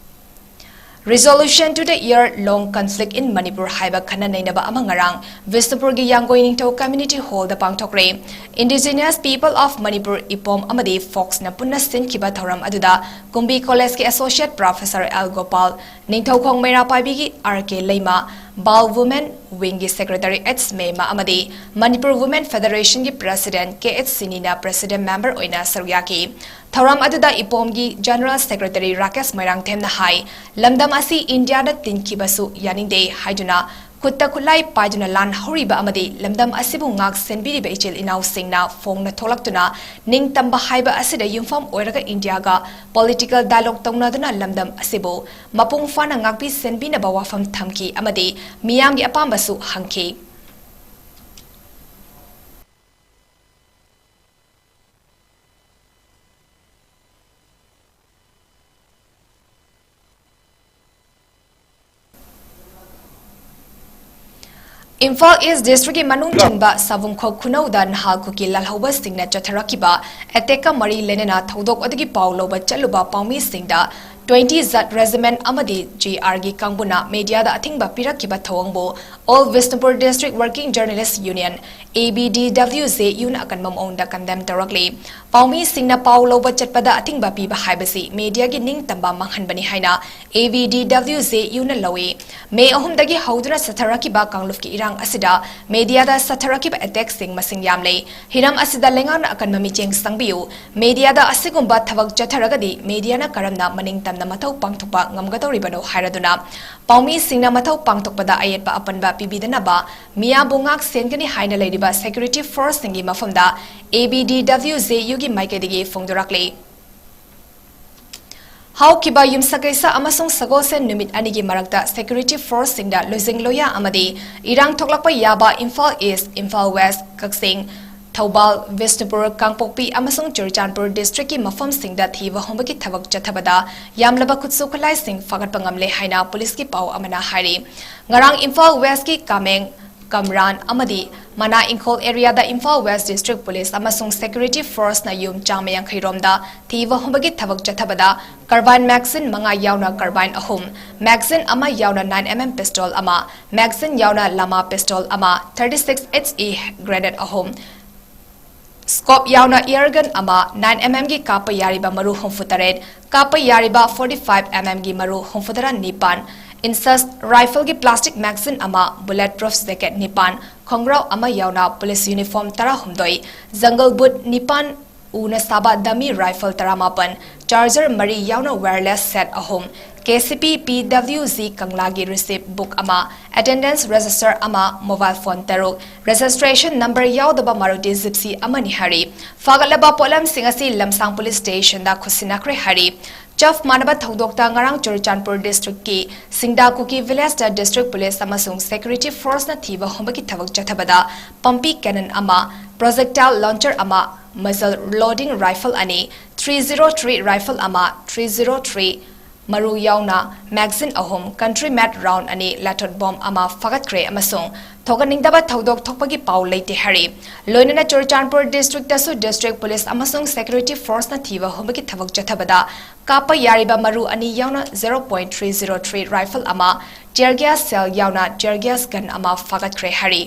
Resolution to the Year Long Conflict in Manipur ꯍꯥꯏꯕ ꯈꯟꯅ ꯅꯩꯅꯕ ꯑꯃ ꯉꯔꯥꯡ ꯕꯤꯁꯅꯨꯄꯨꯔꯒꯤ ꯌꯥꯡꯒꯣꯏ ꯅꯤꯡꯊꯧ Community Hallꯗ ꯄꯥꯡꯊꯣꯛꯈ꯭ꯔꯦ꯫ Indigenous People of Manipur, ꯏꯄꯣꯝ ꯑꯃꯗꯤ ꯐꯣꯛꯁꯅ ꯄꯨꯟꯅ ꯁꯤꯟꯈꯤꯕ ꯊꯧꯔꯝ ꯑꯗꯨꯗ ꯀꯨꯝꯕꯤ ꯀꯣꯂꯦꯖꯀꯤ Associate Professor L Gopal, Ningthoukhong Meira ꯄꯥꯏꯕꯤꯒꯤ ꯑꯥꯔ ꯀꯦ ꯂꯩꯃ, ꯕꯥꯜ ꯋꯨꯃꯦꯟ ꯋꯤꯡꯒꯤ Secretary ꯑꯦꯆ ꯃꯦꯃ ꯑꯃꯗꯤ ꯃꯅꯤꯄꯨꯔ ꯋꯨꯃꯦꯟ ꯐꯦꯗꯔꯦꯁꯟꯒꯤ President ꯀꯦ ꯑꯦꯆ ꯁꯤꯅꯤꯅ President Member ꯑꯣꯏꯅ ꯁꯔꯨꯛ ꯌꯥꯈꯤ꯫ ꯊꯧꯔꯝ ꯑꯗꯨꯗ ꯏꯄꯣꯝꯒꯤ General Secretary ꯔꯥꯀꯦꯁ ꯃꯣꯏꯔꯥꯡꯊꯦꯝꯅ ꯍꯥꯏ, ꯂꯝꯗꯝ ꯑꯁꯤ ꯏꯟꯗꯤꯌꯥꯗ ꯇꯤꯟꯈꯤꯕꯁꯨ ꯌꯥꯅꯤꯡꯗꯦ ꯍꯥꯏꯗꯨꯅ ꯈꯨꯠꯇ ꯈꯨꯠꯂꯥꯏ ꯄꯥꯏꯗꯨꯅ ꯂꯥꯟ ꯍꯧꯔꯤꯕ ꯑꯃꯗꯤ ꯂꯝꯗꯝ ꯑꯁꯤꯕꯨ ꯉꯥꯛ ꯁꯦꯟꯕꯤꯔꯤꯕ ꯏꯆꯤꯜ ꯏꯅꯥꯎꯁꯤꯡꯅ ꯐꯣꯡꯅ ꯊꯣꯛꯂꯛꯇꯨꯅ ꯅꯤꯡꯇꯝꯕ ꯍꯥꯏꯕ ꯑꯁꯤꯗ ꯌꯨꯝꯐꯝ ꯑꯣꯏꯔꯒ ꯏꯟꯗꯤꯌꯥꯒ political dialogue ꯇꯧꯅꯗꯨꯅ ꯂꯝꯗꯝ ꯑꯁꯤꯕꯨ ꯃꯄꯨꯡ ꯐꯥꯅ ꯉꯥꯛꯄꯤ ꯁꯦꯟꯕꯤꯅꯕ ꯋꯥꯐꯝ ꯊꯝꯈꯤ ꯑꯃꯗꯤ ꯃꯤꯌꯥꯝꯒꯤ ꯑꯄꯥꯝꯕꯁꯨ ꯍꯪꯈꯤ꯫ ꯏꯝꯐꯥꯜ ꯏꯁ ꯗꯤꯁꯇ꯭ꯔꯤꯛꯀꯤ ꯃꯅꯨꯡ ꯆꯟꯕ ꯁꯥꯕꯨꯡꯈꯣꯛ ꯈꯨꯅꯧꯗ ꯅꯍꯥꯜ ꯀꯨꯀꯤ ꯂꯥꯜꯍꯧꯕꯁꯤꯡꯅ ꯆꯠꯊꯔꯛꯈꯤꯕ ꯑꯦꯇꯦꯛꯀ ꯃꯔꯤ ꯂꯩꯅꯅ ꯊꯧꯗꯣꯛ ꯑꯗꯨꯒꯤ ꯄꯥꯎ ꯂꯧꯕ ꯆꯠꯂꯨꯕ ꯄꯥꯎꯃꯤꯁꯤꯡꯗ twenty Z regiment ꯑꯃꯗꯤ G R ꯒꯤ ꯀꯥꯡꯕꯨꯅ ꯃꯦꯗꯤꯌꯥꯗ ꯑꯊꯤꯡꯕ ꯄꯤꯔꯛꯈꯤꯕ ꯊꯧꯑꯣꯡꯕꯨ All Bishnupur District Working Journalist Union, A B D W J U ꯅ ꯑꯀꯟꯕ ꯃꯑꯣꯡꯗ ꯀꯟꯗꯦꯝ ꯇꯧꯔꯛꯂꯤ꯫ ꯄꯥꯎꯃꯤꯁꯤꯡꯅ ꯄꯥꯎ ꯂꯧꯕ ꯆꯠꯄꯗ ꯑꯊꯤꯡꯕ ꯄꯤꯕ ꯍꯥꯏꯕꯁꯤ ꯃꯦꯗꯤꯌꯥꯒꯤ ꯅꯤꯡꯇꯝꯕ ꯃꯥꯡꯍꯟꯕꯅꯤ ꯍꯥꯏꯅ A B D W J U ꯅ ꯂꯧꯏ꯫ ꯃꯦ ꯑꯍꯨꯝꯗꯒꯤ ꯍꯧꯗꯨꯅ ꯆꯠꯊꯔꯛꯈꯤꯕ ꯀꯥꯡꯂꯨꯞꯀꯤ ꯏꯔꯥꯡ ꯑꯁꯤꯗ ꯃꯦꯗꯤꯌꯥꯗ ꯆꯠꯊꯔꯛꯈꯤꯕ ꯑꯦꯇꯦꯛꯁꯤꯡ ꯃꯁꯤꯡ ꯌꯥꯝꯂꯦ꯫ ꯍꯤꯔꯝ ꯑꯁꯤꯗ ꯂꯩꯉꯥꯛꯅ ꯑꯀꯟꯕ ꯃꯤꯠꯌꯦꯡ ꯆꯪꯕꯤꯌꯨ꯫ ꯃꯦꯗꯤꯌꯥꯗ ꯑꯁꯤꯒꯨꯝꯕ ꯊꯕꯛ ꯆꯠꯊꯔꯒꯗꯤ ꯃꯦꯗꯤꯌꯥꯅ ꯀꯔꯝꯅ ꯃꯅꯤꯡ ꯇꯝꯅ ꯃꯊꯧ ꯄꯥꯡꯊꯣꯛꯄ ꯉꯝꯒꯗꯧꯔꯤꯕꯅꯣ ꯍꯥꯏꯔꯗꯨꯅ ꯄꯥꯎꯃꯤꯁꯤꯡꯅ ꯃꯊꯧ ꯄꯥꯡꯊꯣꯛꯄꯗ ꯑꯌꯦꯠꯄ ꯑꯄꯟꯕ ꯄꯤꯕꯤꯗꯅꯕ ꯃꯤꯌꯥꯝꯕꯨ ꯉꯥꯛ ꯁꯦꯟꯒꯅꯤ ꯍꯥꯏꯅ ꯂꯩꯔꯤꯕ ꯁꯦꯀ꯭ꯌꯨꯔꯤꯇꯤ ꯐꯣꯔꯁꯁꯤꯡꯒꯤ ꯃꯐꯝꯗ A B D W J U ꯒꯤ ꯃꯥꯏꯀꯩꯗꯒꯤ ꯐꯣꯡꯗꯣꯔꯛꯂꯤ꯫ ꯍꯧꯈꯤꯕ ꯌꯨꯝꯁꯀꯩꯁ ꯑꯃꯁꯨꯡ ꯁꯒꯣꯜꯁꯦꯟ ꯅꯨꯃꯤꯠ ꯑꯅꯤꯒꯤ ꯃꯔꯛꯇ ꯁꯦꯀ꯭ꯌꯨꯔꯤꯇꯤ ꯐꯣꯔꯁꯁꯤꯡꯗ ꯂꯨꯖꯤꯡ ꯂꯣꯌꯥ ꯑꯃꯗꯤ ꯏꯔꯥꯡ ꯊꯣꯛꯂꯛꯄ ꯌꯥꯕ ꯏꯝꯐꯥꯜ ꯏꯁ, ꯏꯝꯐꯥꯜ ꯋꯦꯁ, ꯀꯛꯆꯤꯡ, ꯊꯧꯕꯥꯜ, ꯕꯤꯁꯅꯨꯄꯨꯔ, ꯀꯥꯡꯄꯣꯛꯄꯤ ꯑꯃꯁꯨꯡ ꯆꯨꯔꯆꯥꯟꯄꯨꯔ ꯗꯤꯁꯇ꯭ꯔꯤꯛꯀꯤ ꯃꯐꯝꯁꯤꯡꯗ ꯊꯤꯕ ꯍꯨꯝꯕꯒꯤ ꯊꯕꯛ ꯆꯠꯊꯕꯗ ꯌꯥꯝꯂꯕ ꯈꯨꯠꯁꯨ ꯈꯨꯠꯂꯥꯏꯁꯤꯡ ꯐꯥꯒꯠꯄ ꯉꯝꯂꯦ ꯍꯥꯏꯅ ꯄꯨꯂꯤꯁꯀꯤ ꯄꯥꯎ ꯑꯃꯅ ꯍꯥꯏꯔꯤ꯫ ꯉꯔꯥꯡ ꯏꯝꯐꯥꯜ ꯋꯦꯁꯀꯤ ꯀꯥꯃꯦꯡ, ꯀꯝꯔꯥꯟ ꯑꯃꯗꯤ ꯃꯅꯥ ꯏꯪꯈꯣꯜ ꯑꯦꯔꯤꯌꯥꯗ ꯏꯝꯐꯥꯜ ꯋꯦꯁ ꯗꯤꯁꯇ꯭ꯔꯤꯛ ꯄꯨꯂꯤꯁ ꯑꯃꯁꯨꯡ ꯁꯦꯀ꯭ꯌꯨꯔꯤꯇꯤ ꯐꯣꯔꯁꯅ ꯌꯨꯝ ꯆꯥꯝꯃ ꯌꯥꯡꯈꯩ ꯔꯣꯝꯗ ꯊꯤꯕ ꯍꯨꯝꯕꯒꯤ ꯊꯕꯛ ꯆꯠꯊꯕꯗ carbine magazine ꯃꯉꯥ ꯌꯥꯎꯅ carbine ꯑꯍꯨꯝ, magazine ꯑꯃ ꯌꯥꯎꯅ nine M M pistol ꯑꯃ, magazine ꯌꯥꯎꯅ ꯂꯃꯥ pistol ꯑꯃ, thirty six H E grenade ꯑꯍꯨꯝ, scope ꯌꯥꯎꯅ air gun ꯑꯃ, nine M M ꯒꯤ ꯀꯥꯞꯄ ꯌꯥꯔꯤꯕ ꯃꯔꯨ ꯍꯨꯝꯐꯨ ꯇꯔꯦꯠ, ꯀꯥꯞꯄ ꯌꯥꯔꯤꯕ forty five M M ꯒꯤ ꯃꯔꯨ ꯍꯨꯝꯐꯨ ꯇꯔꯥ ꯅꯤꯄꯥꯟ, INSUS rifle ꯒꯤ plastic magazine ꯑꯃ, bullet proof jacket ꯅꯤꯄꯥꯟ, ꯈꯣꯡꯒ꯭ꯔꯥꯎ ꯑꯃ ꯌꯥꯎꯅ ꯄꯨꯂꯤꯁ uniform ꯇꯔꯥꯍꯨꯝꯗꯣꯏ, jungle boot ꯅꯤꯄꯥꯟ, ꯎꯅ ꯁꯥꯕ dummy rifle ꯇꯔꯥꯃꯥꯄꯟ, charger ꯃꯔꯤ ꯌꯥꯎꯅ wireless set ꯑꯍꯨꯝ, K C P P W G ꯀꯪꯂꯥꯒꯤ receipt book ꯑꯃ, attendance register ꯑꯃ, mobile phone ꯇꯔꯨꯛ, registration number ꯌꯥꯎꯗꯕ Maruti Gypsy ꯑꯃꯅꯤ ꯍꯥꯏꯔꯤ꯫ ꯐꯥꯒꯠꯂꯕ ꯄꯣꯠꯂꯝꯁꯤꯡ ꯑꯁꯤ ꯂꯝꯁꯥꯡ ꯄꯨꯂꯤꯁ ꯁ꯭ꯇꯦꯁꯟꯗ ꯈꯨꯠꯁꯤꯟꯅꯈ꯭ꯔꯦ ꯍꯥꯏꯔꯤ꯫ ꯆꯞ ꯃꯥꯟꯅꯕ ꯊꯧꯗꯣꯛꯇ ꯉꯔꯥꯡ ꯆꯨꯔꯆꯥꯟꯄꯨꯔ ꯗꯤꯁꯇ꯭ꯔꯤꯛꯀꯤ ꯁꯤꯡꯗꯥ ꯀꯨꯀꯤ ꯚꯤꯂꯦꯖꯇ ꯗꯤꯁꯇ꯭ꯔꯤꯛ ꯄꯨꯂꯤꯁ ꯑꯃꯁꯨꯡ ꯁꯦꯀ꯭ꯌꯨꯔꯤꯇꯤ ꯐꯣꯔꯁꯅ ꯊꯤꯕ ꯍꯨꯝꯕꯒꯤ ꯊꯕꯛ ꯆꯠꯊꯕꯗ ꯄꯝꯄꯤ cannon ꯑꯃ, projectile launcher ꯑꯃ, muzzle loading rifle ꯑꯅꯤ, three zero three rifle ꯑꯃ, three zero three ꯃꯔꯨ ꯌꯥꯎꯅ magazine ꯑꯍꯨꯝ, country made round ꯑꯅꯤ, laton bomb ꯑꯃ ꯐꯥꯒꯠꯈ꯭ꯔꯦ ꯑꯃꯁꯨꯡ ꯊꯣꯛꯍꯟꯅꯤꯡꯗꯕ ꯊꯧꯗꯣꯛ ꯊꯣꯛꯄꯒꯤ ꯄꯥꯎ ꯂꯩꯇꯦ ꯍꯥꯏꯔꯤ꯫ ꯂꯣꯏꯅꯅ ꯆꯨꯔꯆꯥꯟꯄꯨꯔ district ꯇꯁꯨ district police ꯑꯃꯁꯨꯡ security force ꯅ ꯊꯤꯕ ꯍꯨꯝꯕꯒꯤ ꯊꯕꯛ ꯆꯠꯊꯕꯗ ꯀꯥꯞꯄ ꯌꯥꯔꯤꯕ ꯃꯔꯨ ꯑꯅꯤ ꯌꯥꯎꯅ zero point three zero three rifle ꯑꯃ, tear gas shell ꯌꯥꯎꯅ tear gas gun ꯑꯃ ꯐꯥꯒꯠꯈ꯭ꯔꯦ ꯍꯥꯏꯔꯤ꯫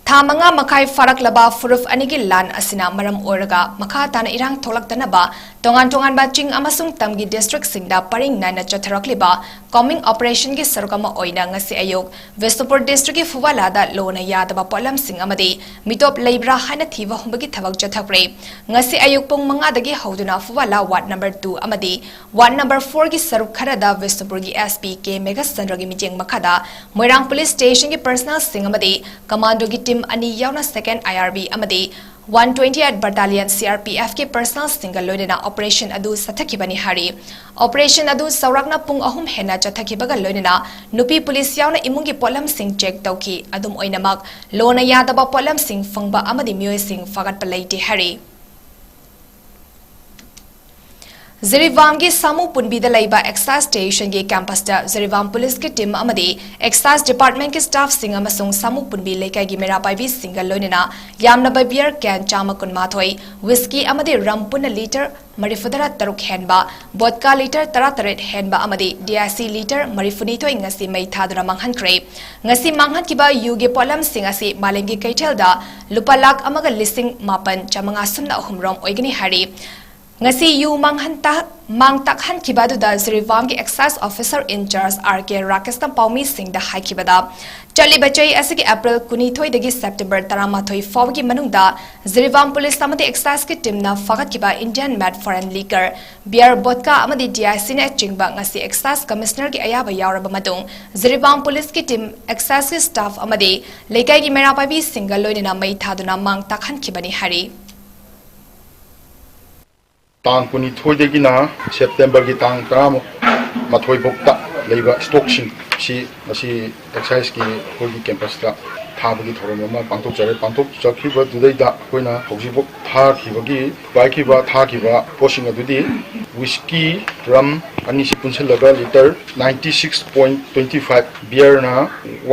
ꯊꯥ ꯃꯉꯥ ꯃꯈꯥꯏ ꯐꯥꯔꯛꯂꯕ ꯐꯨꯔꯨꯞ ꯑꯅꯤꯒꯤ ꯂꯥꯟ ꯑꯁꯤꯅ ꯃꯔꯝ ꯑꯣꯏꯔꯒ ꯃꯈꯥ ꯇꯥꯅ ꯏꯔꯥꯡ ꯊꯣꯛꯂꯛꯇꯅꯕ ꯇꯣꯉꯥꯟ ꯇꯣꯉꯥꯟꯕ ꯆꯤꯡ ꯑꯃꯁꯨꯡ ꯇꯝꯒꯤ district ꯁꯤꯡꯗ ꯄꯔꯤꯡ ꯅꯥꯏꯅ ꯆꯠꯊꯔꯛꯂꯤꯕ combing operation ꯒꯤ ꯁꯔꯨꯛ ꯑꯃ ꯑꯣꯏꯅ ꯉꯁꯤ ꯑꯌꯨꯛ ꯕꯤꯁꯅꯨꯄꯨꯔ district ꯀꯤ ꯐꯨꯋꯥꯂꯥꯗ ꯂꯣꯅ ꯌꯥꯗꯕ ꯄꯣꯠꯂꯝꯁꯤꯡ ꯑꯃꯗꯤ ꯃꯤꯇꯣꯞ ꯂꯩꯕ꯭ꯔꯥ ꯍꯥꯏꯅ ꯊꯤꯕ ꯍꯨꯝꯕꯒꯤ ꯊꯕꯛ ꯆꯠꯊꯈ꯭ꯔꯦ꯫ ꯉꯁꯤ ꯑꯌꯨꯛ ꯄꯨꯡ ꯃꯉꯥꯗꯒꯤ ꯍꯧꯗꯨꯅ ꯐꯨꯋꯥꯂꯥ ward number two ꯑꯃꯗꯤ ward number four ꯒꯤ ꯁꯔꯨꯛ ꯈꯔꯗ ꯕꯤꯁꯅꯨꯄꯨꯔꯒꯤ S P K ꯃꯦꯘꯆꯟꯗ꯭ꯔꯒꯤ ꯃꯤꯠꯌꯦꯡ ꯃꯈꯥꯗ ꯃꯣꯏꯔꯥꯡ police station ꯒꯤ personnel ꯁꯤꯡ ꯑꯃꯗꯤ commando ꯒꯤ team ꯑꯅꯤ ꯌꯥꯎꯅ second I R B ꯑꯃꯗꯤ one twenty-eight battalion C R P F ꯀꯤ personnel ꯁꯤꯡꯒ ꯂꯣꯏꯅꯅ operation ꯑꯗꯨ ꯆꯠꯊꯈꯤꯕꯅꯤ ꯍꯥꯏꯔꯤ꯫ Operation ꯑꯗꯨ ꯆꯥꯎꯔꯥꯛꯅ ꯄꯨꯡ ꯑꯍꯨꯝ ꯍꯦꯟꯅ ꯆꯠꯊꯈꯤꯕꯒ ꯂꯣꯏꯅꯅ ꯅꯨꯄꯤ police ꯌꯥꯎꯅ ꯏꯃꯨꯡꯒꯤ ꯄꯣꯠꯂꯝꯁꯤꯡ check ꯇꯧꯈꯤ꯫ ꯑꯗꯨꯝ ꯑꯣꯏꯅꯃꯛ, ꯂꯣꯅ ꯌꯥꯗꯕ ꯄꯣꯠꯂꯝꯁꯤꯡ ꯐꯪꯕ ꯑꯃꯗꯤ ꯃꯤꯑꯣꯏꯁꯤꯡ ꯐꯥꯒꯠꯄ ꯂꯩꯇꯦ ꯍꯥꯏꯔꯤ꯫ ꯖꯤꯔꯤꯕꯥꯝꯒꯤ ꯁꯥꯃꯨ ꯄꯨꯟꯕꯤꯗ ꯂꯩꯕ excise station ꯒꯤ campus ꯇ ꯖꯤꯔꯤꯕꯥꯝ police ꯀꯤ team ꯑꯃꯗꯤ excise department ꯀꯤ staff ꯁꯤꯡ ꯑꯃꯁꯨꯡ ꯁꯥꯃꯨ ꯄꯨꯟꯕꯤ ꯂꯩꯀꯥꯏꯒꯤ ꯃꯩꯔꯥ ꯄꯥꯏꯕꯤꯁꯤꯡꯒ ꯂꯣꯏꯅꯅ ꯌꯥꯝꯂꯕ beer can ꯆꯥꯝꯃ ꯀꯨꯟꯃꯥꯊꯣꯏ, whisky ꯑꯃꯗꯤ rum ꯄꯨꯟꯅ litre ꯃꯔꯤꯐꯨꯇꯔꯥ ꯇꯔꯨꯛ ꯍꯦꯟꯕ, vodka litre ꯇꯔꯥꯇꯔꯦꯠ ꯍꯦꯟꯕ ꯑꯃꯗꯤ D I C litre ꯃꯔꯤꯐꯨꯅꯤꯊꯣꯏ ꯉꯁꯤ ꯃꯩ ꯊꯥꯗꯨꯅ ꯃꯥꯡꯍꯟꯈ꯭ꯔꯦ꯫ ꯉꯁꯤ ꯃꯥꯡꯍꯟꯈꯤꯕ ꯌꯨꯒꯤ ꯄꯣꯠꯂꯝꯁꯤꯡ ꯑꯁꯤ ꯃꯥꯂꯦꯝꯒꯤ ꯀꯩꯊꯦꯜꯗ ꯂꯨꯄꯥ ꯂꯥꯈ ꯑꯃꯒ ꯂꯤꯁꯤꯡ ꯃꯥꯄꯟ ꯆꯥꯃꯉꯥ ꯁꯨꯞꯅ ꯑꯍꯨꯝ ꯔꯣꯝ ꯑꯣꯏꯒꯅꯤ ꯍꯥꯏꯔꯤ꯫ ꯉꯁꯤ ꯌꯨ ꯃꯥꯡꯍꯟ ꯇꯥ-, ꯃꯥꯡ ꯇꯥꯛꯍꯟꯈꯤꯕ ꯑꯗꯨꯗ ꯖꯤꯔꯤꯕꯥꯝꯒꯤ excise officer in charge R K ꯔꯥꯀꯦꯁꯅ ꯄꯥꯎꯃꯤꯁꯤꯡꯗ ꯍꯥꯏꯈꯤꯕꯗ, ꯆꯠꯂꯤꯕ ꯆꯍꯤ ꯑꯁꯤꯒꯤ April ꯀꯨꯟꯅꯤꯊꯣꯏꯗꯒꯤ September ꯇꯔꯥꯃꯥꯊꯣꯏ ꯐꯥꯎꯕꯒꯤ ꯃꯅꯨꯡꯗ ꯖꯤꯔꯤꯕꯥꯝ police ꯑꯃꯗꯤ excise ꯀꯤ team ꯅ ꯐꯥꯒꯠꯈꯤꯕ Indian made foreign liquor, beer, vodka ꯑꯃꯗꯤ D I C ꯅꯆꯤꯡꯕ ꯉꯁꯤ excise commissioner ꯒꯤ ꯑꯌꯥꯕ ꯌꯥꯎꯔꯕ ꯃꯇꯨꯡ ꯖꯤꯔꯤꯕꯥꯝ police ꯀꯤ team, excise ꯀꯤ staff ꯑꯃꯗꯤ ꯂꯩꯀꯥꯏꯒꯤ ꯃꯩꯔꯥ ꯄꯥꯏꯕꯤꯁꯤꯡꯒ ꯂꯣꯏꯅꯅ ꯃꯩ ꯊꯥꯗꯨꯅ ꯃꯥꯡ ꯇꯥꯛꯍꯟꯈꯤꯕꯅꯤ ꯍꯥꯏꯔꯤ꯫ ꯇꯥꯡ ꯀꯨꯟꯅꯤꯊꯣꯏꯗꯒꯤꯅ September ꯒꯤ ꯇꯥꯡ ꯇꯔꯥꯃꯥꯊꯣꯏ ꯐꯥꯎꯇ ꯂꯩꯕ stock ꯁꯤꯡ ꯁꯤ ꯉꯁꯤ excise ꯀꯤ ꯑꯩꯈꯣꯏꯒꯤ campus ꯇ ꯊꯥꯕꯒꯤ ꯊꯧꯔꯝ ꯑꯃ ꯄꯥꯡꯊꯣꯛꯆꯔꯦ꯫ ꯄꯥꯡꯊꯣꯛꯆꯈꯤꯕꯗꯨꯗꯩꯗ ꯑꯩꯈꯣꯏꯅ ꯍꯧꯖꯤꯛꯐꯥꯎ ꯊꯥꯈꯤꯕꯒꯤ, ꯄꯥꯏꯈꯤꯕ, ꯊꯥꯈꯤꯕ ꯄꯣꯠꯁꯤꯡ ꯑꯗꯨꯗꯤ ꯋꯤꯁꯀꯤ, ꯔꯝ ꯑꯅꯤꯁꯤ ꯄꯨꯟꯁꯤꯜꯂꯒ litre ninety six point twenty five, ꯕꯤꯌꯔꯅ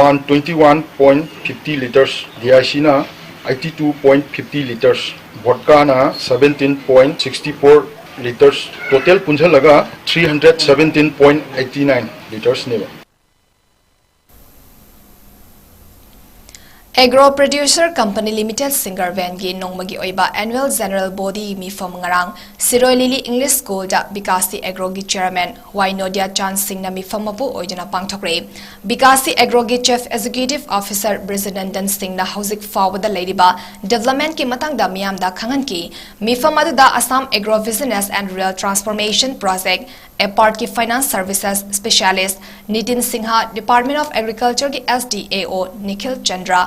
one twenty one point fifty litres, D I ꯁꯤꯅ eighty two point fifty litres, ꯚꯣꯠꯀꯥꯅ seventeen point sixty four litres, total ꯄꯨꯟꯁꯤꯜꯂꯒ three hundred seventeen point eighty nine litresꯅꯦꯕ꯫ Agro Producer Company Limited ꯁꯤꯡꯒꯔꯕꯦꯟꯒꯤ ꯅꯣꯡꯃꯒꯤ ꯑꯣꯏꯕ Annual General Body ꯃꯤꯐꯝ ꯉꯔꯥꯡ ꯁꯤꯔꯣꯏ ꯂꯤꯂꯤ English Schoolꯗ ꯕꯤꯀꯥꯁꯤ Agroꯒꯤ Chairman ꯋꯥꯏ ꯅꯣꯗꯤꯌꯥ ꯆꯥꯟ ꯁꯤꯡꯅ ꯃꯤꯐꯝ ꯃꯄꯨ ꯑꯣꯏꯗꯨꯅ ꯄꯥꯡꯊꯣꯛꯈ꯭ꯔꯦ꯫ ꯕꯤꯀꯥꯁꯤ Agroꯒꯤ Chief Executive Officer ꯕ꯭ꯔꯤꯖꯅꯟꯗꯟ ꯁꯤꯡꯅ ꯍꯧꯖꯤꯛ ꯐꯥꯎꯕꯗ ꯂꯩꯔꯤꯕ developmentꯀꯤ ꯃꯇꯥꯡꯗ ꯃꯤꯌꯥꯝꯗ ꯈꯪꯍꯟꯈꯤ꯫ ꯃꯤꯐꯝ ꯑꯗꯨꯗ Assam Agro Business and Rural Transformation Project, APARTꯀꯤ Finance Services Specialist Nitin Singh, Department of Agricultureꯒꯤ S D A O Nikhil Chandra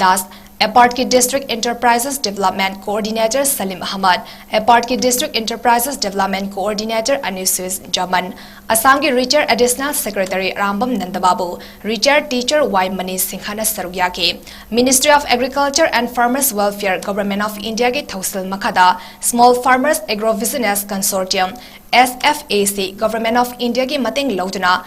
Das, APARTꯀꯤ District Enterprises Development Coordinator Salim Ahmad, APARTꯀꯤ District Enterprises Development Coordinator ꯑꯅꯤꯁꯨꯏꯁ Zaman, ꯑꯁꯥꯝꯒꯤ Retired Additional Secretary Arambam ꯅꯟꯗꯕꯥꯕꯨ, Retired Teacher ꯋꯥꯏ money ꯁꯤꯡꯍꯅ ꯁꯔꯨꯛ ꯌꯥꯈꯤ꯫ Ministry of Agriculture and Farmers Welfare, Government of Indiaꯒꯤ ꯊꯧꯁꯤꯜ ꯃꯈꯥꯗ Small Farmers Agro Business Consortium, S F A C, Government of Indiaꯒꯤ ꯃꯇꯦꯡ ꯂꯧꯗꯨꯅ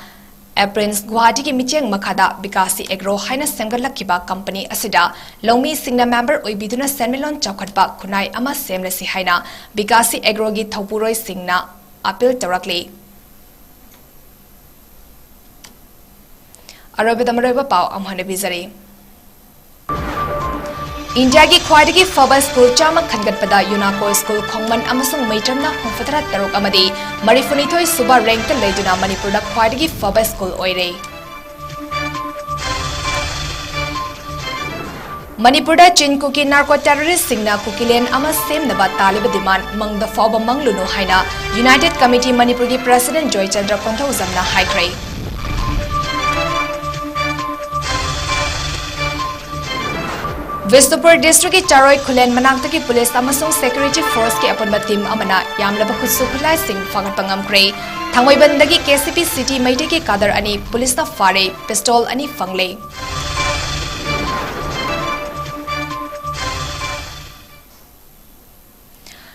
APRINS ꯒꯨꯋꯥꯍꯥꯇꯤꯒꯤ ꯃꯤꯠꯌꯦꯡ ꯃꯈꯥꯗ ꯕꯤꯀꯥꯁꯤ Agro ꯍꯥꯏꯅ ꯁꯦꯝꯒꯠꯂꯛꯈꯤꯕ company ꯑꯁꯤꯗ ꯂꯧꯃꯤꯁꯤꯡꯅ member ꯑꯣꯏꯕꯤꯗꯨꯅ ꯁꯦꯟꯃꯤꯠꯂꯣꯟ ꯆꯥꯎꯈꯠꯄ ꯈꯨꯟꯅꯥꯏ ꯑꯃ ꯁꯦꯝꯂꯁꯤ ꯍꯥꯏꯅ ꯕꯤꯀꯥꯁꯤ Agroꯒꯤ ꯊꯧꯄꯨꯔꯣꯏꯁꯤꯡꯅ appeal ꯇꯧꯔꯛꯂꯤ꯫ ꯑꯔꯣꯏꯕꯗ ꯃꯔꯨꯑꯣꯏꯕ ꯄꯥꯎ ꯑꯃꯨꯛ ꯍꯟꯅ ꯄꯤꯖꯔꯤ꯫ ꯏꯟꯗꯤꯌꯥꯒꯤ ꯈ꯭ꯋꯥꯏꯗꯒꯤ ꯐꯕ ꯁ꯭ꯀꯨꯜ ꯆꯥꯝꯃ ꯈꯟꯒꯠꯄꯗ ꯌꯨꯅꯥꯀꯣ ꯁ꯭ꯀꯨꯜ ꯈꯣꯡꯃꯟ ꯑꯃꯁꯨꯡ ꯃꯩꯇ꯭ꯔꯝꯅ ꯍꯨꯝꯐꯨꯇꯔꯥ ꯇꯔꯨꯛ ꯑꯃꯗꯤ ꯃꯔꯤꯐꯨꯅꯤꯊꯣꯏ ꯁꯨꯕ rankꯇ ꯂꯩꯗꯨꯅ ꯃꯅꯤꯄꯨꯔꯗ ꯈ꯭ꯋꯥꯏꯗꯒꯤ ꯐꯕ ꯁ꯭ꯀꯨꯜ ꯑꯣꯏꯔꯦ꯫ ꯃꯅꯤꯄꯨꯔꯗ ꯆꯤꯟ ꯀꯨꯀꯤ narco terroristꯁꯤꯡꯅ ꯀꯨꯀꯤꯂꯦꯟ ꯑꯃ ꯁꯦꯝꯅꯕ ꯇꯥꯜꯂꯤꯕ demand ꯃꯪꯗ ꯐꯥꯎꯕ ꯃꯪꯂꯨꯅꯨ ꯍꯥꯏꯅ United Committee ꯃꯅꯤꯄꯨꯔꯒꯤ President ꯖꯣꯏꯆꯟꯗ꯭ꯔ ꯀꯣꯟꯊꯧꯖꯝꯅ ꯍꯥꯏꯈ꯭ꯔꯦ꯫ ꯕꯤꯁꯅꯨꯄꯨꯔ districtꯀꯤ ꯆꯥꯔꯣꯏ ꯈꯨꯂꯦꯟ ꯃꯅꯥꯛꯇꯒꯤ police ꯑꯃꯁꯨꯡ security forceꯀꯤ ꯑꯄꯨꯟꯕ team ꯑꯃꯅ ꯌꯥꯝꯂꯕ ꯈꯨꯠꯁꯨ ꯈꯨꯠꯂꯥꯏꯁꯤꯡ ꯐꯥꯒꯠꯄ ꯉꯝꯈ꯭ꯔꯦ꯫ ꯊꯥꯡꯃꯩꯕꯟꯗꯒꯤ K C P City ꯃꯩꯇꯩꯒꯤ cadre ꯑꯅꯤ policeꯅ ꯐꯥꯔꯦ, pistol ꯑꯅꯤ ꯐꯪꯂꯦ꯫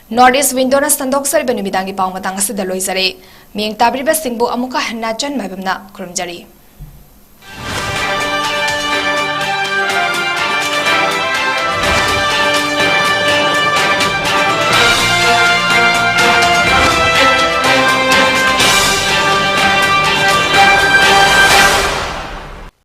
North East Window ꯅ ꯁꯟꯗꯣꯛꯆꯔꯤꯕ ꯅꯨꯃꯤꯗꯥꯡꯒꯤ ꯄꯥꯎ ꯃꯇꯥꯡ ꯑꯁꯤꯗ ꯂꯣꯏꯖꯔꯦ꯫ ꯃꯤꯠꯌꯦꯡ ꯇꯥꯕꯤꯔꯤꯕꯁꯤꯡꯕꯨ ꯑꯃꯨꯛꯀ ꯍꯟꯅ ꯆꯟ ꯃꯥꯏꯕꯝꯅ ꯈꯨꯔꯨꯝꯖꯔꯤ꯫